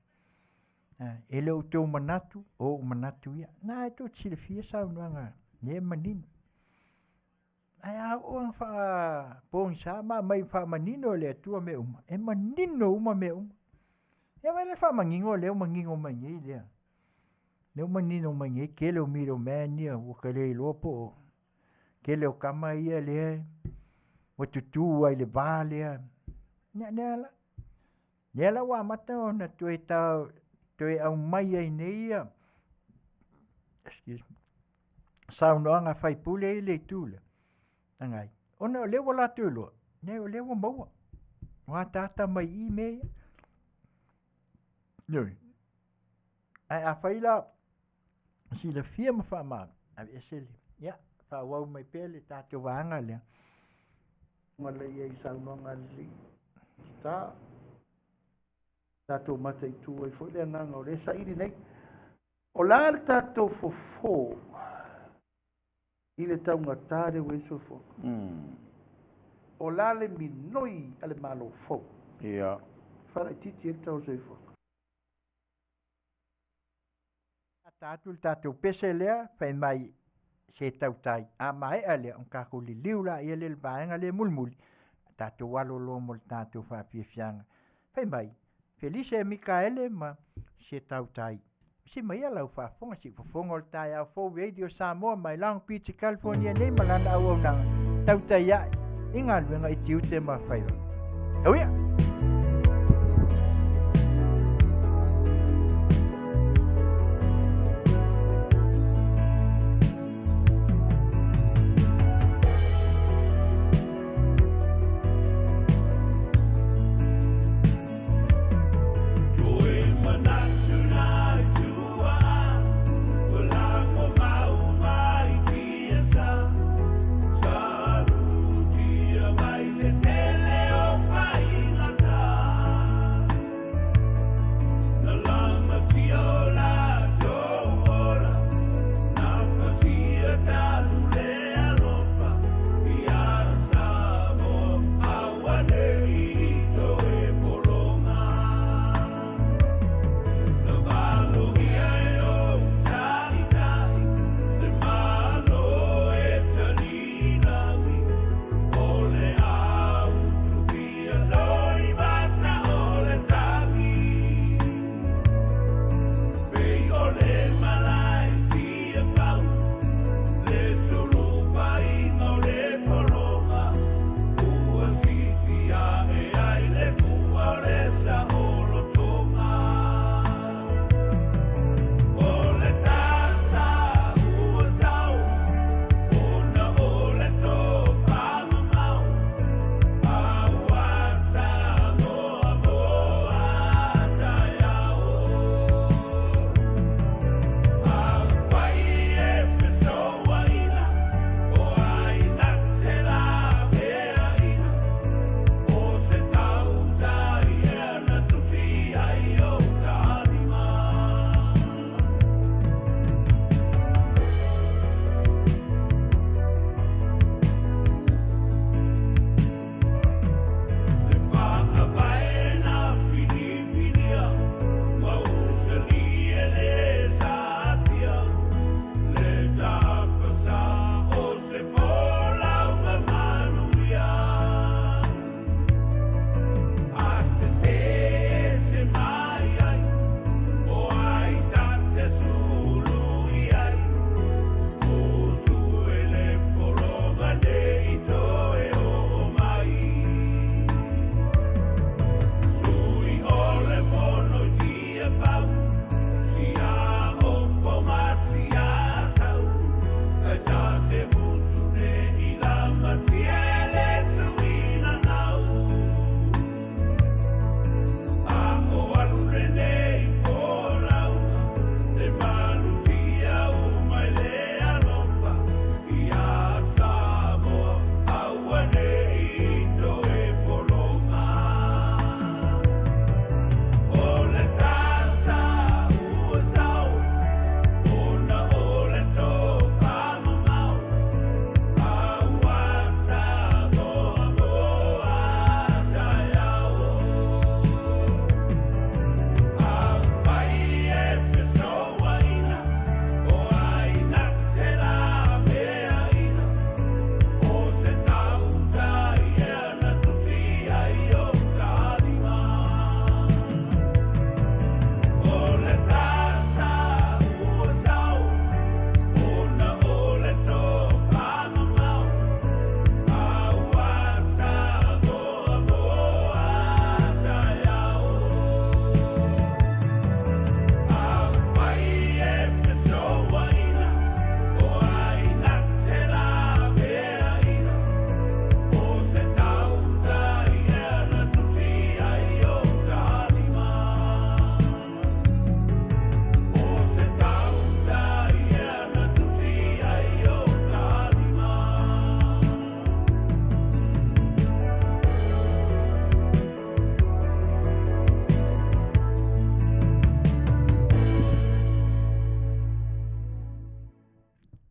E le o outou manatu, o ou manatu ia. Na e tou te silafia saunoaga lea e manino. Ae a oo ina faapogisa ma aumai faamanino e le Atua mea uma, e manino uma mea uma. Ia vaai la le faamanino lea ua manino mai nei lea. Lea ua manino mai nei tele o middleman ia ua ta le iloa po o tele o tama ia lea ua tutū ai i le va lea. Ia lea la. Lea la ua amata ona toe ta, toe aumai ai nei ia, excuse me, saunoaga a faipule i le itu lea. Agai. Ona o lea ua latou iloa, nei o lea ua maua. Ua ataata mai i mea ia. Ioe. Ae afai la silafia ma faamaoni, aveese le, ia, faaauau mai pea le tatou vaega lea. Ma le i ai saunoaga a le Minisita, tatou mataitu ai foi le agaga o lea e saili nei. O le a le tatou fofo i le taugata lea ua i ai le soifuaga? O le a le minoi a le Malo fou? Ia. Faalaitiiti ai le tau o le soifuaga. Ata atu le tatou pese lea, fai mai se tautai, a maea lea, ona tatou liliu laia lea i le vaega lea mulimuli, tatou alo loa mo le tatou faafiafiaga. Fai mai, Felise Mikaele ma se tautai. Si mai ia lau faafofoga, si fofoga o le taeao fou Radio Samoa mai Long Beach, California nei ma lana auaunaga tautai ae i galuega i tiute ma faiva. Tau ia!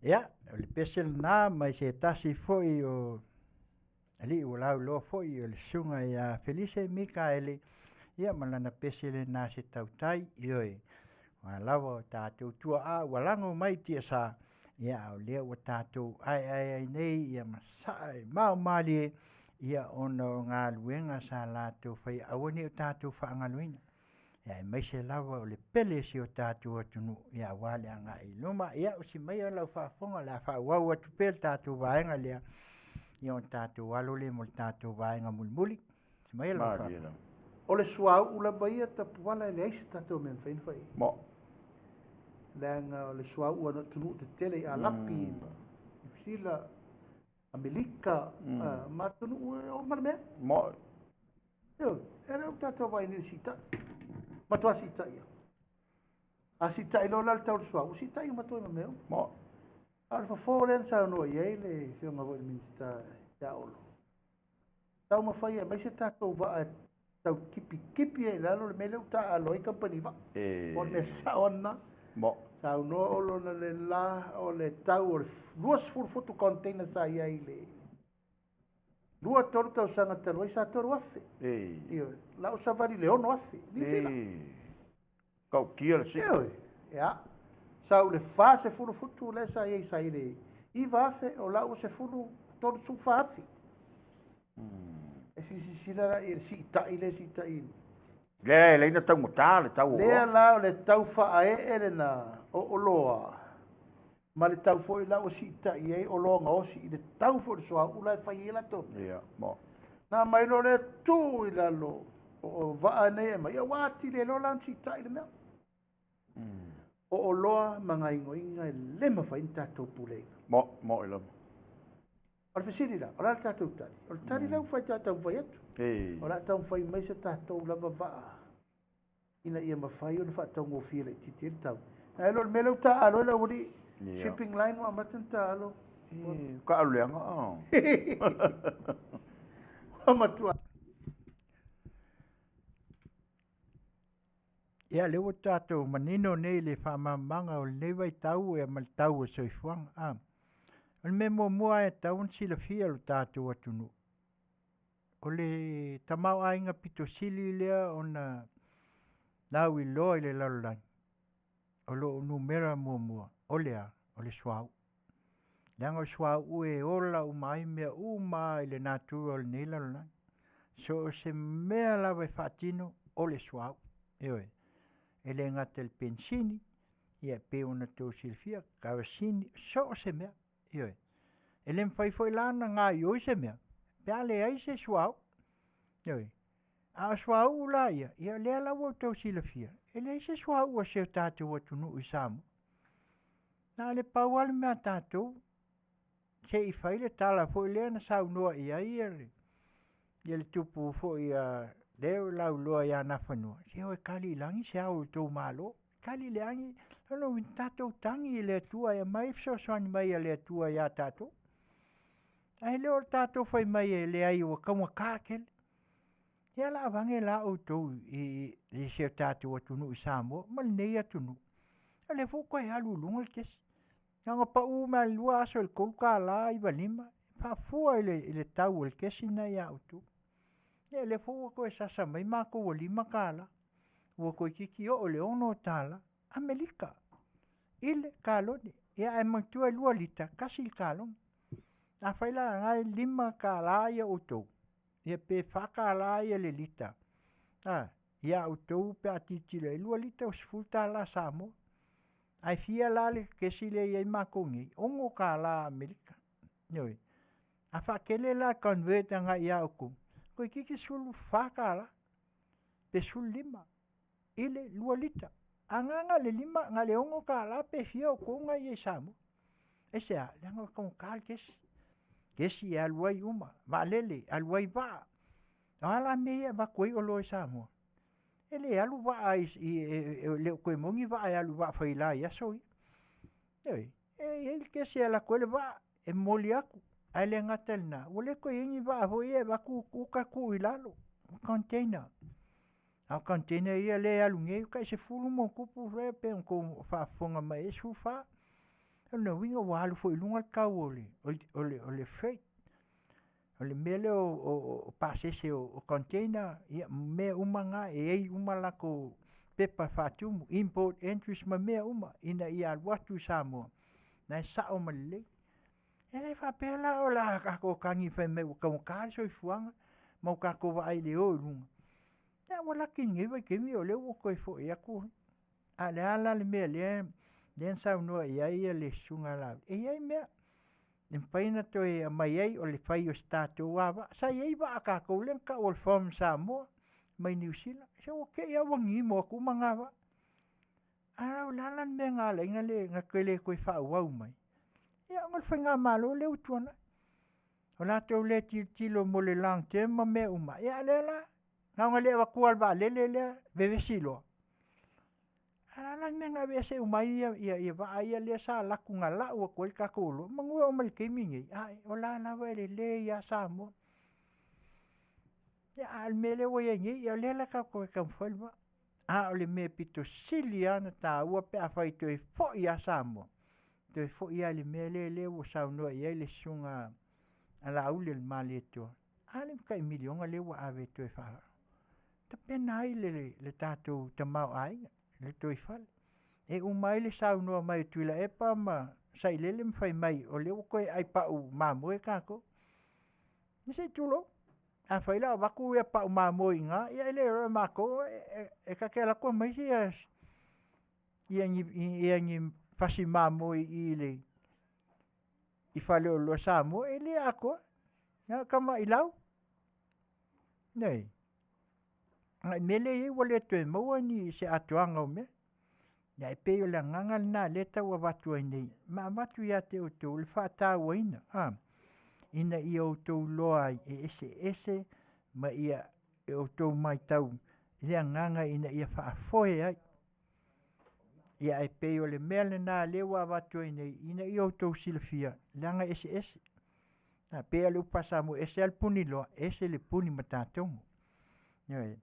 Ia, o le pese lena mai se tasi foi o alii ua lauiloa foi o le susuga ia Felise Mikaele, ia ma lana pese lena se tautai, ioe, aua lava o tatou tuaa ua lago mai i tiasa, ia a o lea ua tatou aeae ai nei ia ma saa e maomalie, ia ona o galuega sa latou faia, aua ne i o tatou faagaloina. Ia aemaise lava o le pele o si o tatou atunuu, ia aua le agai i luma. Ia usi maia lau faafofoga o le a faaauau atu pea le tatou vaega lea, ia ona tatou alo lea mo le tatou vaega mulimuli. Usi maia lau faafofoga. O le suauu lava ia tapuala e leai se tatou mea e mafai ona fai i ai. Leaga o le suauu a atunuu tetele i Alapi, Niu Sila, Amerika, ma atunuu e oo ma le mea. Ioe, e le o tatou vaai nei i le siitai. Matua siitai lava. A siitai loa la le tau o le suauu, siitai uma atu ai ma mea uma. A o le fofo lea na saunoa i ai le Afioga foi i le Minisita ia Olo, taumafai e aumai se tatou vaa e tau tipitipi ai i lalo le mea lea ua taaalo ai kamupani vaa. O le mea sao lava lena. Saunoa Olo na le la o le tau o le 20 futu container sa i ai i le 2-3 tausaga talu ai sa 3,000. Ioe, la ua savali i le 6,000. Niu Sila. Tautia le sii. Ioe, ia. Sau le 40 futu lea sa i ai sa i le 9,000, o la ua 10, 34,000. E silasila la i le siitai lea e siitai. Lea e leai na taugata le tau o oloa. Lea la o le tau faaee lena o oloa ma le tau foi la ua siitai ai oloa gaosi i le tau foi o le suauu la e fai ai latou mea. Ia, mo. Na aumai loa lea tuu i lalo o vaa nei e aumai, ia ua atili ai loa la ona siitai le mea. O oloa ma gaoioiga e le mafai ona tatou puleaina. Mo, mo i lava. O le fesili la, o le a le tatou tali? O le tali lea ua fai taumafai atu. O le a taumafai mai se tatou lava vaa ina ia mafai ona faataugofie laitiiti ai le tau. Ae le o le mea lea ua taaalo ai le aualii, shipping line ua amata ona taaalo. Taaalo leaga. Ua matua. Ia, lea ua tatou manino nei i le faamalamalamaga o lenei vaitau ma le tau o le soifuaga. A. O le mea muamua e tatau ona silafia e lo tatou atunuu, o le tamaoaiga pito sili lea ona lauiloa i le lalolagi, o lo o numera muamua, o le a? O le suauu. Leaga o le suauu e ola uma ai mea uma i le natura o lenei lalolagi. So o se mea lava e faatino, o le suauu. Ioe. E le gata i le penisini, ia e pei ona outou silafia, karasini, so o se mea. Ioe. E le mafai foi la ona gaoioi se mea, pe a leai se suauu. Ioe. A o suauu la ia, ia lea la ua outou silafia, e leai se suauu a si o tatou atunuu i Samoa. Na o le pau lava le mea a tatou, se i fai le tala foi lea na saunoa i ai le tupu foi a lea ua lauiloa ia Nafanua, se o e kali i lagi se ao o le tou Malo. Kali i le agi, tatou tagi i le Atua e aumai fesoasoani mai a le Atua ia tatou. Ae le o le tatou fai mai e leai ua taugata tele. Ia la avage la outou i si o tatou atunuu i Samoa ma lenei atunuu. O lea foi ua toe alu i luga le kesi. Na ona pau mai lava i le 2 aso i le $3.95, faafua i le tau o le kesi lena ia outou. Ia o lea foi ua toe sasa mai matou ua $5, ua toeitiiti oo i le $6 Amerika i le kalone. Ia ae manatua e 2 lita, 1 le kalone. Afai la o lena e $5 ia outou, ia pe $4 ia le lita, ia outou pe a tilotilo i ai, 2 lita ua $10 Samoa. Ae fia la le kesi lea e i ai matou nei, $6 Amerika. Ioe. A faatele la convert agai ia outou, toeitiiti $14 pe 15 i le 2 lita. A na na o le 5, na o le $6 pe fia outou na i ai i Samoa. Aisea? Leaga ua taugata le kesi. Kesi e alu ai uma, vaalele, alu ai vaa. O a la mea ia e avatu ai oloa i Samoa? E le alu vaa e le o toe moni vaa e alu i vaa faila i aso ia. Ioe, e i ai le kesi e alu atu ai le vaa, e momoli atu, ae le gata i lena, ua le toe i ai ni vaa foi ia e avatu uta tuu i lalo, o container. A o container ia lea e alu nei, tai 10 ma ona tupu lea pei ona outou faafofoga mai ai, 14. O lona uiga ua alu foi i luga le tau o le, o le, o le, o le freight. O le mea lea o, o, o pasese o, o container, ia, mea uma na, e i ai uma latou pepa faatumu, import entries ma mea uma, ina ia alu atu i Samoa, na e sao ma lelei. E le faapea la o le a tatou tagi fai mai ua taugata le soifuaga ma ua tatou vaai i le o i luga. Ia ua laki i lenei vaitaimi o lea ua toe foi atu. A o le a la le mea lea lea na saunoa i ai le Susuga a Laauli, e i ai mea e mafai ona toe aumai ai o le fai o se tatou lava vaa. Sa i ai vaa a tatou lea na tau o le From Samoa mai Niu Sila. Se ua te i lava ua gimo atu uma na vaa. A o le a la le mea na ala ai na toe le toe faaauau mai? Ia ona o le faigamalo lea ua tuanai. O latou le tilotilo mo le long term ma mea uma, ia a o lea la, na ona le avatua lava o le vaalele lea, vevesi loa. A o le a la le mea na aveese uma ai ia, ia, ia vaa ia lea sa alu atu na lau atu ai le tatou oloa, manu e oo mai i le taimi lenei, ae o la lava e lelei lava Samoa. Ia, a o le mea lea ua i ai nei, ia o lea la tatou te taumafai le vaa. A o le mea pito sili lava ona taua pe afai toe foi lava Samoa, toe foi lava i le mea lea lea ua saunoa i ai le Susuga a Laauli o le Malietoa, a le tai miliona lea ua ave e toe faatapena ai le, le tatou tamaoaiga, le toifale. E uma ai le saunoa mai o Tuilaepa ma Sailele ma fai mai o lea ua toe ai pau mamoe tatou. Ia se i tulou. Afai la o avatu ia pau mamoe i ina, ia e le iloa e matou, e ta te alu atu aumai se ia ni, ia ni fasi mamoe i i le i faleoloa Samoa, e le atoa. Na o tamailau. Nei. Nai mea lea e i ai ua le toe maua ni se atoaga o mea. Ia e pei o le agaga lena lea e tau avatu ai nei, ma avatu ia te outou le faatauaina, a, ina ia outou iloa ai e eseese ma ia e outou matau i le agaga ina ia faafoe ai. Ia e pei o le mea lena lea ua avatu ai nei, ina ia outou silafia, leaga e eseese. A pei o le upu faa-Samoa, ese lava le puniloa, ese le puni matatogo. Ioe.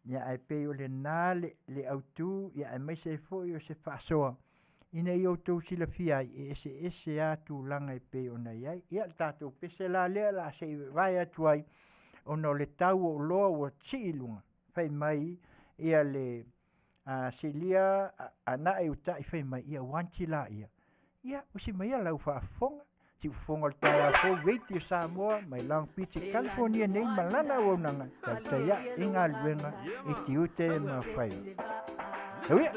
Ia ae pei o lena le, le autu, ia aemaise ai foi o se faasoa, ina ia outou silafia ai, e eseese lava tulaga e pei ona i ai. Ia, le tatou pese la lea o le a se i vae atu ai, ona o le tau o oloa ua sii i luga, fai mai ia le a Silia Anae Uta'i fai mai, ia uanti laia. Ia, usi maia lau faafofoga, siufofoga o le taeao fou Radio Samoa mai Long Beach i California nei ma lana auaunaga tautai ae i galuega i tiute ma faiva. Heuia!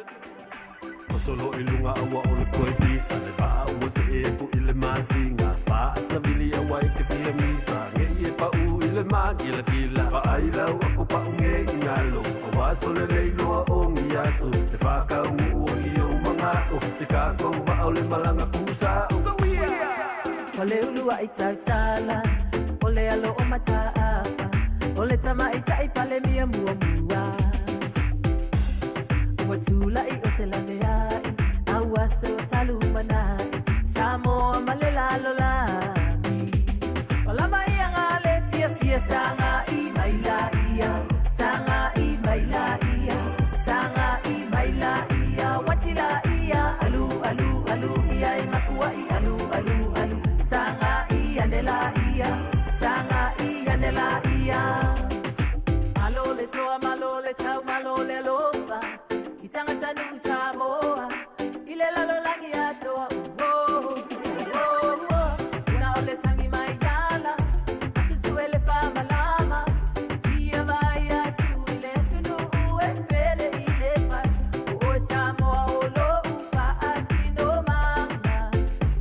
Solo i luga aua o le koe pisa Le vaa ua see aku i le masina Faasavili aua e te fia misa Ngei e pau i le magilagila Vaai lau aku pau ngei i ngalo Aua sole le iloa o ngiaso Te whakaungu o i o mangao Te kākou vaa o le malanga kusao O le ulu ai tausala, o le alo o mataafa, o le tamaitai pale mia muamua. Ua tula'i o se laveai, a ua so talu manai, Samoa ma le lalolagi. O lava ia ngā le fiafia sagai mai la ia, sagai mai la ia, sagai mai la ia, wati la ia, alu alu alu ia e makuai alu alu alu, sagai ane la ia, sagai ane la ia. Malo le toa, malo le tau, malo le alofa, i tangata nuu Samoa, i le lalolagi atoa, oh, oh, oh. Na o le tangi mai ala, asusu e le whamalama, fia vai atu i le atunuu e pele i le fatu, o oe Samoa o lou faasinomaga,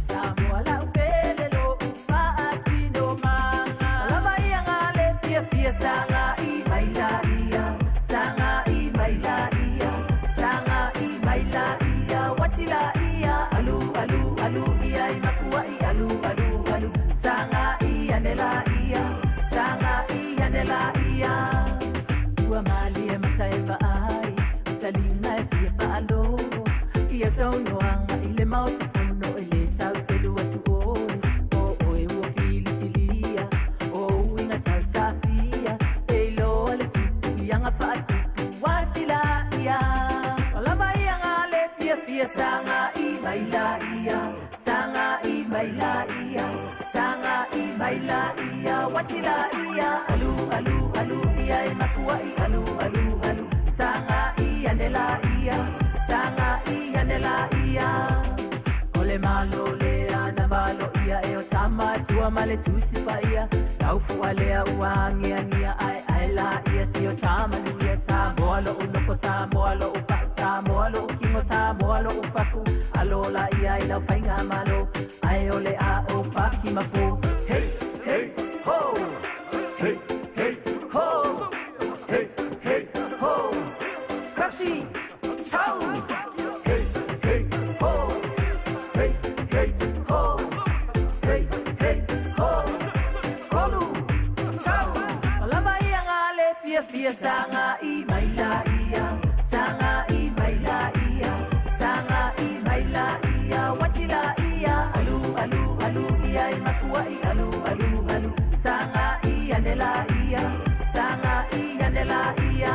Samoa lau pele lou faasinomaga. Lava ia ngā le fiafia sagai mai la ia, sagai mai la ia, sagai mai la ia, wati la ia, alu alu alu ia i makuai alu alu alu, sagai ane la ia, sagai ane la ia. Ua malie mata e vaai, o talima e fia faalogo, i au saunoaga i le Maota Fono e le tau selu atu oe, o oe ua filifilia, o uiga tausafia, e iloa le tupu i aga faatupu ati la ia. O lava ia ngā le fiafia sagai mai la ia, sagai la ia, sagai mai la ia, uati la ia, alu alu alu ia e makuaʻi alu alu alu, sagai ane la ia, sagai ane la ia. O le malo lea na malo ia e o tama tua ma le tusi paia, laufu'a lea ua agiagia ae ae la ia si o tamanuia. Samoa lo'u nofo, Samoa lo'u pa'u, Samoa lo'u kino, Samoa lo'u faku, alo la ia i lau faiga malo, ae o le a o paki ma po. Hey, hey, ho! Hey, hey, ho! Hey, hey, ho! Kasi, sau! Hey, hey, ho! Hey, hey, ho! Hey, hey, ho! Kolu, sau! O lava ia ngā le fia fia sanga i mai la ia, sanga i mai la ia, sanga i mai la ia, wati la ia, alu alu alu ia e makuaʻi alu alu alu, sanga i ane la ia, sanga i ane la ia.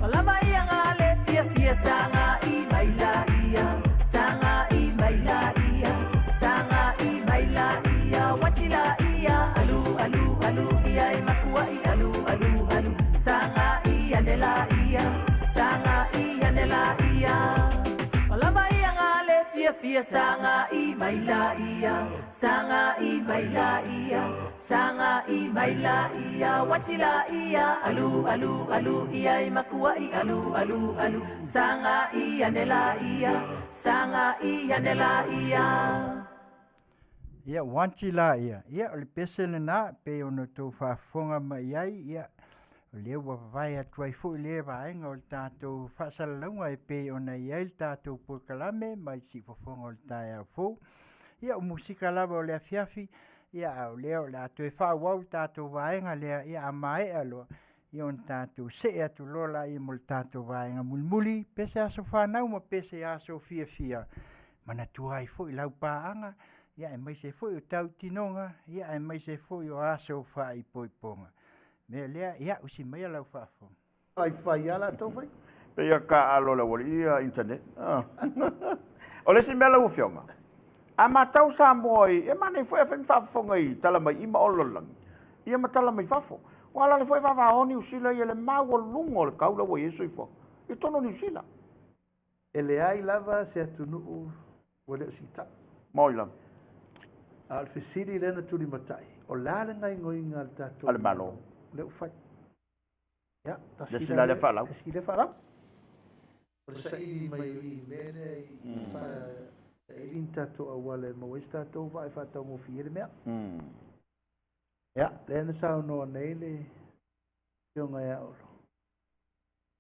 O lava ia ngā le fia fia sanga i mai la ia, sanga i mai la ia, sanga i mai la ia, wati la ia, alu alu alu ia e makuaʻi alu alu alu, sanga i ane la ia, sanga i ane la ia. O lava ia ngā le fia fia sanga i mai la ia, sanga i mai la ia, sanga i mai la ia, wati la ia, alu alu alu ia e makuaʻi alu alu alu, sanga i ane la ia, sanga i ane la ia. Ia, uati la ia. Ia, o le pese lenā, pei ona outou faafofoga mai i ai, ia, o lea ua vavae atu ai foi lea vaega o le tatou faasalalauga e pei ona i ai le tatou polokalame mai siufofoga o le taeao fou. Ia, o musika lava o le afiafi, ia, a o lea o le a toe faaauau le tatou vaega lea, ia, a maea loa, ia ona tatou see atu loa laia mo le tatou vaega mulimuli, pese aso fanau ma pese aso fiafia. Manatua ai foi lau paaga, ia aemaise foi o tautinoga, ia aemaise foi o aso faaipoipoga. Mea lea, ia usi maia lau faafofoga. Ai fai a latou fai. Pei a taaalo le aualii ia internet. O le isi mea lau Afioga, a matau Samoa i, e manaia foi a fai ma faafofoga i tala mai i ma o le lalolagi, ia ma tala mai fafo. Ua alaala foi vaavao Niu Sila ia le maualuga o le tau la ua i ai le soifuaga i totonu o Niu Sila. E leai lava se atunuu ua le o siitai. Maoi lava. A o le fesili lea na tulimatai, o le a le gaoioiga a le tatou A le Malo lea ua fai? Ia, tasi Le isi la lea faalau. Le isi lea faalau. O le saili mai o i mea lea i saili ni tatou auala e maua ai se tatou vaa e faataugofie le mea. Ia, lea na saunoa nei le Afioga ia Olo.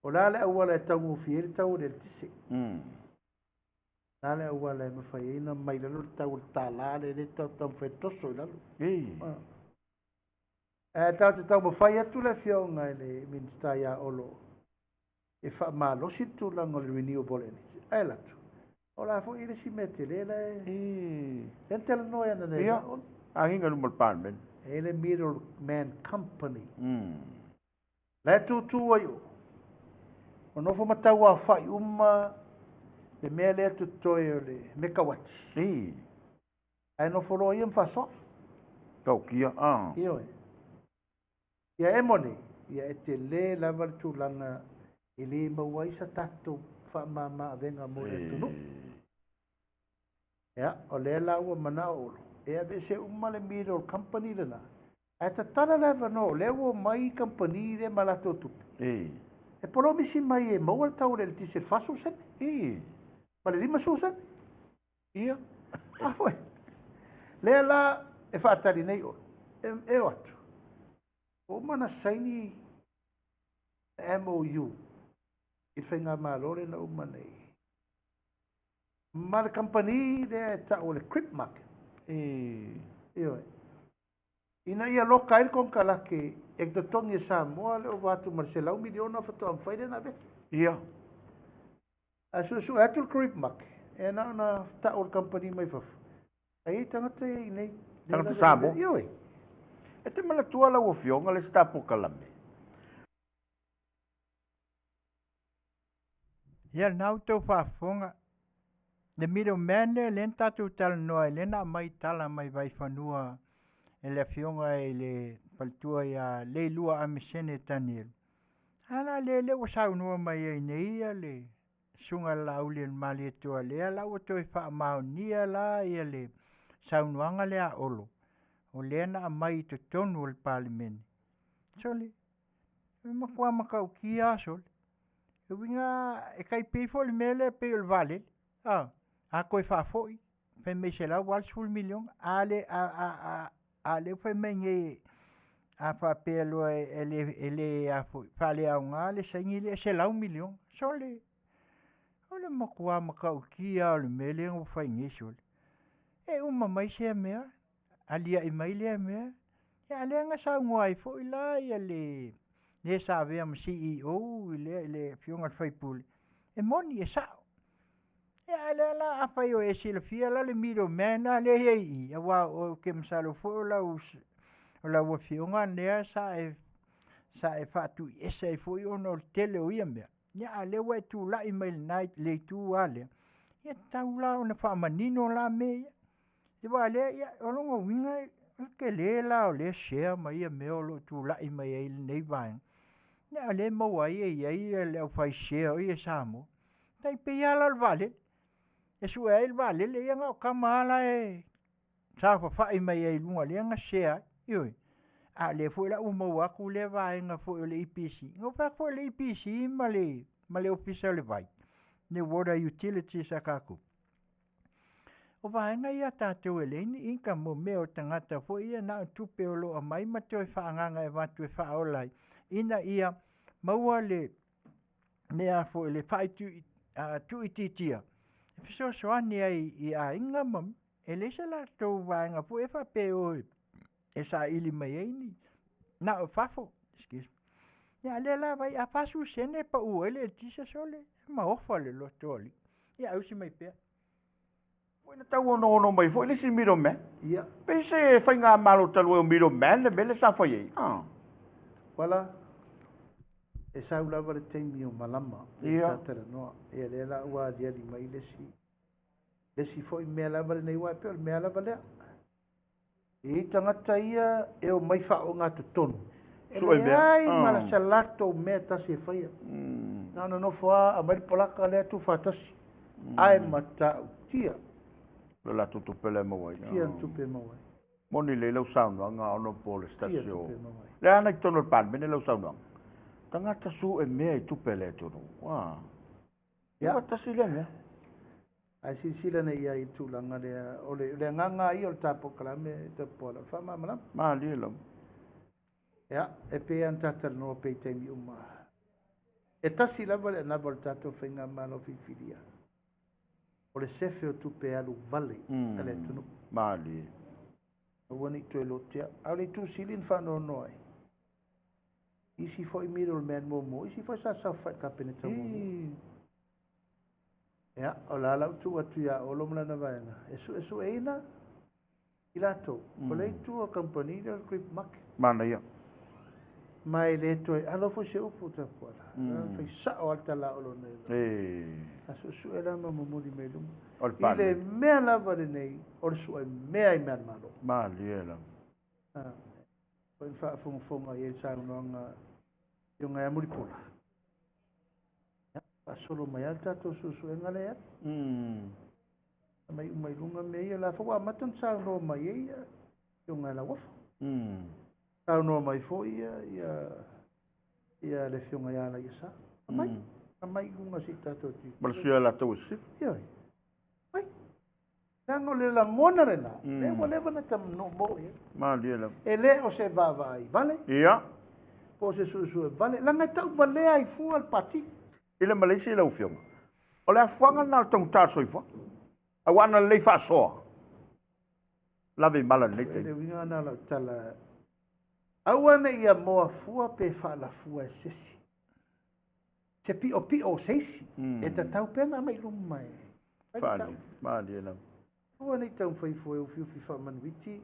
O le a le auala e taugofie ai le tau o le eletise? O le a le auala e mafai ai ona mai lalo le tau o le $1 lea e taumafai e toso i lalo? Ae tatou te taumafai atu le Afioga i le Minisita ia Olo e faamalosi le tulaga o le renewable energy. Ae alu atu, o la foi le isi mea tele la e lea na talanoa ai ananei ia Olo. Agiga i luma o le Palemene. E le Middle Man Company. La e tūtū ai o. O nofo ma tauaofa'i uma le mea lea totoe o le mekawati. Ae nofo loa ia ma faasoa. Taukia, a. Ioe. Ia e moni, ia e tele lava le tulaga e le maua ai sa tatou faamama avega mo le atunuu. Ia, o lea la ua manao Olo e aveese uma le middle company lena, ae tatala le avanoa o lea ua omai kamupani lea ma latou tupe. E polomisi mai e maua le tau o le eletise i le 40 sene. Ma le 50 sene. Ia. A foi. Lea la e faatali nei Olo, e o atu. Ua uma ona saini le MOU i le faigamalo lea na uma nei. Ma le kamupani lea e tau o le Crip Market. Ioe. Ina ia loka ai le konekarake e totogi e Samoa le ova atu ma le $100 miliona faatoa mafai lea ona aveese. Ia. Ae suesue atu le Crip Market, e na ona tau o le kamupani mai fafo. Ae i ai tagata ia i inei. Tagata Samoa? Ioe. E te manatua lau Afioga le isi ta polokalame. Ia, lena ua outou faafofoga. le middleman lea lea na tatou talanoa ai lea na aumai tala mai Vaifanua e le afioga i le faletua ia Leilua Amesene Tanielu. A la lea lea ua saunoa mai ai nei ia le susuga i le Laauli o le Malietoa lea la ua toe faamaonia la ia le saunoaga lea a Olo, o lea na aumai i totonu o le Palemene. Sole, e matua matautia lava sole. E uiga e tai pei foi le mea lea pei o le vaalele. A, a toe faafoi, fai mai $180 miliona. A le a a lea ua fai mai nei a faapea loa e le e le a foi faaleaoga le saini lea e $100 miliona. Sole, o le matua matautia lava o le mea lea ua fai nei sole. E uma mai sea mea, aliae mai lea mea, ia a o lea na saunoa ai foi la ia le le sa avea ma CEO i le afioga i le sui usufono, e moni, e sao. Ia a o lea la afai o e silafia la le middleman la lea e i ai i i, aua ou te masalo foi o lau o lau afioga lea sa e sa e faatuiese ai foi ona o le tele o ia mea. Ia a o lea ua e tulai mai i le itu lava lea, ia e tatau la ona faamanino la mea ia. Aua o lea, ia, o lona uiga o le tele la o lea share ma ia mea o lo o tulai mai ai i lenei vaega, ia a o lea e maua ai e i ai le aufai share o ia i Samoa. E tai pei lava la o le vaalele. E sue ai le vaalele, ia na o tama lava la e saofafai mai ai i luga lea na share ai. Ioe. A o lea foi la ua maua atu lea vaega foi o le EPC. Na ou fai atu foi o le EPC ma le Ofisa o le Vai, le Water Utilities a tatou. O vaega ia a tatou e leai ni income, o mea o tagata foi ia na o tupe o lo o aumai ma toe faaagaaga e avatu e faaola ai ina ia maua le mea foi le faatuuitiitia e fesoasoani ai i aiga ma e leai se latou vaega foi e faapea e o e saili mai ai ni na o fafo. Excuse me. Ia a o lea la vaai a 40 sene e pau ai le eletise sole, e maofa le loto o alii. Ia ausi mai pea. Foi na tau onoono mai foi le isi middleman. Ia. Pei se faigamalo talu ai o middleman le mea lea sa fai ai. Ah. Uala, e sau lava le taimi o malama e talanoa. Ia lea la ua aliali mai le isi le isi foi mea lava lenei aua e pei o le mea lava lea. E i ai tagata ia e omai faaogatotonu, e leai ma se latou mea tasi e faia. Na ona nofo lava aumai le palaka lea tuufaatasi, ae matautia. Le latou tupe lea e maua ai. Tia le tupe e maua ai. Moni lelei lau saunoaga ona po o le se tasi o... Lea ana i totonu o le Palemene lau saunoaga. Tagata su e mea i tupe a le atunuu. Ia, tasi lea mea. Ae silasila nei i ai i le tulaga lea, o le agaga lava ia o le ta polokalame Tapuala, o le faamalamalama. Malie lava. Ia, e pei lava ona ta talanoa pea i taimi uma, e tasi lava le anava o le tatou faigamalo filifilia, o le sefe o tupe alu vale a le atunuu. Malie. Aua ne i toe lotea. A o le itu sili na faanoanoa ai, isi foi middleman muamua, isi foi sa saofai i le Kapeneta muamua. Ia, o le a lau tuu atu ia Olo ma lana vaega e suesueina i latou. O le itu o le kamupani lea o le Grip Market. Manaia. Ma e le toe alo foi se upu Tapuala. Fai sao lava le tala a Olo nei. A suesue la ma momoli mai luma. O le I le mea lava lenei, o le sue mea i mea a le Malo. Malie lava. Foi na faafogafoga i ai i le saunoaga a le Afioga ia Mulipola. Ia, faasolo mai lava le tatou suesuega lea e alu. Aumai uma i luga mea ia. O la foi ua amata ona saunoa mai ai le Afioga ia Lauofo. Saunoa mai foi ia le Afioga ia Alaiasa. Aumai, aumai i luga se i tatou tilotilo. Ma le sui o Alataua i Sisifo. Ioe. Aumai. Leaga o le lagona lena, lea ua leva ona tamanoo i ai. Malie lava. E le o se vaavaai vale. Ia. Po o se suesue vale. Leaga e tauvalea ai fua le Pati. I le ma le isi lau Afioga, o le afuaga lena o le taugata o le soifuaga, aua ana lelei faasoa, lave i mala i lenei taimi. O le uiga lena o lau tala, aua ne i amoa fua pe faalafua e se isi. Se piopio o se isi, e tatau pea ona aumai i luma e fai le tau. Malie lava. Aua ne i taumafai fua e ufiufi faamanuiti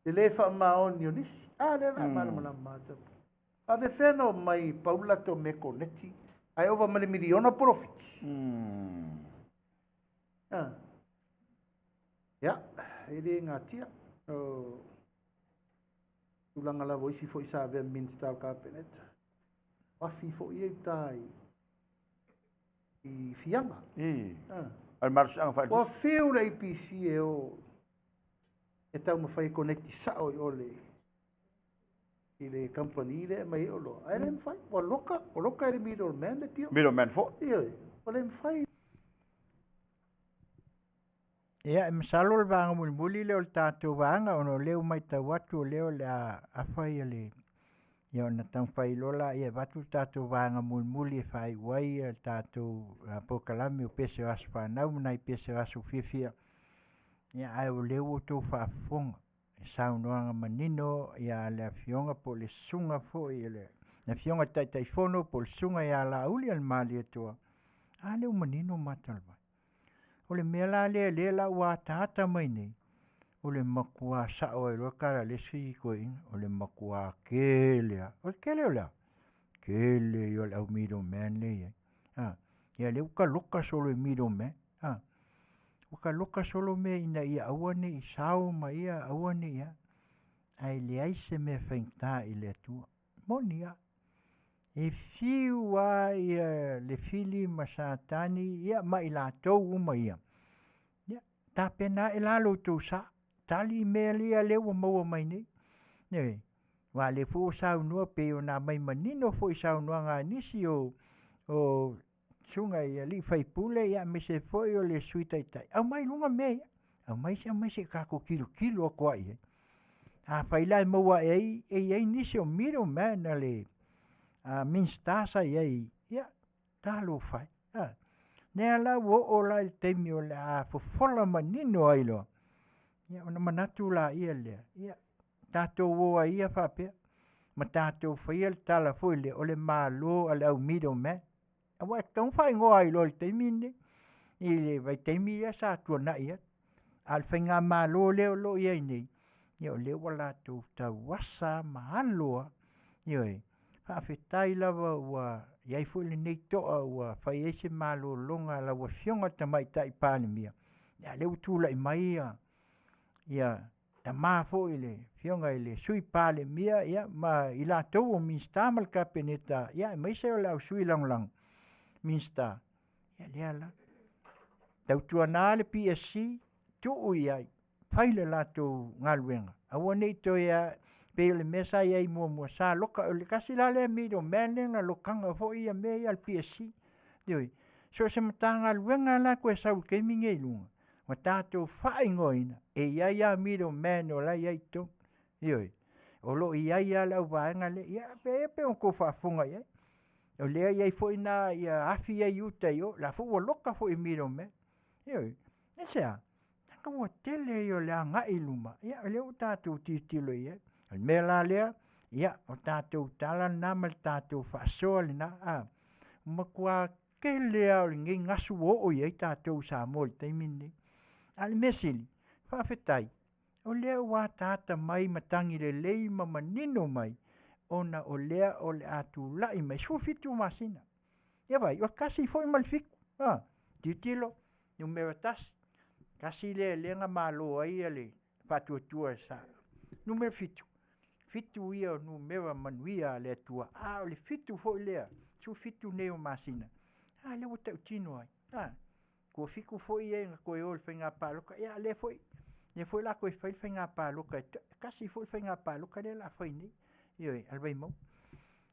le le faamaoni o nisi. A lea o le a malamalama atu. Faafefea ona omai pau le latou mea koneti ae ova ma le miliona polofiti. Ia, e le gatia. O tulaga lava o isi foi sa avea ma Minisita o le Kapeneta, o afi foi ia i uta i Fiaga. I. O le malosiaga faaeletise. Ua fiu le EPC e o e taumafai e connect sao i o le i le kamupani lea e aumai ai oloa, ae le mafai. Ua loka, ua loka e le middleman le tio. Middleman foi. Ioe, ua le mafai. Ia, e masalo o le vaega mulimuli lea o le tatou vaega ona o lea ua matau atu o lea o le a afa ia le ia ona taumafai loa laia e avatu le tatou vaega mulimuli e faaiu ai le tatou polokalame o Pese o Aso Fanau ma nai pese o aso fiafia. Ia, ae o lea ua outou faafofoga i saunoaga manino ia a le Afioga po o le Susuga foi i le Afioga i le Taitaifono po o le Susuga ia Laaulialemalietoa, a lea ua manino mata o le vai. O le mea la lea lea la ua ataata mai nei, o le matua sao ai loa le tala a le isi toeaina, o le matua tele lava. O le tele o le a? Tele ia o le au middleman lea e i ai. A, ia lea ua taloka solo i middleman, a. Ua taloka solo mea ina ia aua ne i sao ma ia aua ne i a, ae leai se mea faigata i le Atua. Moni lava. E fiu lava ia le fili ma Satani ia ma i latou uma ia, ia tapena ae la lo outou sa, tali mea ia lea ua maua mai nei. Ioe. Aua o lea foi ua saunoa pei ona aumai manino foi i saunoaga a nisi o susuga i alii faipule aemaise foi o le Sui Taitai, aumai i luga mea ia, aumai se aumai se i tatou tilotilo atu lava i ai. Afai la e maua ae ai e i ai nisi o middleman a le Minisita sa i ai, ia, talofa e. A, lea la ua oo la i le taimi o le a fofola manino ai loa, ia ona manatu laia lea, ia, tatou o ai ia faapea, ma tatou faia le tala foi lea, o le Malo a le au middleman. Aua e tatau ona faaigoa ai loa i le taimi lenei, i le vaitaimi lea sa tuanai atu. A o le faigamalo lea o lo o i ai nei, ia o lea ua latou tauasa ma alo lava. Ioe. Faafetai lava ua i ai foi lenei toa ua fai ai se malologa a lau Afioga i le Tamaitai Palemia, a o lea ua tulai mai ia tama foi le Afioga i le Sui Palemia ia ma i latou o Minisita ma le Kapeneta, ia aemaise o le au sui lagolago Minisita, ia lea la. Tautuana le PSC, tuu i ai, fai le latou galuega, aua ne i toe pei o le mea sa i ai muamua, sa loka, o le tasi la lea middleman lea na lokaga foi ia mea ia a le PSC. Ioe, so o se Matagaluega lava la e toe sau i le taimi lenei i luga, ua tatou faaigoaina, e i ai lava middleman o la e i ai i totonu. Ioe, o lo o i ai lava le auvaega lea, ia e pei ona outou faafofoga i ai. O lea e i ai foi na afi ia i uta i o, la foi ua loka foi i middleman. Ioe, aisea? Leaga ua tele ia o le agai i luma, ia o lea ua tatou tilotilo i ai. O le mea la lea, ia o tatou tala lena ma le tatou faasoa lena, a, matua tele lava o lenei gasu ua oo i ai tatou i Samoa i le taimi lenei. A o le mea sili, faafetai, o lea ua ataata mai matagi lelei ma manino mai, ona o lea o le a tulai mai, 17 masina. Ia vaai, o le 1 foi ma le 7, a, tilotilo, numera 1, tasi lea lea na malo ai le faatuatua e sa. Numera 7, 7 ia o numera manuia a le Atua, a o le 7 foi lea, 17 nei o masina, a lea ua tautino ai, a, ua 7 foi e na toe o i le faiga palota, ia a lea foi, lea foi la toe fai le faiga palota, e tasi foi le faiga palota lea la fai nei, ioe, a le Vaimauga.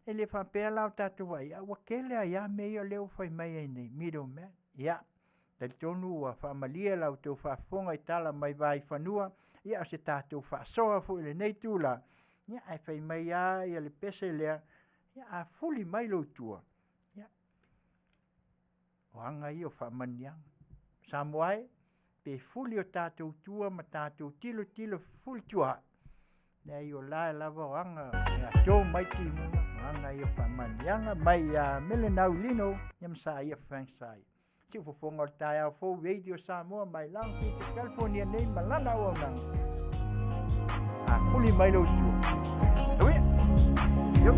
E le faapea la o tatou vaai, a ua tele ai lava mea ia lea ua fai mai ai nei, middleman. Ia, talitonu ua faamalie la outou faafofoga i tala mai Vaifanua, ia o se tatou faasoa foi i lenei itula, ia ae fai mai lava ia le pese lea, ia a fuli mai lou tua, ia o aga ia o faamanuiaga. Samoa e, pe fuli o tatou tua ma tatou tilotilo fuli tua ae, leai o la e lava o aga e ato mai timuga, o aga ia o faamanuiaga mai ia Melenau Lino, ia ma Saia Frank Saia. Siufofoga o le taeao fou Radio Samoa mai Long Beach, California nei ma lana auaunaga. A fuli mai lou tua. Tauia. Yo.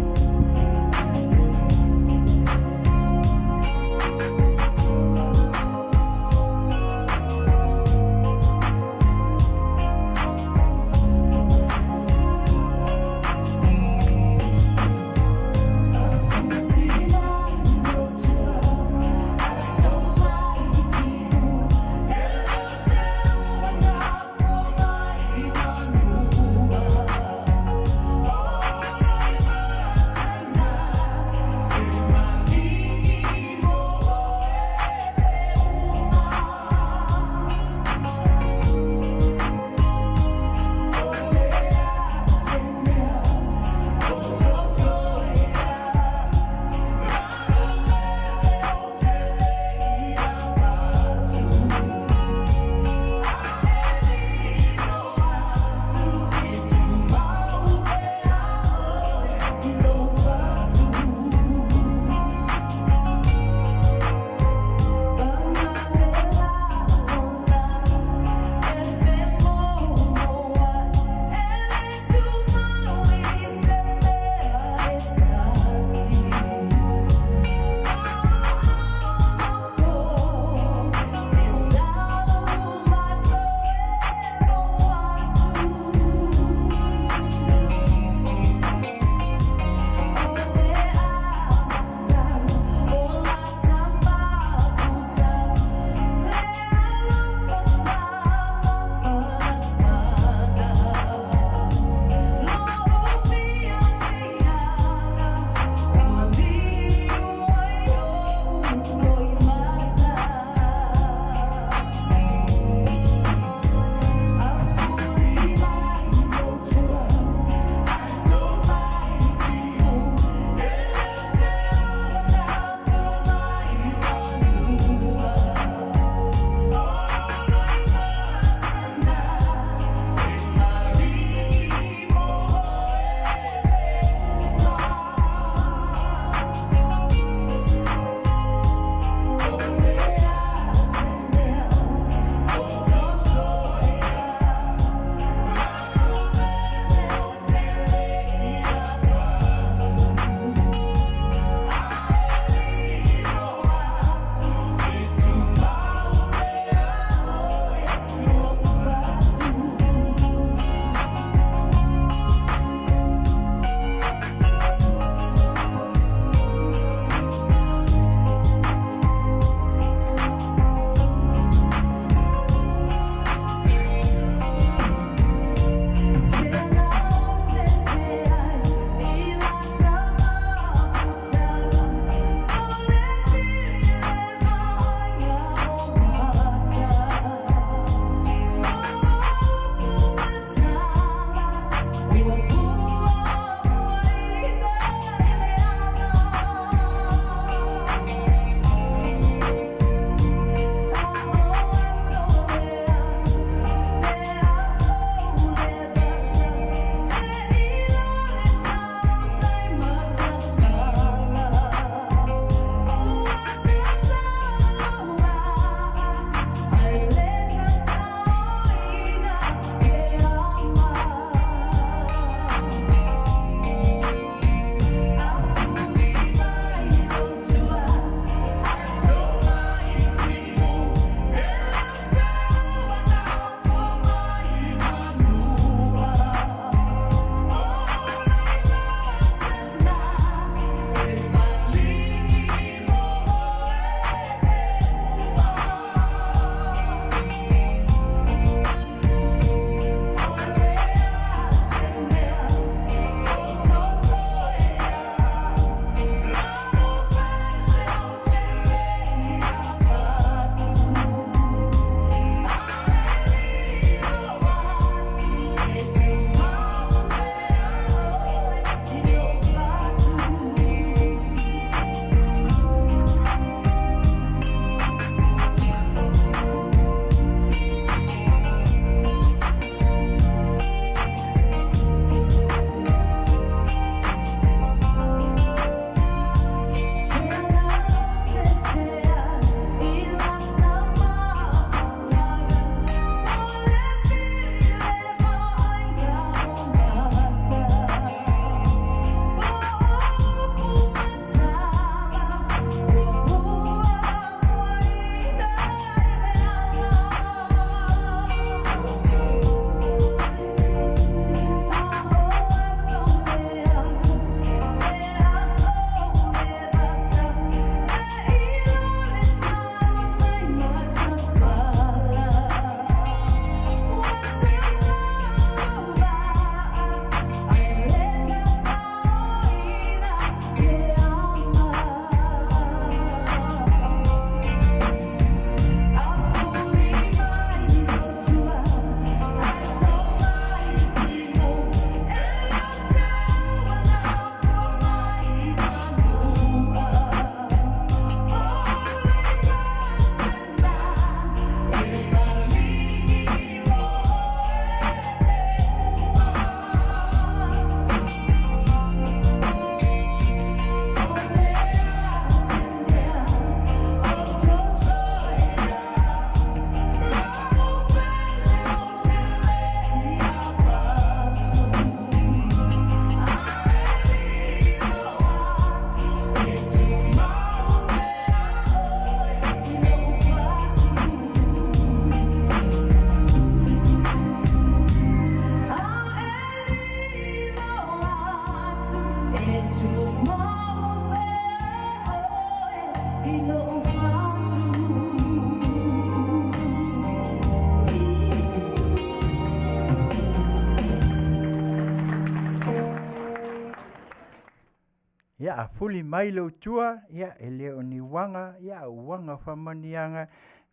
Ia, a fuli mai lou tua, ia, e le o ni uaga, ia, a o uaga o faamanuiaga,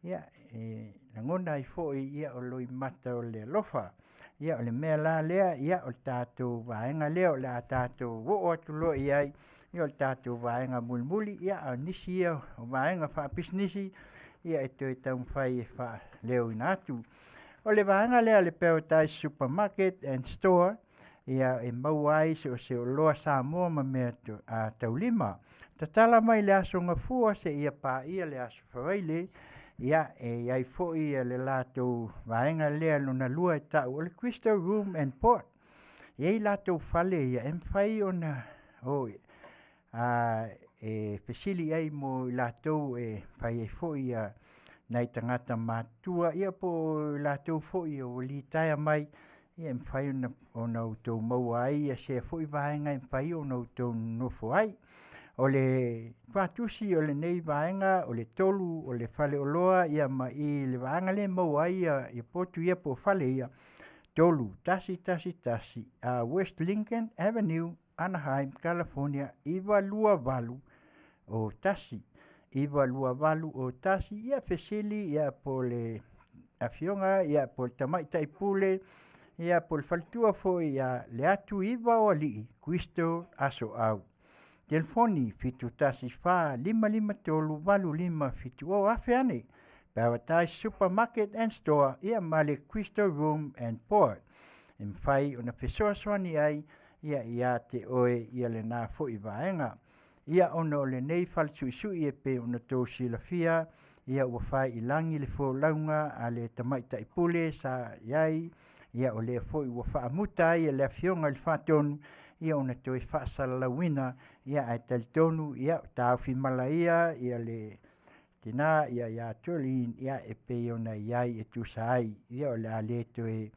ia, e lagona ai foi, ia, o loimata o le alofa. Ia, o le mea la lea, ia, o le tatou vaega lea o le a tatou oo atu loa i ai, ia, o le tatou vaega mulimuli, ia, a o nisi ia o vaega faapisinisi, ia, e toe taumafai e faaleoina atu. O le vaega lea a le Paradise Supermarket and Store, ia e maua ai so o se oloa Samoa ma mea taulima. Tatala mai le Aso Gafua seia paia le Aso Faraile, ia e i ai foi le latou vaega lea lona lua e tau o le Crystal Room and Port. E i ai latou fale ia e mafai ona o e fesili i ai mo i latou e fai ai foi ia nai tagata matutua ia po o i latou foi ua litaea mai, ia e mafai ona outou maua ai ia sea foi vaega e mafai ona outou nonofo ai. O le tuatusi o lenei vaega o le 3 o le faleoloa ia ma i le vaega lea e maua ai ia potu ia po o fale ia 3111 West Lincoln Avenue, Anaheim, California 928 o 1 928 o 1. Ia fesili ia po le afioga ia po le tamaitai pule ia po le faletua foi ia Leatuiva o Alii Crystal Asoau. Telefoni 714 553 8570. Afe ane Paradise Supermarket and Store ia ma le Crystal Room and Port e mafai ona fesoasoani ai ia ia te oe ia lena foi vaega. Ia ona o lenei falesuisui e pei ona tou silafia, ia ua fai i lagi le folauga a le tamaitai pule sa i ai, ia o lea foi ua faamuta ai e le afioga i le Faatonu ia ona toe faasalalauina, ia ae talitonu ia taofimala ia ia le tina ia ia Jolene ia e pei ona i ai e tusa ai, ia o le a le toe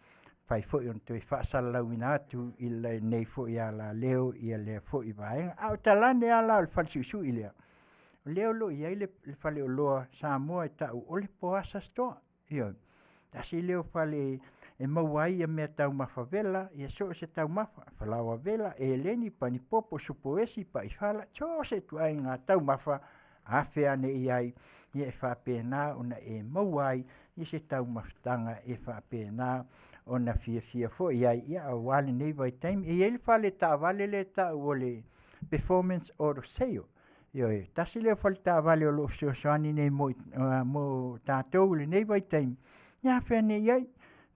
fai foi ona toe faasalalauina atu i lenei foi alaleo ia lea foi vaega. A o talane lava la o le falesuisui lea, o lea o lo o i ai le faleoloa Samoa e tau o le Poasa Store. Ioe, tasi lea o fale e maua ai ia mea taumafa vela, ia so o se taumafa, falaoa vela, eleni, panipopo, supoesi, paifala, so o se ituaiga taumafa, afe ane i ai, ia e faapena ona e maua ai i se taumafataga e faapena ona fiafia foi i ai, ia aua lenei vaitaimi. E i ai le fale taavale lea e tau o le Performance Auto Sale. Ioe, tasi lea o fale taavale o lo o fesoasoani nei mo tatou i lenei vaitaimi, ia afe ane i ai.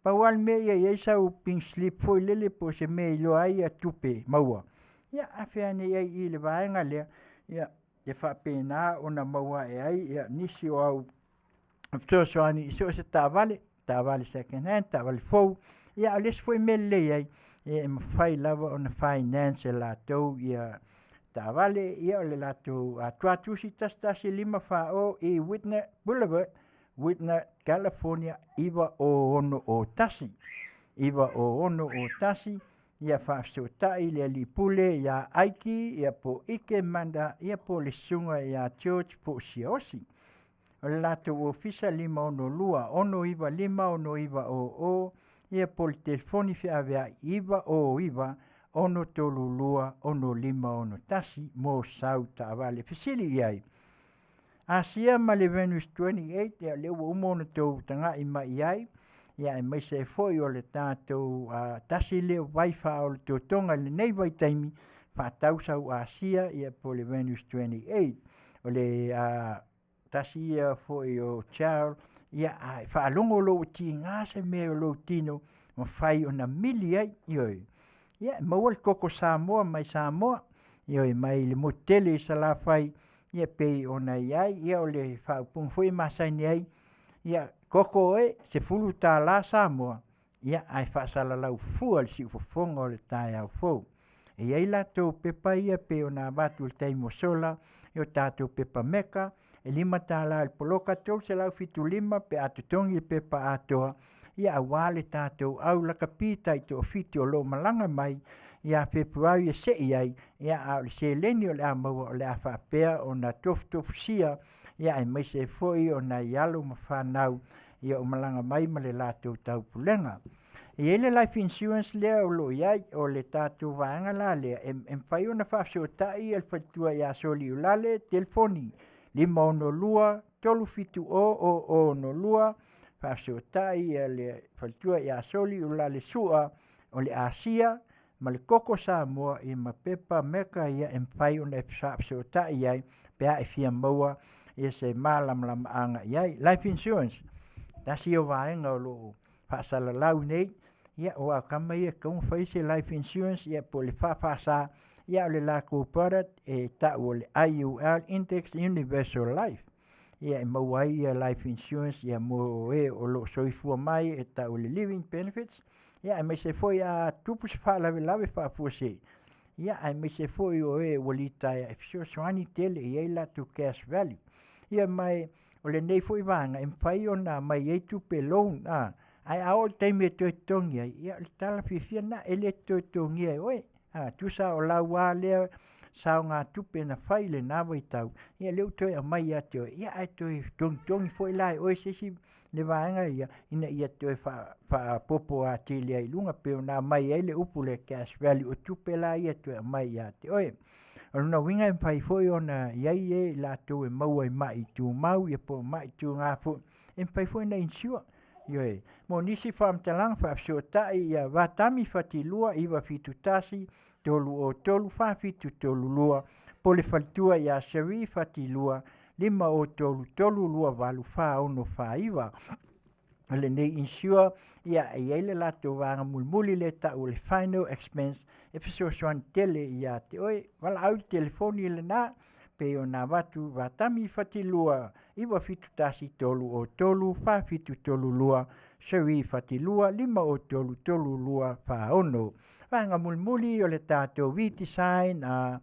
Pau lava le mea ia i ai sau pink slip foi lele po o se mea e iloa ai ia tupe maua, ia afe ane i ai i le vaega lea, ia e faapena ona maua ae ai ia nisi o au fesoasoani i so o se taavale, taavale second hand, taavale fou, ia a o le isi foi mea lelei ai, e mafai lava ona finance e latou ia taavale, ia o le latou tuatusi 1154 i Whitner Boulevard, Whitner, California 90601. 90601. Ia faafesootai le alii pule ia Aiki, ia po Ike Manda, ia po le susuga ia George po o Siaosi. O le latou ofisa 562 695 6900, ia po le telefoni feaveai 909 632 6561 mo sau taavale. Fesili i ai. Asia ma le Venus 28, ia lea ua uma ona tou tagai mai i ai, ia aemaise ai foi o le tatou tasi lea o vai faaolatotoga i lenei vaitaimi, faatau sau Asia ia po le Venus 28. O le tasi ia foi o Charles, ia a faalogo lou tiga se mea o lou tino, mafai ona mili ai, ioe. Ia maua le koko Samoa mai Samoa, ioe, mai le motu tele i Salafai, ia pei ona i ai, ia o le faaupuga foi e masani ai, ia koko e $10 Samoa, ia ae faasalalau fua le siufofoga o le taeao fou. E i ai latou pepa ia pei ona avatu i le taimi ua sola, e o tatou pepa meka, e $5 le poloka, 375 pe a totogi le pepa atoa, ia aua le tatou au lakapi taitoafitu o lo o malaga mai ia Fepuari e sei ai, ia a o le seleni o le a maua o le a faapea ona tofutofusia, ia aemaise foi o nai alo ma fanau ia o malaga mai ma le latou taupulega. E i ai le life insurance lea o lo o i ai, o le tatou vaega la lea, e, e mafai ona faafesootai le faletua ia Soliulale, telefoni 562 370 0062, faafesootai le faletua ia Soliulale Sua o le Asia ma le koko Samoa ia ma pepa meka ia e mafai ona e faafesootai ai pe a e fia maua ia se malamalamaaga i ai. Life insurance, tasi o vaega o lo o faasalalau nei, ia aua o tama ia e tatau ona fai se life insurance ia po o le FFS, ia o le latou product e tau o le IUL Index Universal Life. Ia e maua ai ia life insurance ia mo e o lo o soifua mai e tau o le living benefits, ia aemaise foi a tupu se faalavelave faafuasei, ia aemaise foi o e ua litaea e fesoasoani tele i ai latou cash value. Ia ma o lenei foi vaega e mafai ona aumai ai tupe loan, a ae a oo i le taimi e toe totogi ai, ia o le tala fiafia lena, e le toe totogia e oe. A tusa o lau lava lea saogatupe na fai i lena vaitau, ia lea ua toe aumai ia te oe, ia ae toe togitogi foi la e oe se isi le vaega ia ina ia toe faaopoopo atili ai i luga, pei ona aumai ai le upu le cash value, o tupe la ia e toe aumai ia te oe. O lona uiga e mafai foi ona i ai e i latou e maua i mai tumau ia po o mai tuga foi, e mafai foi ona insure. Ioe. Mo nisi faamatalaga faafesootai ia Vatami Fatilua 971 303 4732 po o le faletua ia Cherie Fatilua 503 328 4649. O lenei insure, ia e i ai le latou vaega mulimuli lea e tau o le final expense e fesoasoani tele ia te oe. Valaau i le telefoni lena pei ona avatu Vatami Fatilua 971 303 4732, Cherie Fatilua 503 3246. Vaega mulimuli o le tatou V-Design a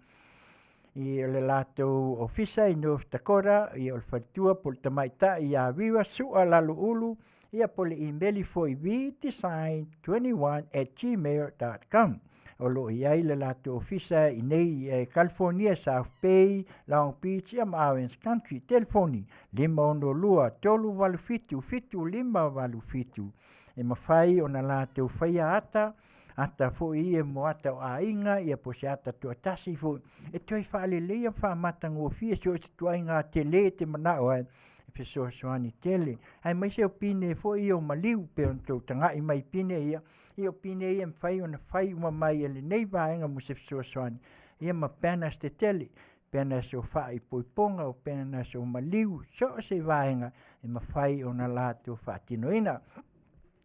i o le latou ofisa i North Dakota, ia o le faletua po o le tamaitai ia Viva Sua Laloulu, ia po o le imeli foi vdesign21@gmail.com. O lo o i ai le latou ofisa i nei e California, South Bay, Long Beach ia ma Orange Country. Telefoni 562 387 7587. E mafai ona latou faia ata ata foi ia mo ata o aiga ia po o se ata toatasi foi e toe faaleleia ma faamatagofie so o se ituaiga tele te manao ai e fesoasoani tele aemaise o pine foi ia o maliu pei ona tou tagai mai i pine ia ia o pine ia e mafai ona fai uma mai e lenei vaega mo se fesoasoani ia ma banners tetele banners o faaipoipoga o banners o maliu so o se vaega e mafai ona latou faatinoina.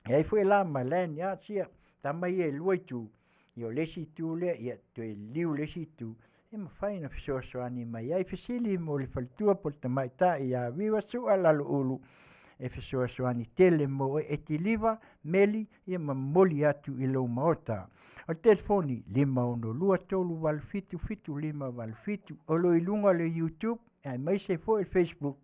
E ai foi la ma lanyards ia tama ia e lua itu, ia o le isi itu lea, ia toe liliu le isi itu, e mafai ona fesoasoani mai ai. Fesili mo le faletua po o le tamaitai ia Viva Sua Laloulu e fesoasoani tele mo oe e kiliva, meli, ia ma momoli atu i lou maota. O le telefoni 562 387 7587 o lo o i luga o le YouTube aemaise foi le Facebook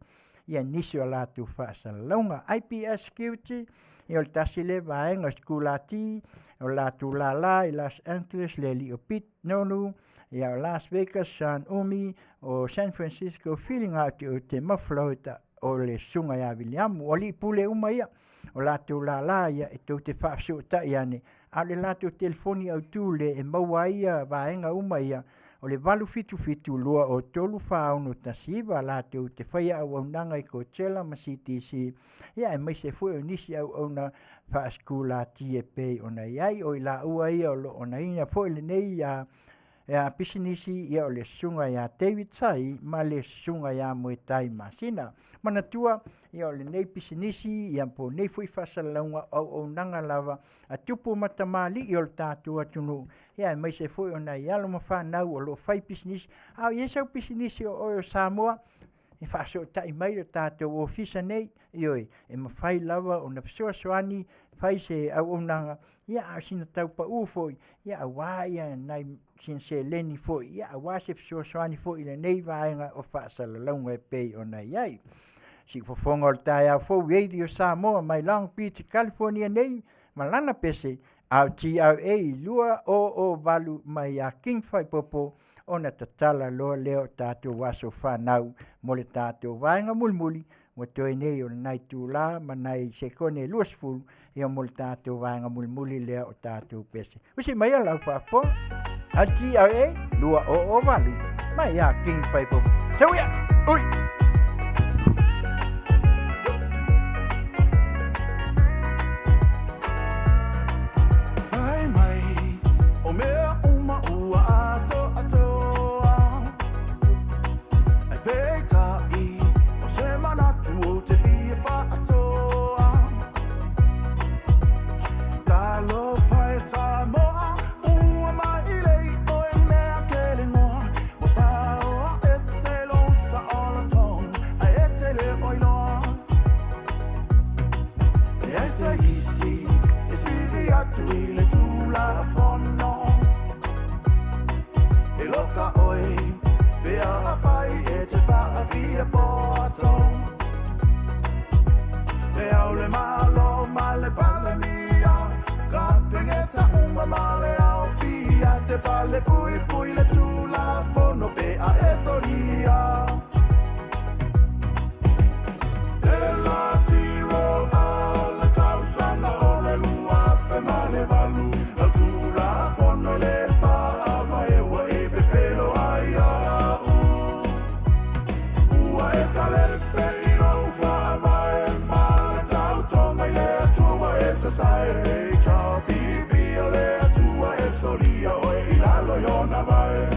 ia nisi o latou faasalalauga. IPS Security, ia o le tasi lea vaega o sikulati, o latou lala i Los Angeles, le alii o Pete Nonu, ia o Las Vegas, Sean Umi, o San Francisco, Filiga o Te Ote ma Florida, o le susuga ia Viliamu. O alii pule uma ia, o latou lala ia e tou te faafesootai ane, a o le latou telefoni autu le e maua ai ia vaega uma ia, o le 877 203 4619 latou te faia auaunaga i Coachella ma CTC, ia aemaise foi o nisi auauna faasikulati e pei ona i ai. O i laua ia o lo o onaina foi lenei a a pisinisi, ia o le susuga ia David Sai ma le susuga ia Moetai Masina. Manatua, ia o lenei pisinisi, ia po o nei foi faasalalauga o auaunaga lava a tupu ma tamalii o le tatou atunuu, ia aemaise foi o nai alo ma fanau o lo o fai pisinisi. A o i ai sau pisinisi o oe o Samoa, e faasootai mai le tatou ofisa nei, ioe, e mafai lava ona fesoasoani fai se auaunaga, ia a o sina taupaū foi, ia aua ia nai sina seleni foi, ia aua se fesoasoani foi i lenei vaega o faasalalauga e pei ona i ai. Siufofoga o le taeao fou Radio Samoa mai Long Beach, California nei, ma lana pese RTRA 2008 mai ia King Faipopo ona tatala loa lea o tatou aso fanau mo le tatou vaega mulimuli ua toe nei o lenai itula ma nai sekone 20. ia mo le tatou vaega mulimuli lea o tatou pese. Usi mai lau faafofoga. LTRA 208 mai ia King Faipo. Seu ia! Ui! Fai mai o mea uma ua atoatoa. Ai peitai o se manatu o te fia faasoa. Talofa e Samoa, ua mai lei o i mea kele ngoa. Ua whaoa e se lou sa o la tonga, ai e te le oiloa. E ai se isi, e sili atu i le tula fono. E loka oe, pe a fai e te whaafia poto. Le au le malo ma le pale mia, ka pengeta uma ma le au fia, te fale pui pui le tula fono pe a e solia. E la tiro a le tausanga o le 2008, lau tula fono le whaavae ua e pepelo ai au. Ua e kalepe i lou whaavae, ma le tautoga i le Atua e sasae. HRPP o le Atua e solia oe i lalo i ona vae.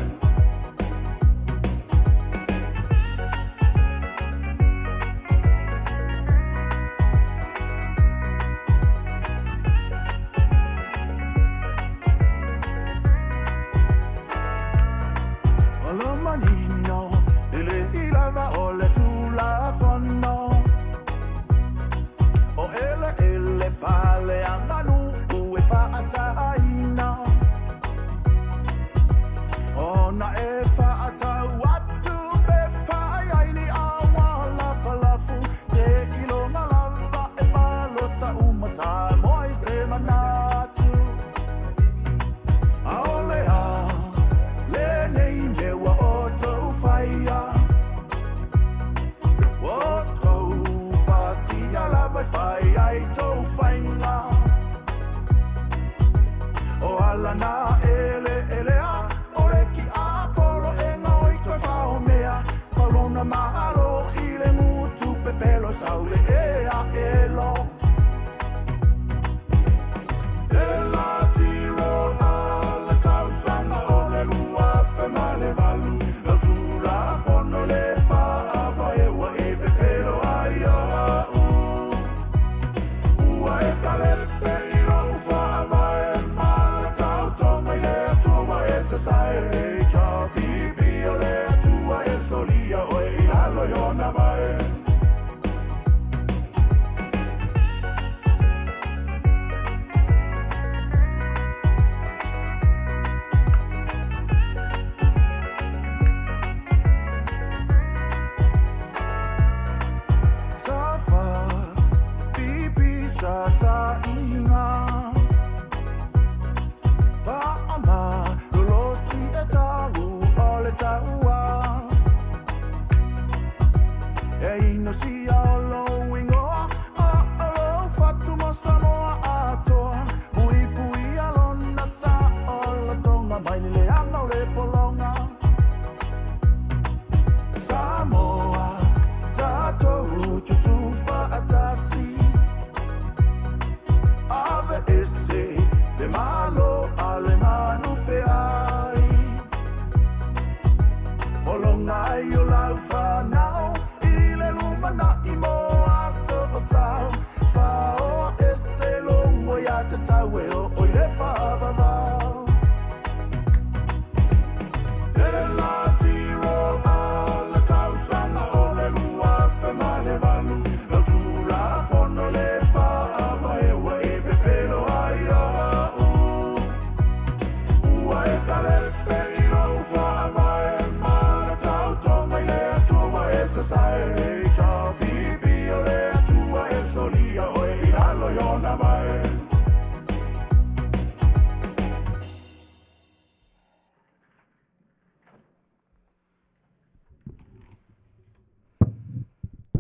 O lo manino, le le i lava o le tula fono. O ele ele fale a manu u e whaasaina. O na e whaatau atu pe whai ai ni awa la palafu. Te ilonga lava e palota uma sa moi se manatu. Aole a le nei mea ua o tou whaia. O tou pasia lava e whai ai tou whainga. O ala na ele ele a, o le ki a polo e ngoi toi whao mea. Whaulona maalo i le mutu pepelo saule e a elo. E la tiro a le tausanga o le 2008, lau tula fono le whaavae ua e pepelo ai au. Ua e kalepe i lou whaavae, ma le tautoga i le Atua e sasae. HRPP o le Atua e solia oe i lalo i ona vae. Safa, pipi sa sa inga. Whaama, lolosi e tau o le taua. E ino sia o lou ingoa, a o lou fatu mo Samoa atoa. Pui pui alona sa o la tonga, mai le leanga o le polonga. Samoa, tātou tutu whaatasi. Ave ese, le malo a le manu feai. Olonga ai o lau whanau, i le lumana i mo aso o sao. Whaoa ese lo ua ia te tau e o oi le whaavavau.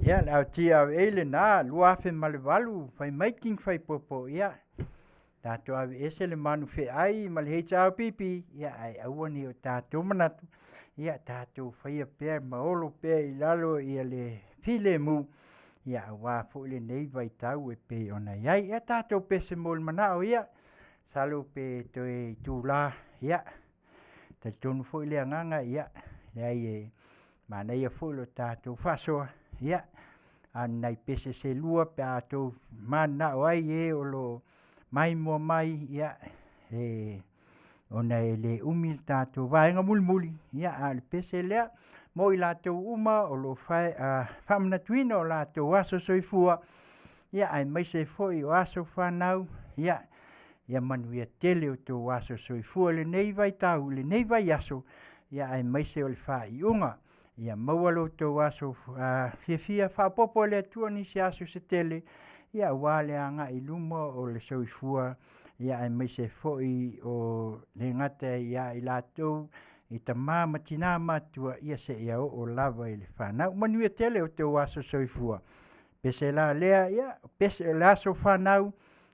Ia, le LTRA lenā, 2008, fai mai King Faipopo, ia, tatou aveese le manu feai ma le HRPP, ia, ae aua ne i o tatou manatu, ia, tatou faia pea ma olo pea i lalo ia le filemu, ia, aua foi lenei vaitau e pei ona i ai. Ia, tatou pese mo le manao, ia, masalo pe toe itula, ia, talitonu foi le agaga, ia, leai e manaia foi lo tatou faasoa, ia, a o ni nai pese se lua pe a outou mananao ai e o lo o maimoa mai, ia, e, ona e le umi le tatou vaega mulimuli, ia, a o le pese lea mo i latou uma o lo o faamanatuina o latou aso soifua, ia, aemaise foi o aso fanau, ia, ia manuia tele o outou aso soifua i lenei vaitau i lenei vaiaso, ia aemaise o le faaiuga. Ia maua lo outou aso fiafia faaopoopo e le Atua nisi aso se tele, ia aua le agai i luma o le soifua, ia aemaise foi o le gata ia i latou i tama ma tina matutua, ia seia oo lava i le fanau. Manuia tele o outou aso soifua. Pese la lea, ia, pese o le aso fanau,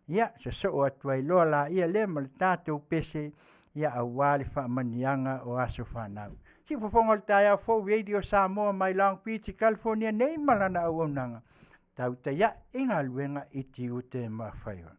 ia, sosoo atu ai loa laia lea ma le tatou pese, ia aua le faamanuiaga o aso fanau. Siufofoga o le taeao fou Radio Samoa mai Long Beach, California nei ma lana auaunaga, tautai ae i galuega i tiute ma faiva.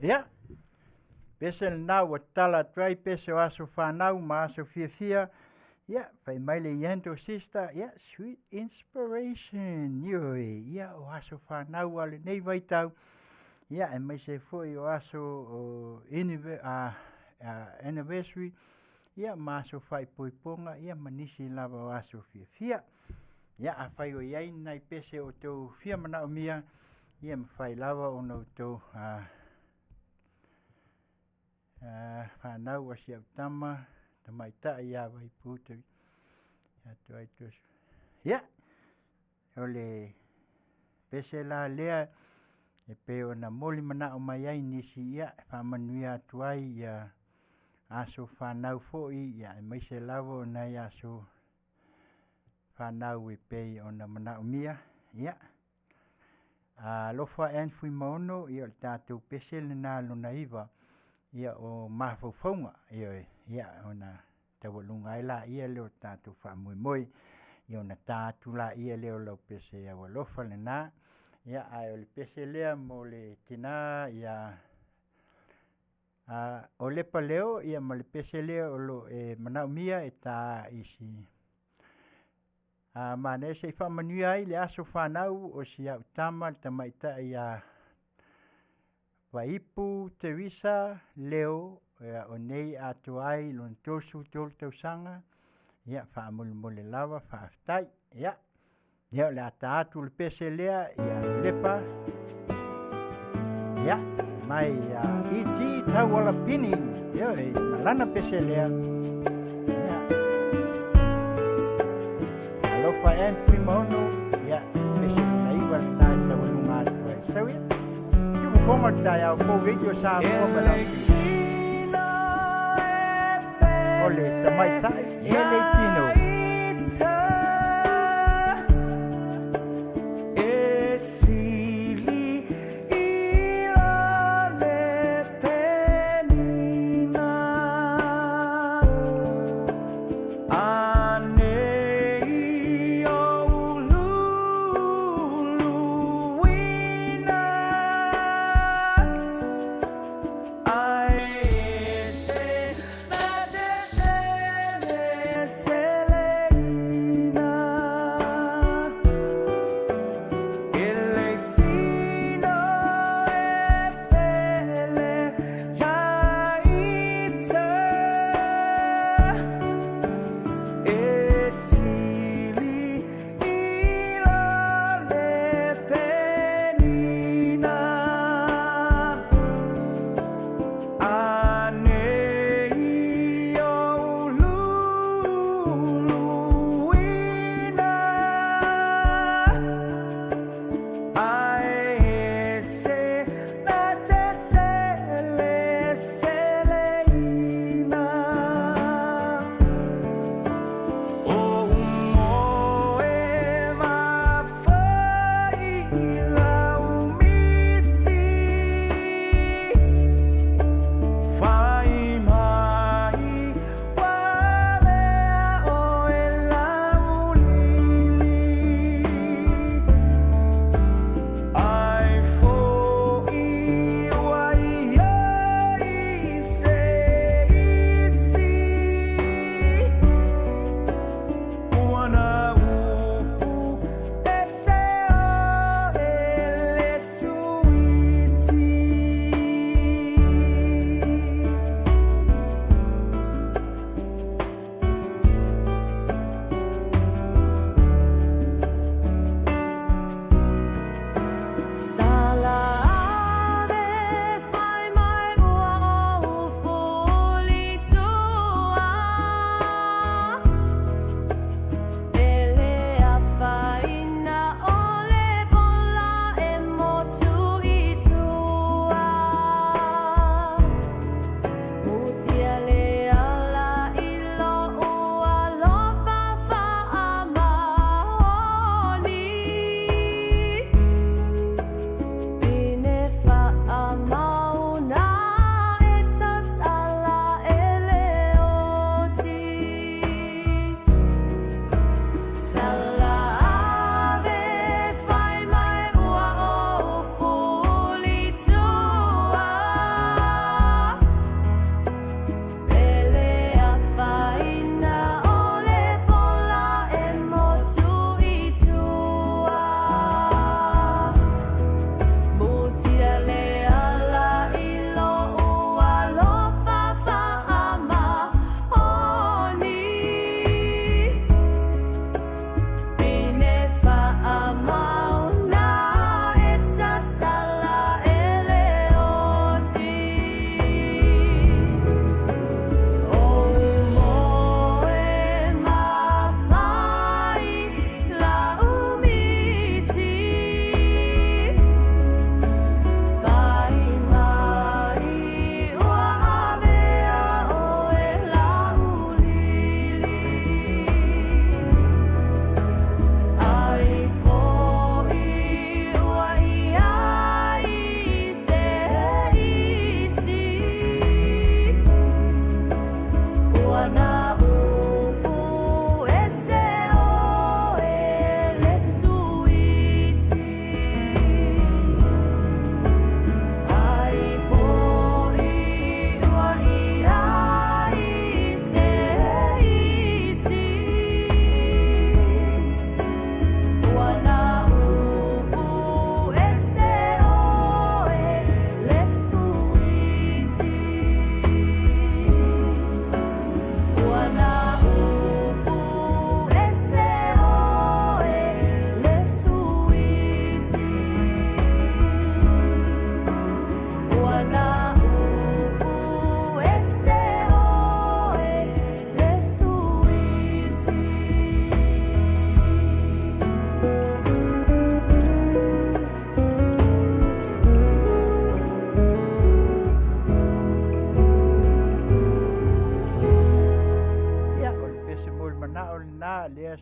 Ia, pese lena ua tatala atu ai pese o aso fanau ma aso fiafia. Ia, fai mai le Yendo Sister, ia, sweet inspiration. Ioe, ia, o aso fanau a lenei vaitau. Ia, aemaise foi o aso o anniversary, ia, ma aso faaipoipoga, ia, ma nisi lava o aso fiafia. Ia, afai o i ai ni nai pese o outou fia manaomia, ia, mafai lava ona outou fanau a si au tama tamaitai ia Vaipu te atu ai tusi. Ia, o le pese la lea e pei ona moli manao mai ai nisi ia e faamanuia atu ai ia aso fanau foi ia aemaise lava o nai aso fanau e pei ona manaomia. Ia, alofa Ann Fuimaono, ia o le tatou pese lena lona iva, ia o mafaufauga, ioe, ia ona taualuga ai laia lea o le tatou faamoemoe, ia ona ta atu laia lea o lau pese au alofa lena. Ia, ae o le pese lea mo le tina ia o Lepa Leo, ia ma le pese lea o lo e manaomia e ta isi manaia se i faamanuia ai le aso fanau o si au tama le tamaitai ia Vaipu Teresa Leo, ia, o nei atoa ai lona 33 tausaga. Ia, faamolemole lava, faafetai. Ia, ia o le a ta atu le pese lea ia Lepa. Ia, mai ia E.T. Taualapini. Ia, e malana pese lea. Ia. Alofa Ann Fuimaono. Ia, pese lona iva lena e taualuga atu ai. Sau ia. Tumu le taeao fou Radio Samoa ma lau O le tamaitai e le tino. E sili i le penina Anei ou luluina Ae se na te sele seleina.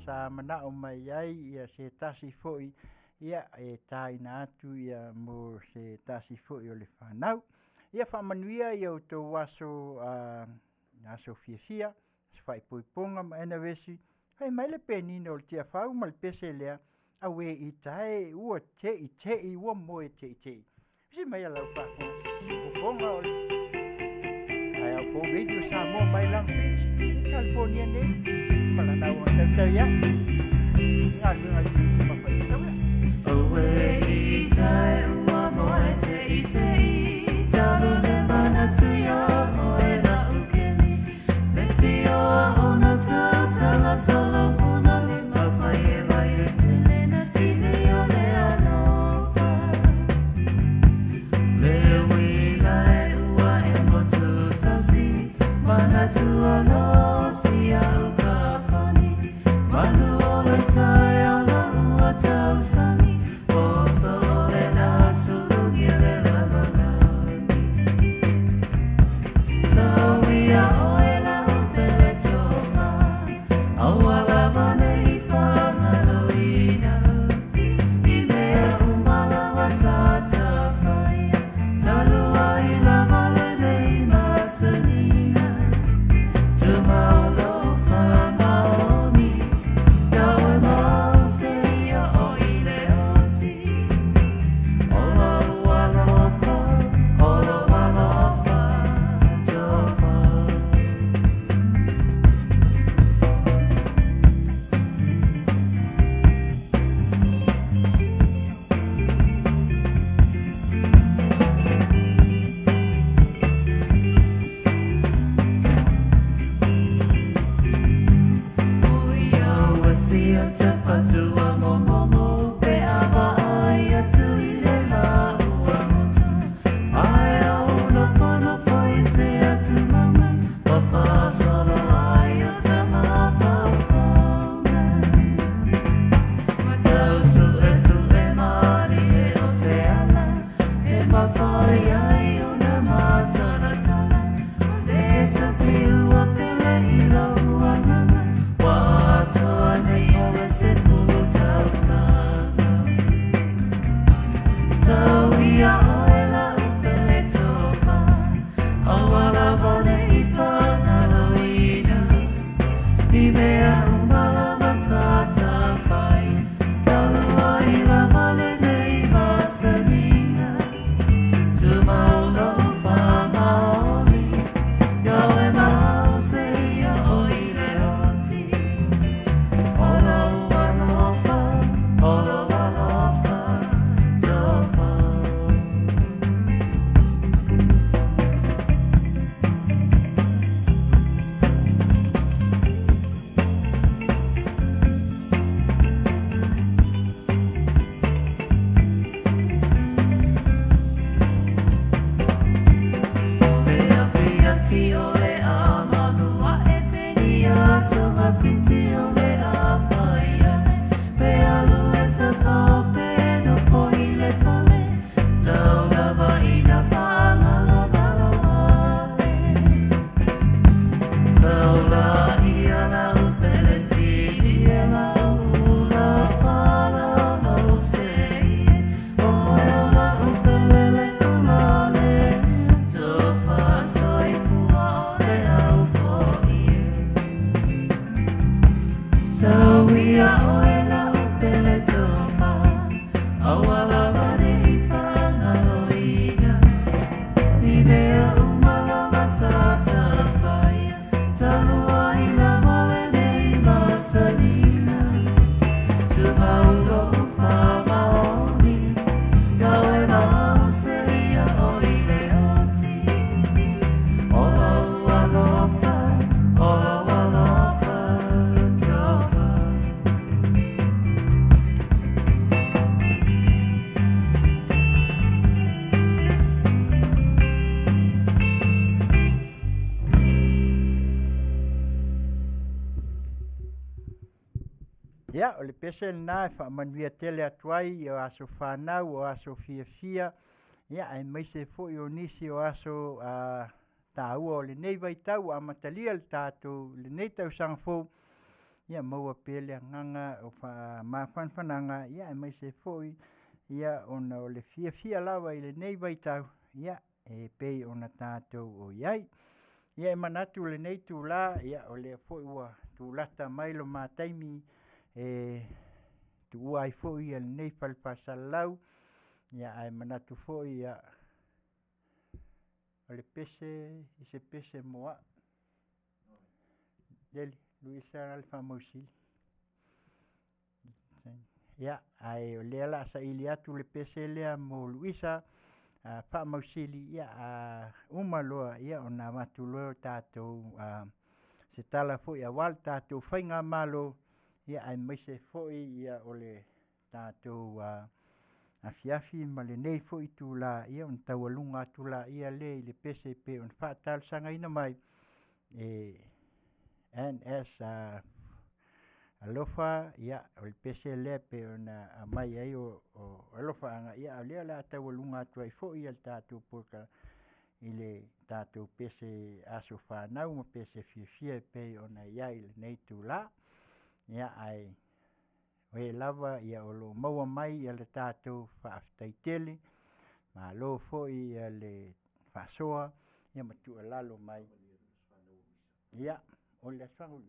sa mana'o mai ai ia se tasi fo'i ia e tāina atu ia mo se tasi fo'i o le fanau. Ia faamanuia ia outou aso aso fiafia, se faaipoipoga ma enavesi, fai mai le penina o le tiafau ma le pese lea, auē itae ua te'ite'i ua moe te'ite'i. Usi mai a lau faafofoga o le taeao fou Radio Samoa mai Long Beach i California nei ma lana auauna tautau ia galuega i te mafai tau ia. Auē itae ua moe te'ite'i talu le manatu iā oe la'u keli le tioa ona tautaga solomona le mafai e vai e tele na tini o le alofa le uila e ua e motu tasi manatu alosi a'u kapani manu o le taeao ua tausani oso o le la sulugia le lalolagi Sauia oe la'u pele tofa aua lava nei faagaloina i mea uma lava sa tafaia talu ai lava lenei masaniga tumau lou faamaoni ia oe mau seia oo i le oti o lou alofa o lou alofa tofa. Ui au e sia te fatua momomo pe a vaai atu i le lā ua muta ae au nofonofo i se atu mama ua faasolo ai o ta mafaufauga tau su'esu'e malie o se ala e mafai ai ona matalatala se tasi ua pele i lou agaga ua atoa nei o le 10 tausaga. Sauia oe la'u pele tofa aua lava nei faagaloina i mea uma lava sa tafai talu ai lava lenei masaniga tumau lou faamaoni ia oe mau seia oo i le oti o lou alofa o lou alofa tofa. Le afiafi o le amalu a'e penia togafiti o le afai a'e pe alu e tafao pe nofo i le fale tau lava ina faagalogalo a'e saulaia la'u pele sili e lau ula falalo seie oe o la'u pele le ulale tofa soifua o le aufo'i e Sauia oe la'u pele tofa aua lava nei faagaloina i mea uma lava sa tafaia talu ai lava lenei masaniga tumau lou faamaoni ia oe mau seia oo i le oti o lou alofa o lou alofa tofa. Ia, o le pese lenā e faamanuia tele atu ai i o aso fanau o aso fiafia, ia aemaise fo'i o nisi o aso taua o lenei vaitau ua amatalia le tatou lenei tausaga fou. ia maua pea le agaga o faamafanafanaga, ia aemaise foi ia ona o le fiafia lava i lenei vaitau, ia e pei ona tatou o i ai. Ia e manatu i lenei itula, ia o lea foi ua tulata mai lo ma taimi e tuua ai foi lenei fale faasalalau, ia ae manatu foi ia o le pese i se pese mo au. Leli, Luisa le Faamausili. Ia, ae o lea o le a saili atu le pese lea mo Luisa Faamausili, ia a uma loa ona avatu loa o tatou se tala foi aua le tatou faigamalo, ia aemaise foi o le tatou afiafi ma lenei foi itula, ia ona taualuga atu lea i le pese e pei ona faatalosagaina mai e NS Alofa, ia o le pese lea e pei ona aumai ai o alofaaga, a o lea o le a taualuga atu ai foi le tatou i le tatou pese aso fanau ma pese fiafia e pei ona i ai i lenei itula. Ia, ae o e lava o lo o maua mai le tatou faafetai tele, malo foi le faasoa ma tuualalo mai. Ia, o le aso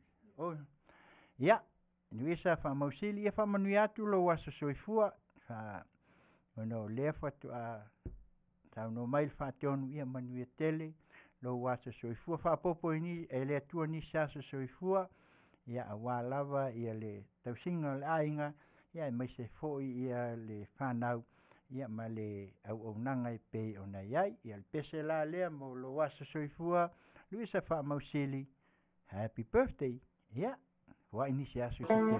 Ia, Luisa Faamausili, ia faamanuia atu lou aso soifua, ona o lea faatoa saunoa mai le Faatonu, ia manuia tele lou aso soifua. Faaopoopo e le Atua nisi aso soifua aua lava le tausiga o le aiga, aemaise foi le fanau ma le auaunaga e pei ona i ai. Ia o le pese la lea mo lou aso soifua Luisa Faamausili, happy birthday. Ia, foai nisi aso se tele.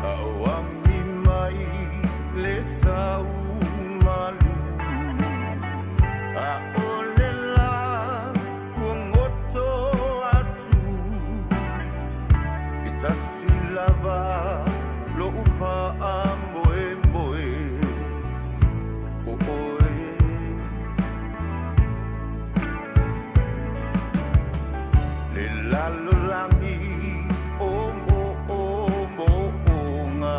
Auami mai le sau malu A o le la kuagoto atu E tasi lava lo'u faamoemoe O oe Le lalolagi o moomooga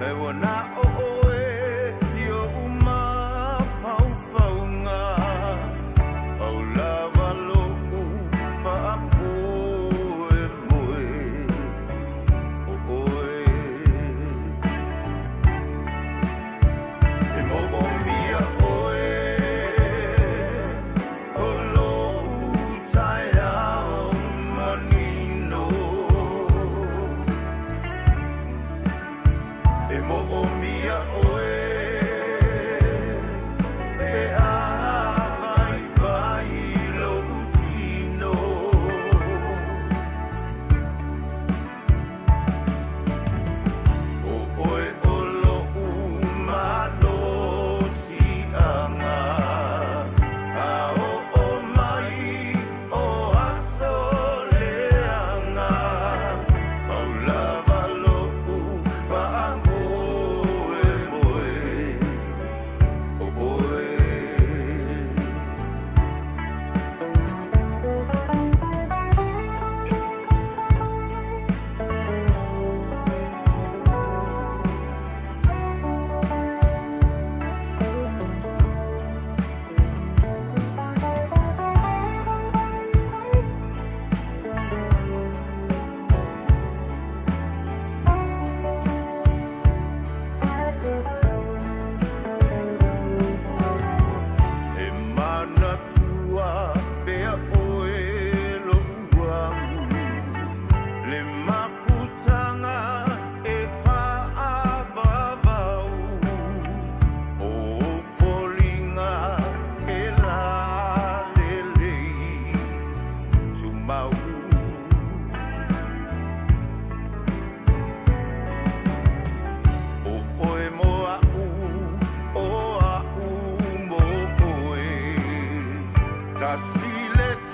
E ua na o oe i o'u mafaufauga Pau lava lo'u faamoemoe O oe E moomia oe O lo'u taeao manuia.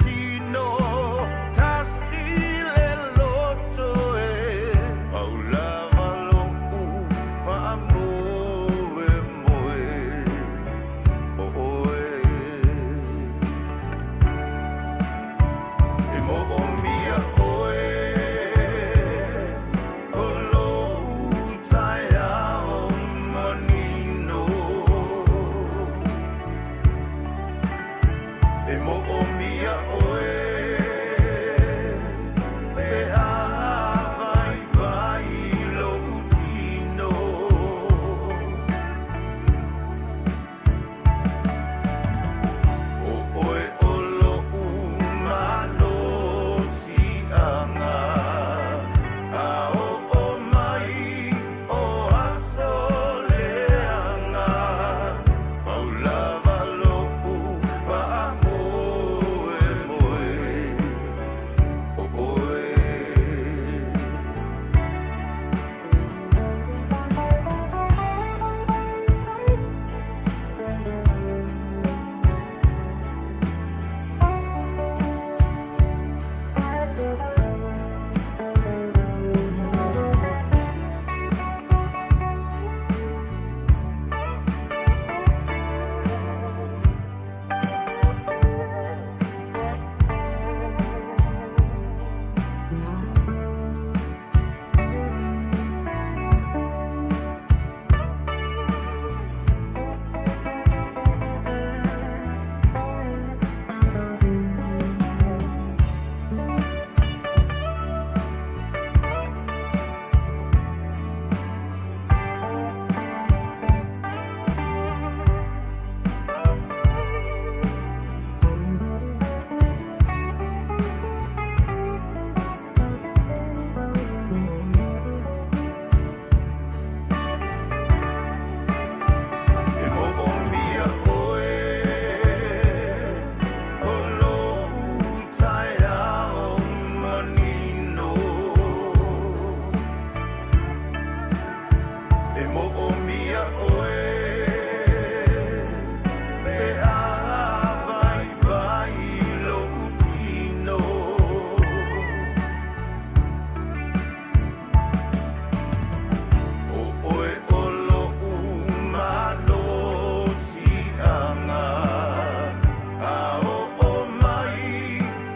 tino, tasi le loto e, pau lava lo'u faamoemoe o oe. E mo'omia oe, o lo'u taeao manino. E mo'omia oe, pe a vaivai lo'u tino. O oe o lo'u malosi'aga, a o'o mai o aso leaga, pau lava lo'u faamoemoe o oe. E mo'omia oe, o lo'u taeao manino. E mo'omia oe, pe a vaivai lo'u tino. O oe o lo'u malosi'aga, a o'o mai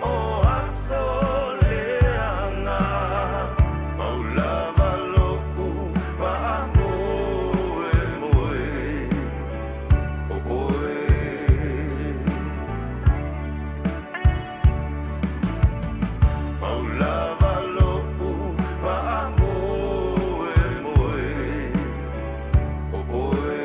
o aso leaga, pau lava lo'u faamoemoe o oe. Pau lava lo'u faamoemoe o oe.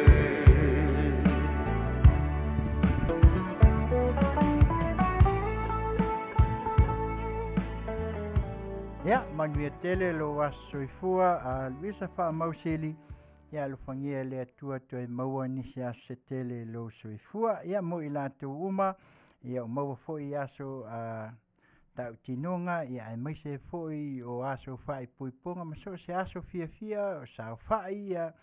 Ia, manuia tele lou aso soifua a Luisa Faamausili, ia alofagia e le Atua toe maua nisi aso se tele i lou soifua. Ia, mo i latou uma, ia o maua foi aso a tautinoga, ia aemaise foi o aso faaipoipoga ma so o se aso fiafia o saofa'i ia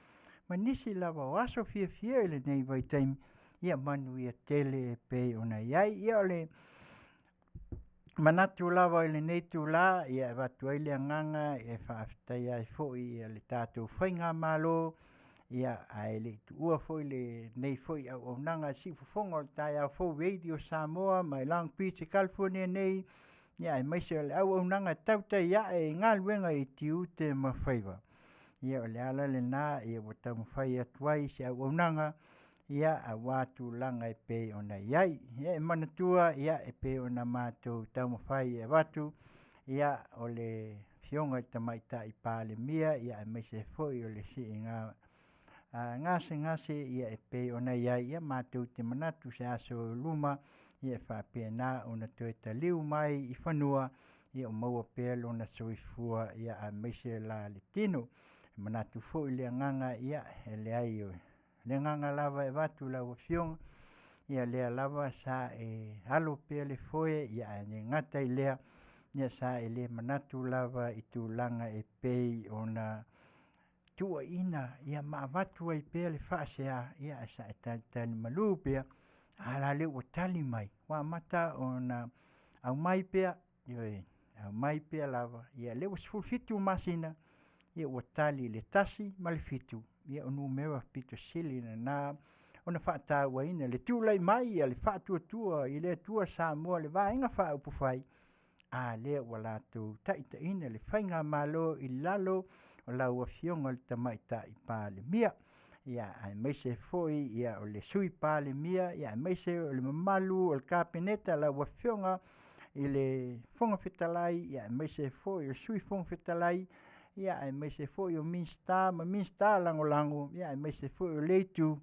ma nisi lava o aso fiafia i lenei vaitaimi, ia manuia tele e pei ona i ai. Ia o le manatu lava i lenei itulā, ia e avatu ai le agaga e faafetaia ai foi ia le tatou faigamalo, ia ae le i tuua foi lenei foi auaunaga siufofoga o le taeao fou Radio Samoa mai Long Beach i California nei, ia aemaise o le auaunaga e tautai a'e i galuega i tiute ma faiva. Ia o le ala lena ia ua taumafai atu ai se auaunaga ia auā tulaga e pei ona i ai. Ia e manatua ia e pei ona matou taumafai e avatu ia o le Afioga i le Tamaitai Palemia ia aemaise foi o le siiga gasegase ia e pei ona i ai ia matou te manatu se aso luma ia e faapena ona toe taliu mai i fanua ia o maua pea lona soifua ia aemaise la le tino. E manatu foi le agaga ia e leai o le agaga lava e avatu i lau Afioga ia lea lava sa e alo pea le foe ia ae le gata i lea ia sa e le manatu lava i tulaga e pei ona tuuaiina ia ma avatu ai pea le faasea ia ae sa e talitali malu pea a la lea ua tali mai ua amata ona. Aumai pea, ioe, aumai pea lava. Ia lea ua 17 masina, ia ua tali i le 1 ma le 7, ia o numera pito sili lena ona faatauaina le tulai mai a le Faatuatua i le Atua Samoa le Vaega Faaupufai, a lea ua latou taitaiina le faigamalo i lalo o lau Afioga i le Tamaitai Palemia, ia aemaise foi ia o le Sui Palemia, ia aemaise o le mamalu o le Kapeneta, lau Afioga i le Fofoga Fetalai, ia aemaise foi o le Sui Fofoga Fetalai, ia aemaise foi o Minisita ma Minisita Lagolago, ia aemaise foi o le itu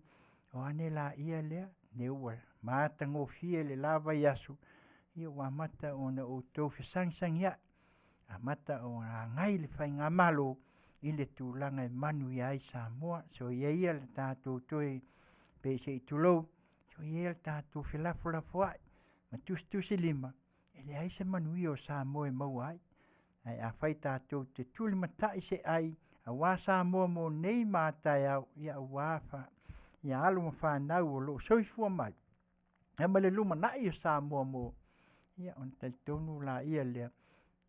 o ane laia lea lea ua matagofie le la vaiaso, ia ua amata ona outou fesagisagiai, amata ona agai le faigamalo i le tulaga e manuia ai Samoa. Soia ia le tatou toe pei se i tulou, soia ia le tatou felafolafoai ma tusitusilima, e leai se manuia o Samoa e maua ai. Ae afai tatou te tulimatai se ai aua Samoa mo nei ma a taeao, ia aua ia alo ma fanau o lo o soifua mai ia ma le lumanai o Samoa mo ia ona talitonu laia lea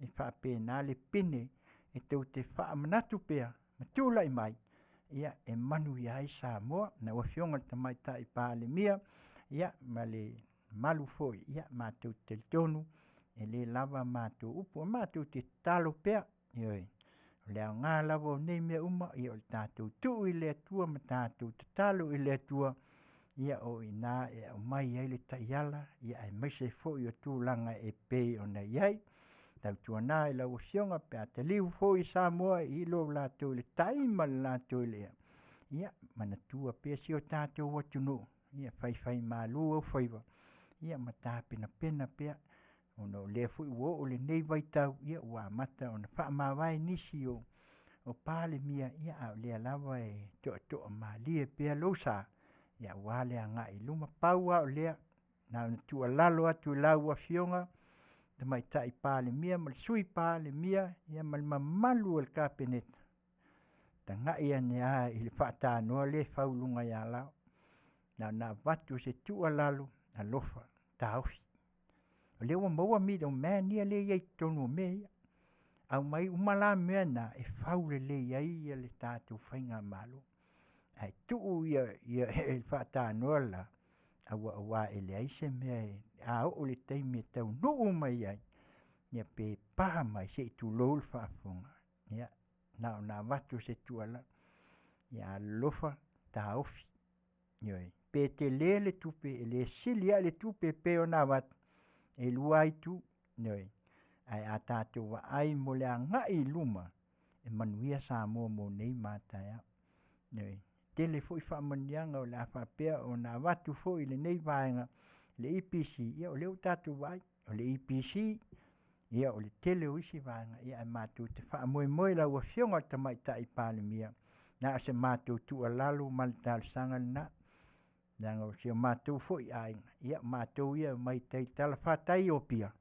e faapena le pine e tou te faamanatu pea ma tulai mai ia e manuia ai Samoa. Lau Afioga i le Tamaitai Palemia, ia ma le mamalu foi, ia matou te talitonu e le lava matou upu, matou te tatalo pea, ioe, o le aoga lava o nei mea uma, ia o le tatou tuu i le Atua ma tatou tatalo i le Atua, ia o i ina e aumai ai le taiala, ia aemaise foi o tulaga e pei ona i ai. Tautuana i lau Afioga pe a taliu foi Samoa i lo latou i le tai ma le latou i le ea, ia manatua pea si o tatou atunuu, ia faifaimalu au faiva, ia ma tapenapena pea, ona o lea foi ua oo lenei vaitau, ia ua amata ona faamavae nisi o Palemia, ia a o lea lava e toatoa malie pea lou sa, ia aua le agai i luma. Pau lava o lea, na ona tuualalo atu i lau Afioga Tamaitai Palemia ma le Sui Palemia, ia ma le mamalu o le Kapeneta, tagai ane lava i le faatanoa lea e fau i luga ia Lao. Na ona avatu se tuualalo, alofa, taofi. O lea ua maua middleman ia lea e i ai i totonu o mea ia. Aumai uma la mea na e fau lelei ai ia le tatou faigamalo. Ae tuu ia ia faatanoa la, aua e leai se mea e a oo i le taimi e taunuu mai ai, ia pe pa mai se i tulou le faafofoga. Ia na ona avatu se tuualalo, ia alolofa taofi, ioe, pe tele le tupe, e le sili lava le tupe e pei ona avatu, e lua itu, ioe, ae a tatou vaai mo le agai i luma, e manuia Samoa mo nei ma a taeao. Ioe, tele foi faamanuiaga o le a faapea ona avatu foi i lenei vaega le EPC, ia o lea ua tatou vaai, o le EPC, ia o le tele o isi vaega, ia ae matou te faamoemoe i lau Afioga i le Tamaitai Palemia, na o se matou tuualalo ma le talosaga lena, leaga o si o matou foi aiga, ia matou ia mai tai talafatai o Apia,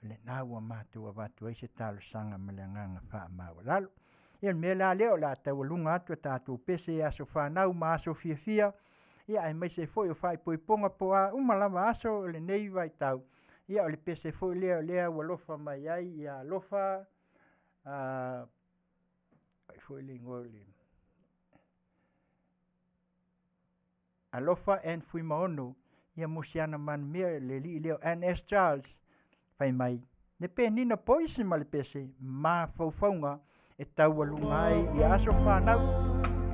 o lena ua matou avatu ai se talosaga ma le agaga faamaualalo. Ia o le mea la lea o le a taualuga atu a tatou pese i aso fanau ma aso fiafia, ia aemaise foi o faaipoipoga po o a uma lava aso o lenei vaitau, ia o le pese foi lea o lea ua alofa mai ai ia alofa ai foi le igoa o le Alofa and Fuimaono, ia mo si ana manuia le alii lea o NS Charles, fai mai le penina poisi ma le pese mafaufauga e taualuga ai ia aso fanau,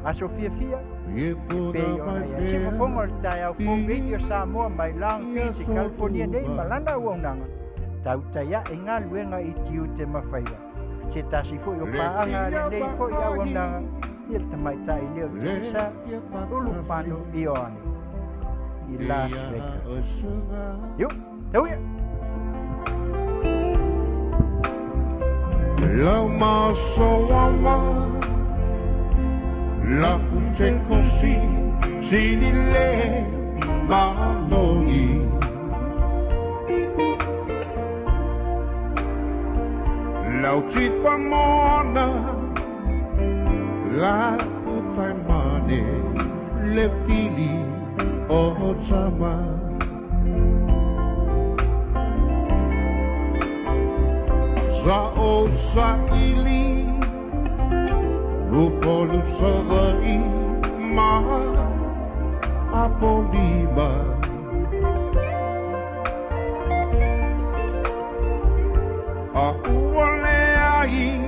aso fiafia, e pei ona i ai. Sifofoga o le taeao fou Radio Samoa mai Long Beach i California nei ma lana auaunaga, tautai ae galuega i tiute ma faiva. Se tasi foi o paaga lenei foi auaunaga, ia le tamaitai lea o Teresa Ulupano Ioane i Las Vegas. Iu, tau ia! Lau masoawa La te kosi Sinile Maloi Lau tipa mona La utai mane Le pili o tama. Sa o sa ili Upolu sa vai ma Apolima A ua le ai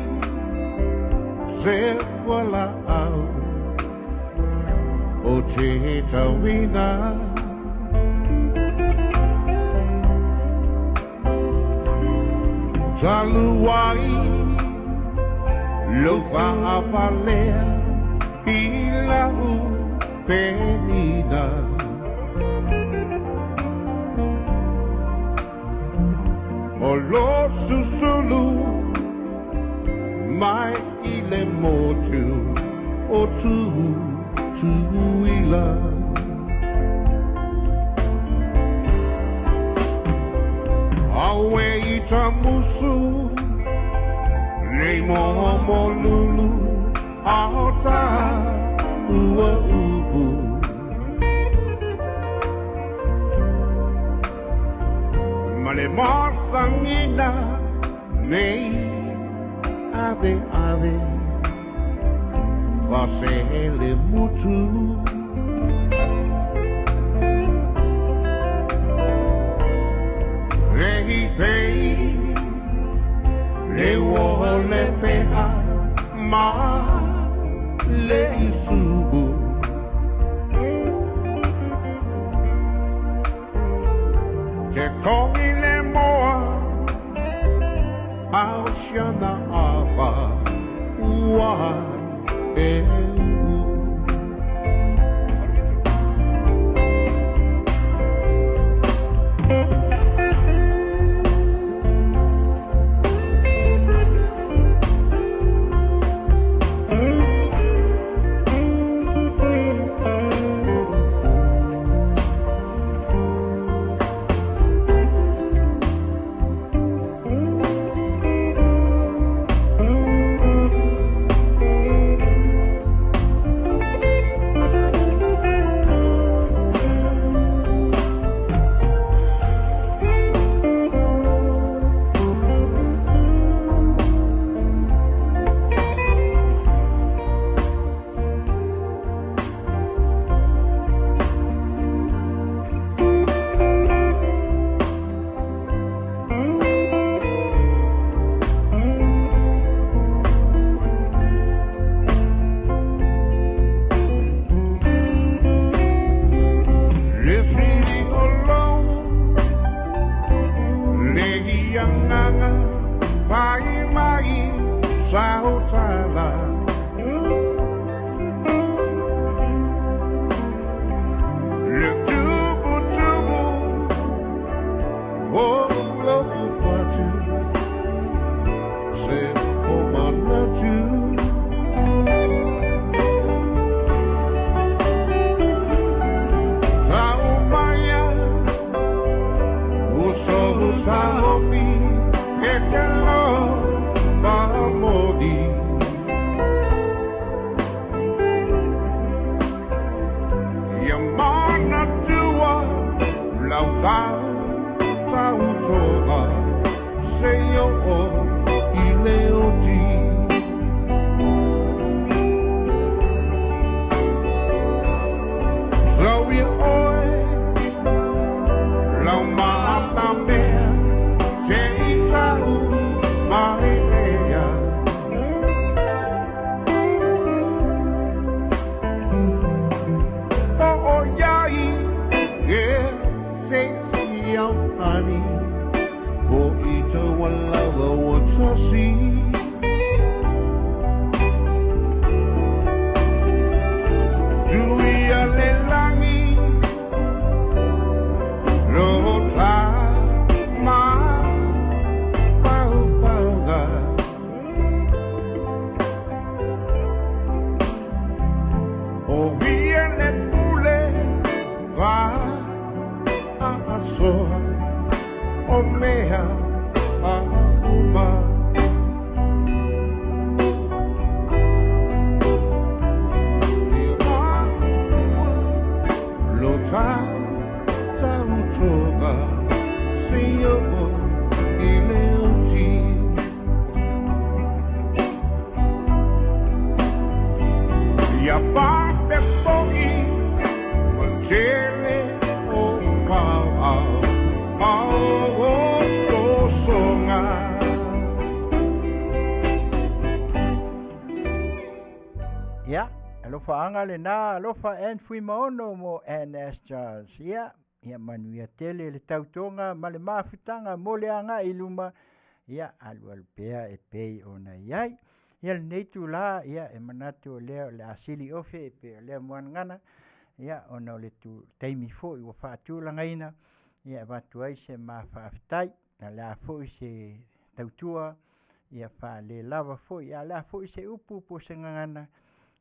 Se wala au O te tauina Taluai Lo whaapalea I lau penina O lo susulu Mai i le motu O tu tuila Awe i tamusu Nei moho mo lulu Aota ua upu Male masangina Nei ave ave Fasele mutu Rei pei Le o le peha ma le isubu Te kongi le moa Au siana afa Ua e u. Le sili o lou Le ianganga Pai mai sa o tala Le tubu tubu O lo fatu Se o manatu Taumaya Uso utaopi E te lo pamodi Ia mana tua Lau tau tautoga Se o i le oti Sau ia oe Lau maata mea Se i tau mai ea O o iai E se i au ani O i tau alawa o tasi Tui a le langi Lo ta ma pau pauga O ia le pule va a asoa O mea a uma Lo tau tau toga Se o i le oti. Alofa lena, alofa Anne Fuimaono mo Anne S. Charles. Ia, ia manuia tele le tautoga ma le mafutaga mo le agai i luma. Ia, alualu pea e pei ona i ai. Ia lenei itulā, ia e manatu o lea o le a sili ofe e pei o lea muagagana, ia ona o le taimi foi ua faatulagaina, ia e avatu ai se ma faafetai. O le a foi se tautua, ia faalelava foi, a o le a foi se upu po o se gagana,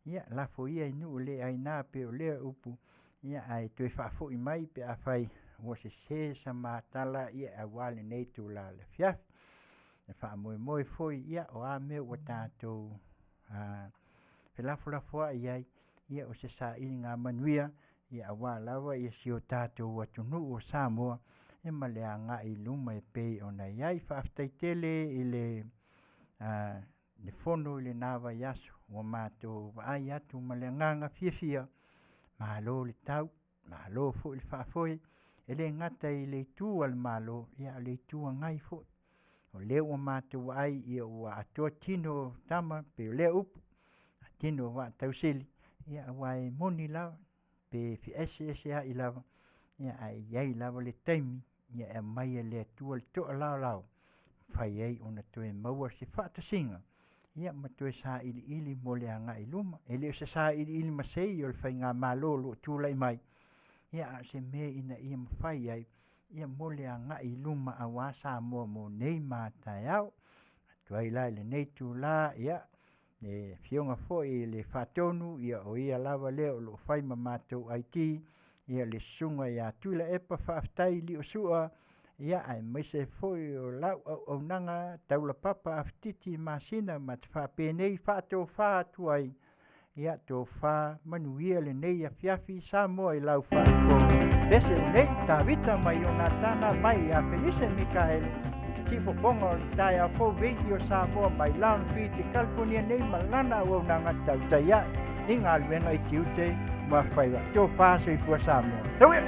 ia lafo ia i nuu le aina pei o lea upu, ia ae toe faafoi mai pe afai ua sesē sa matala, ia aua lenei itulā o le afiafi. E faamoemoe foi, ia o a mea ua tatou felafolafoai ai, ia o se sailiga manuia, ia aua lava ia si o tatou atunuu o Samoa, ia ma le agai i luma e pei ona i ai. Faafetai tele i le fono i lena vaiaso ua matou vaai atu ma le agaga fiafia, malo le tau, malo foi le faafoe, e le gata i le itu a le Malo, ia a o le Itu Agai foi. O lea ua matou vaai ia ua atoa tino o tama pei o lea upu, tino o vaa tausili, ia aua e moni lava, pe feeseeseai lava, ia ae i ai lava le taimi ia e aumai e le Atua le toalaolao e mafai ai ona toe maua se faatasiga, ia ma toe sailiili mo le agai i luma. E le o se sailiili masei o le faigamalo o lo o tulai mai, ia a o se mea ina ia mafai ai ia mo le agai i luma aua Samoa mo nei ma a taeao. Atu ai la i lenei itulā, ia, le Afioga foi i le Faatonu, ia o ia lava lea o lo o fai ma matou IT, ia le Susuga ia Tuilaepa Faafetai Liosua, ia aemaise foi o lau auaunaga taulapapa Afititi Masina ma te faapenei faatofa atu ai, ia tofa manuia lenei afiafi Samoa i lau faafofoga. Pese lenei Tavita mai Ionatana mai ia Felise Mikaele, siufofoga o le taeao fou Radio Samoa mai Long Beach, California nei ma lana auaunaga tautai ae i galuega i tiute ma faiva. Tofa soifua Samoa. Tauia!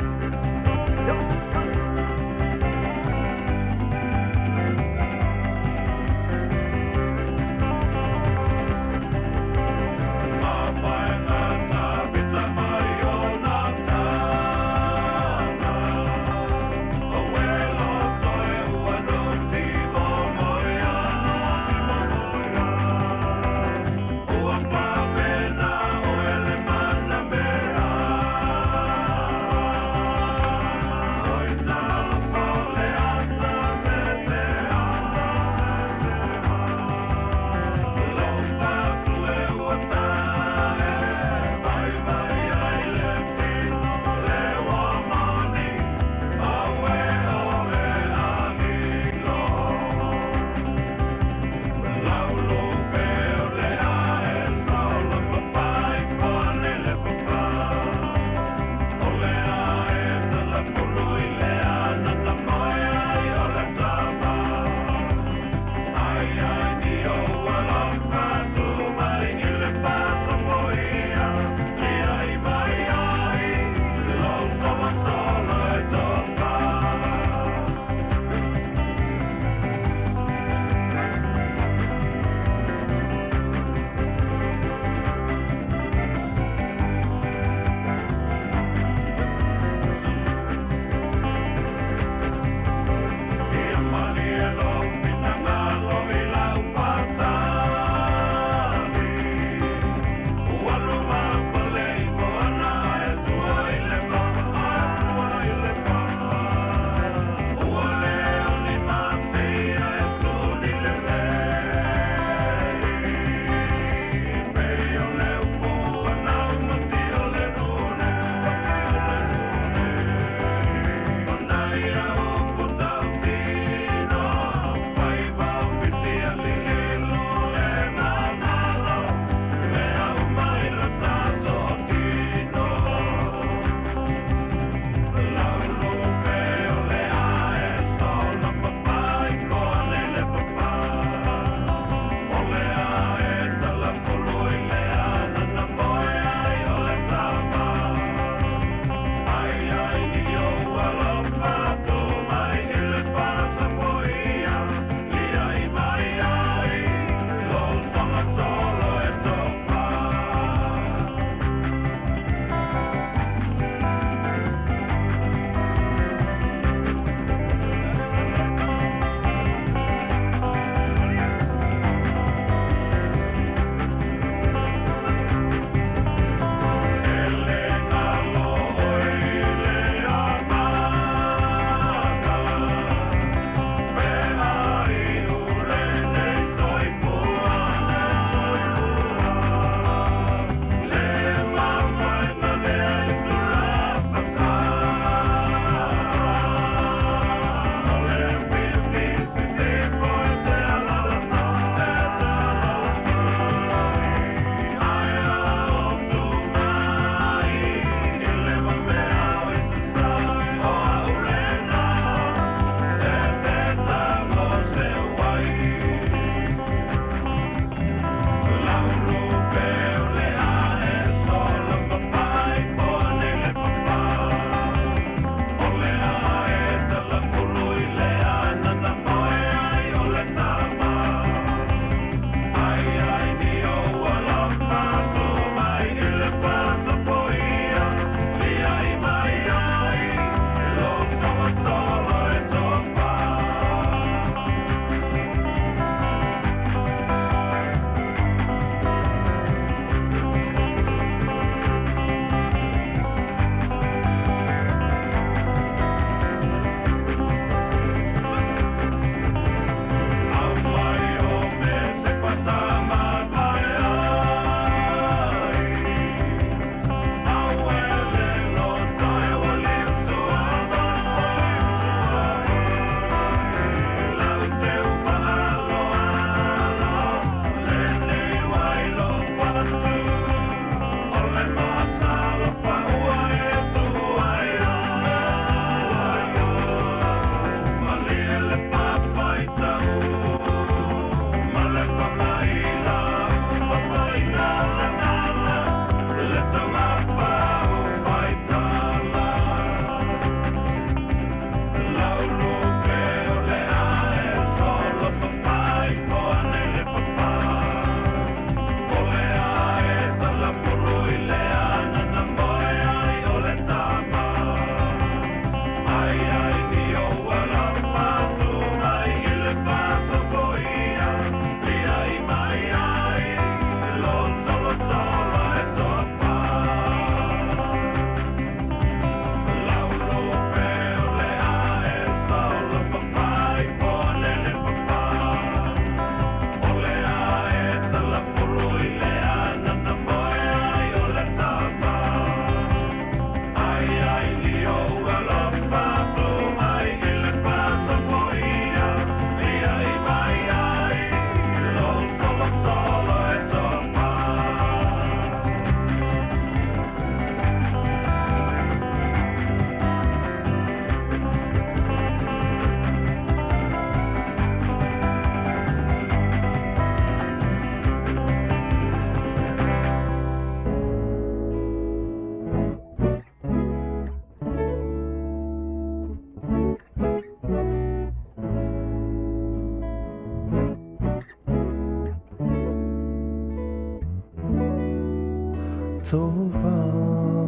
Tofa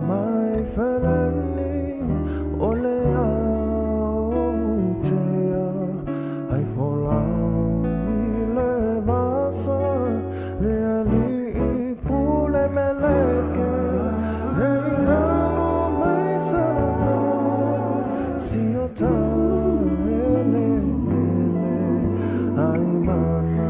mai felani o le aotea ai folau i le vasa le ali'i pule meleke le ingalo mai sa si o ta ele ele ai mana.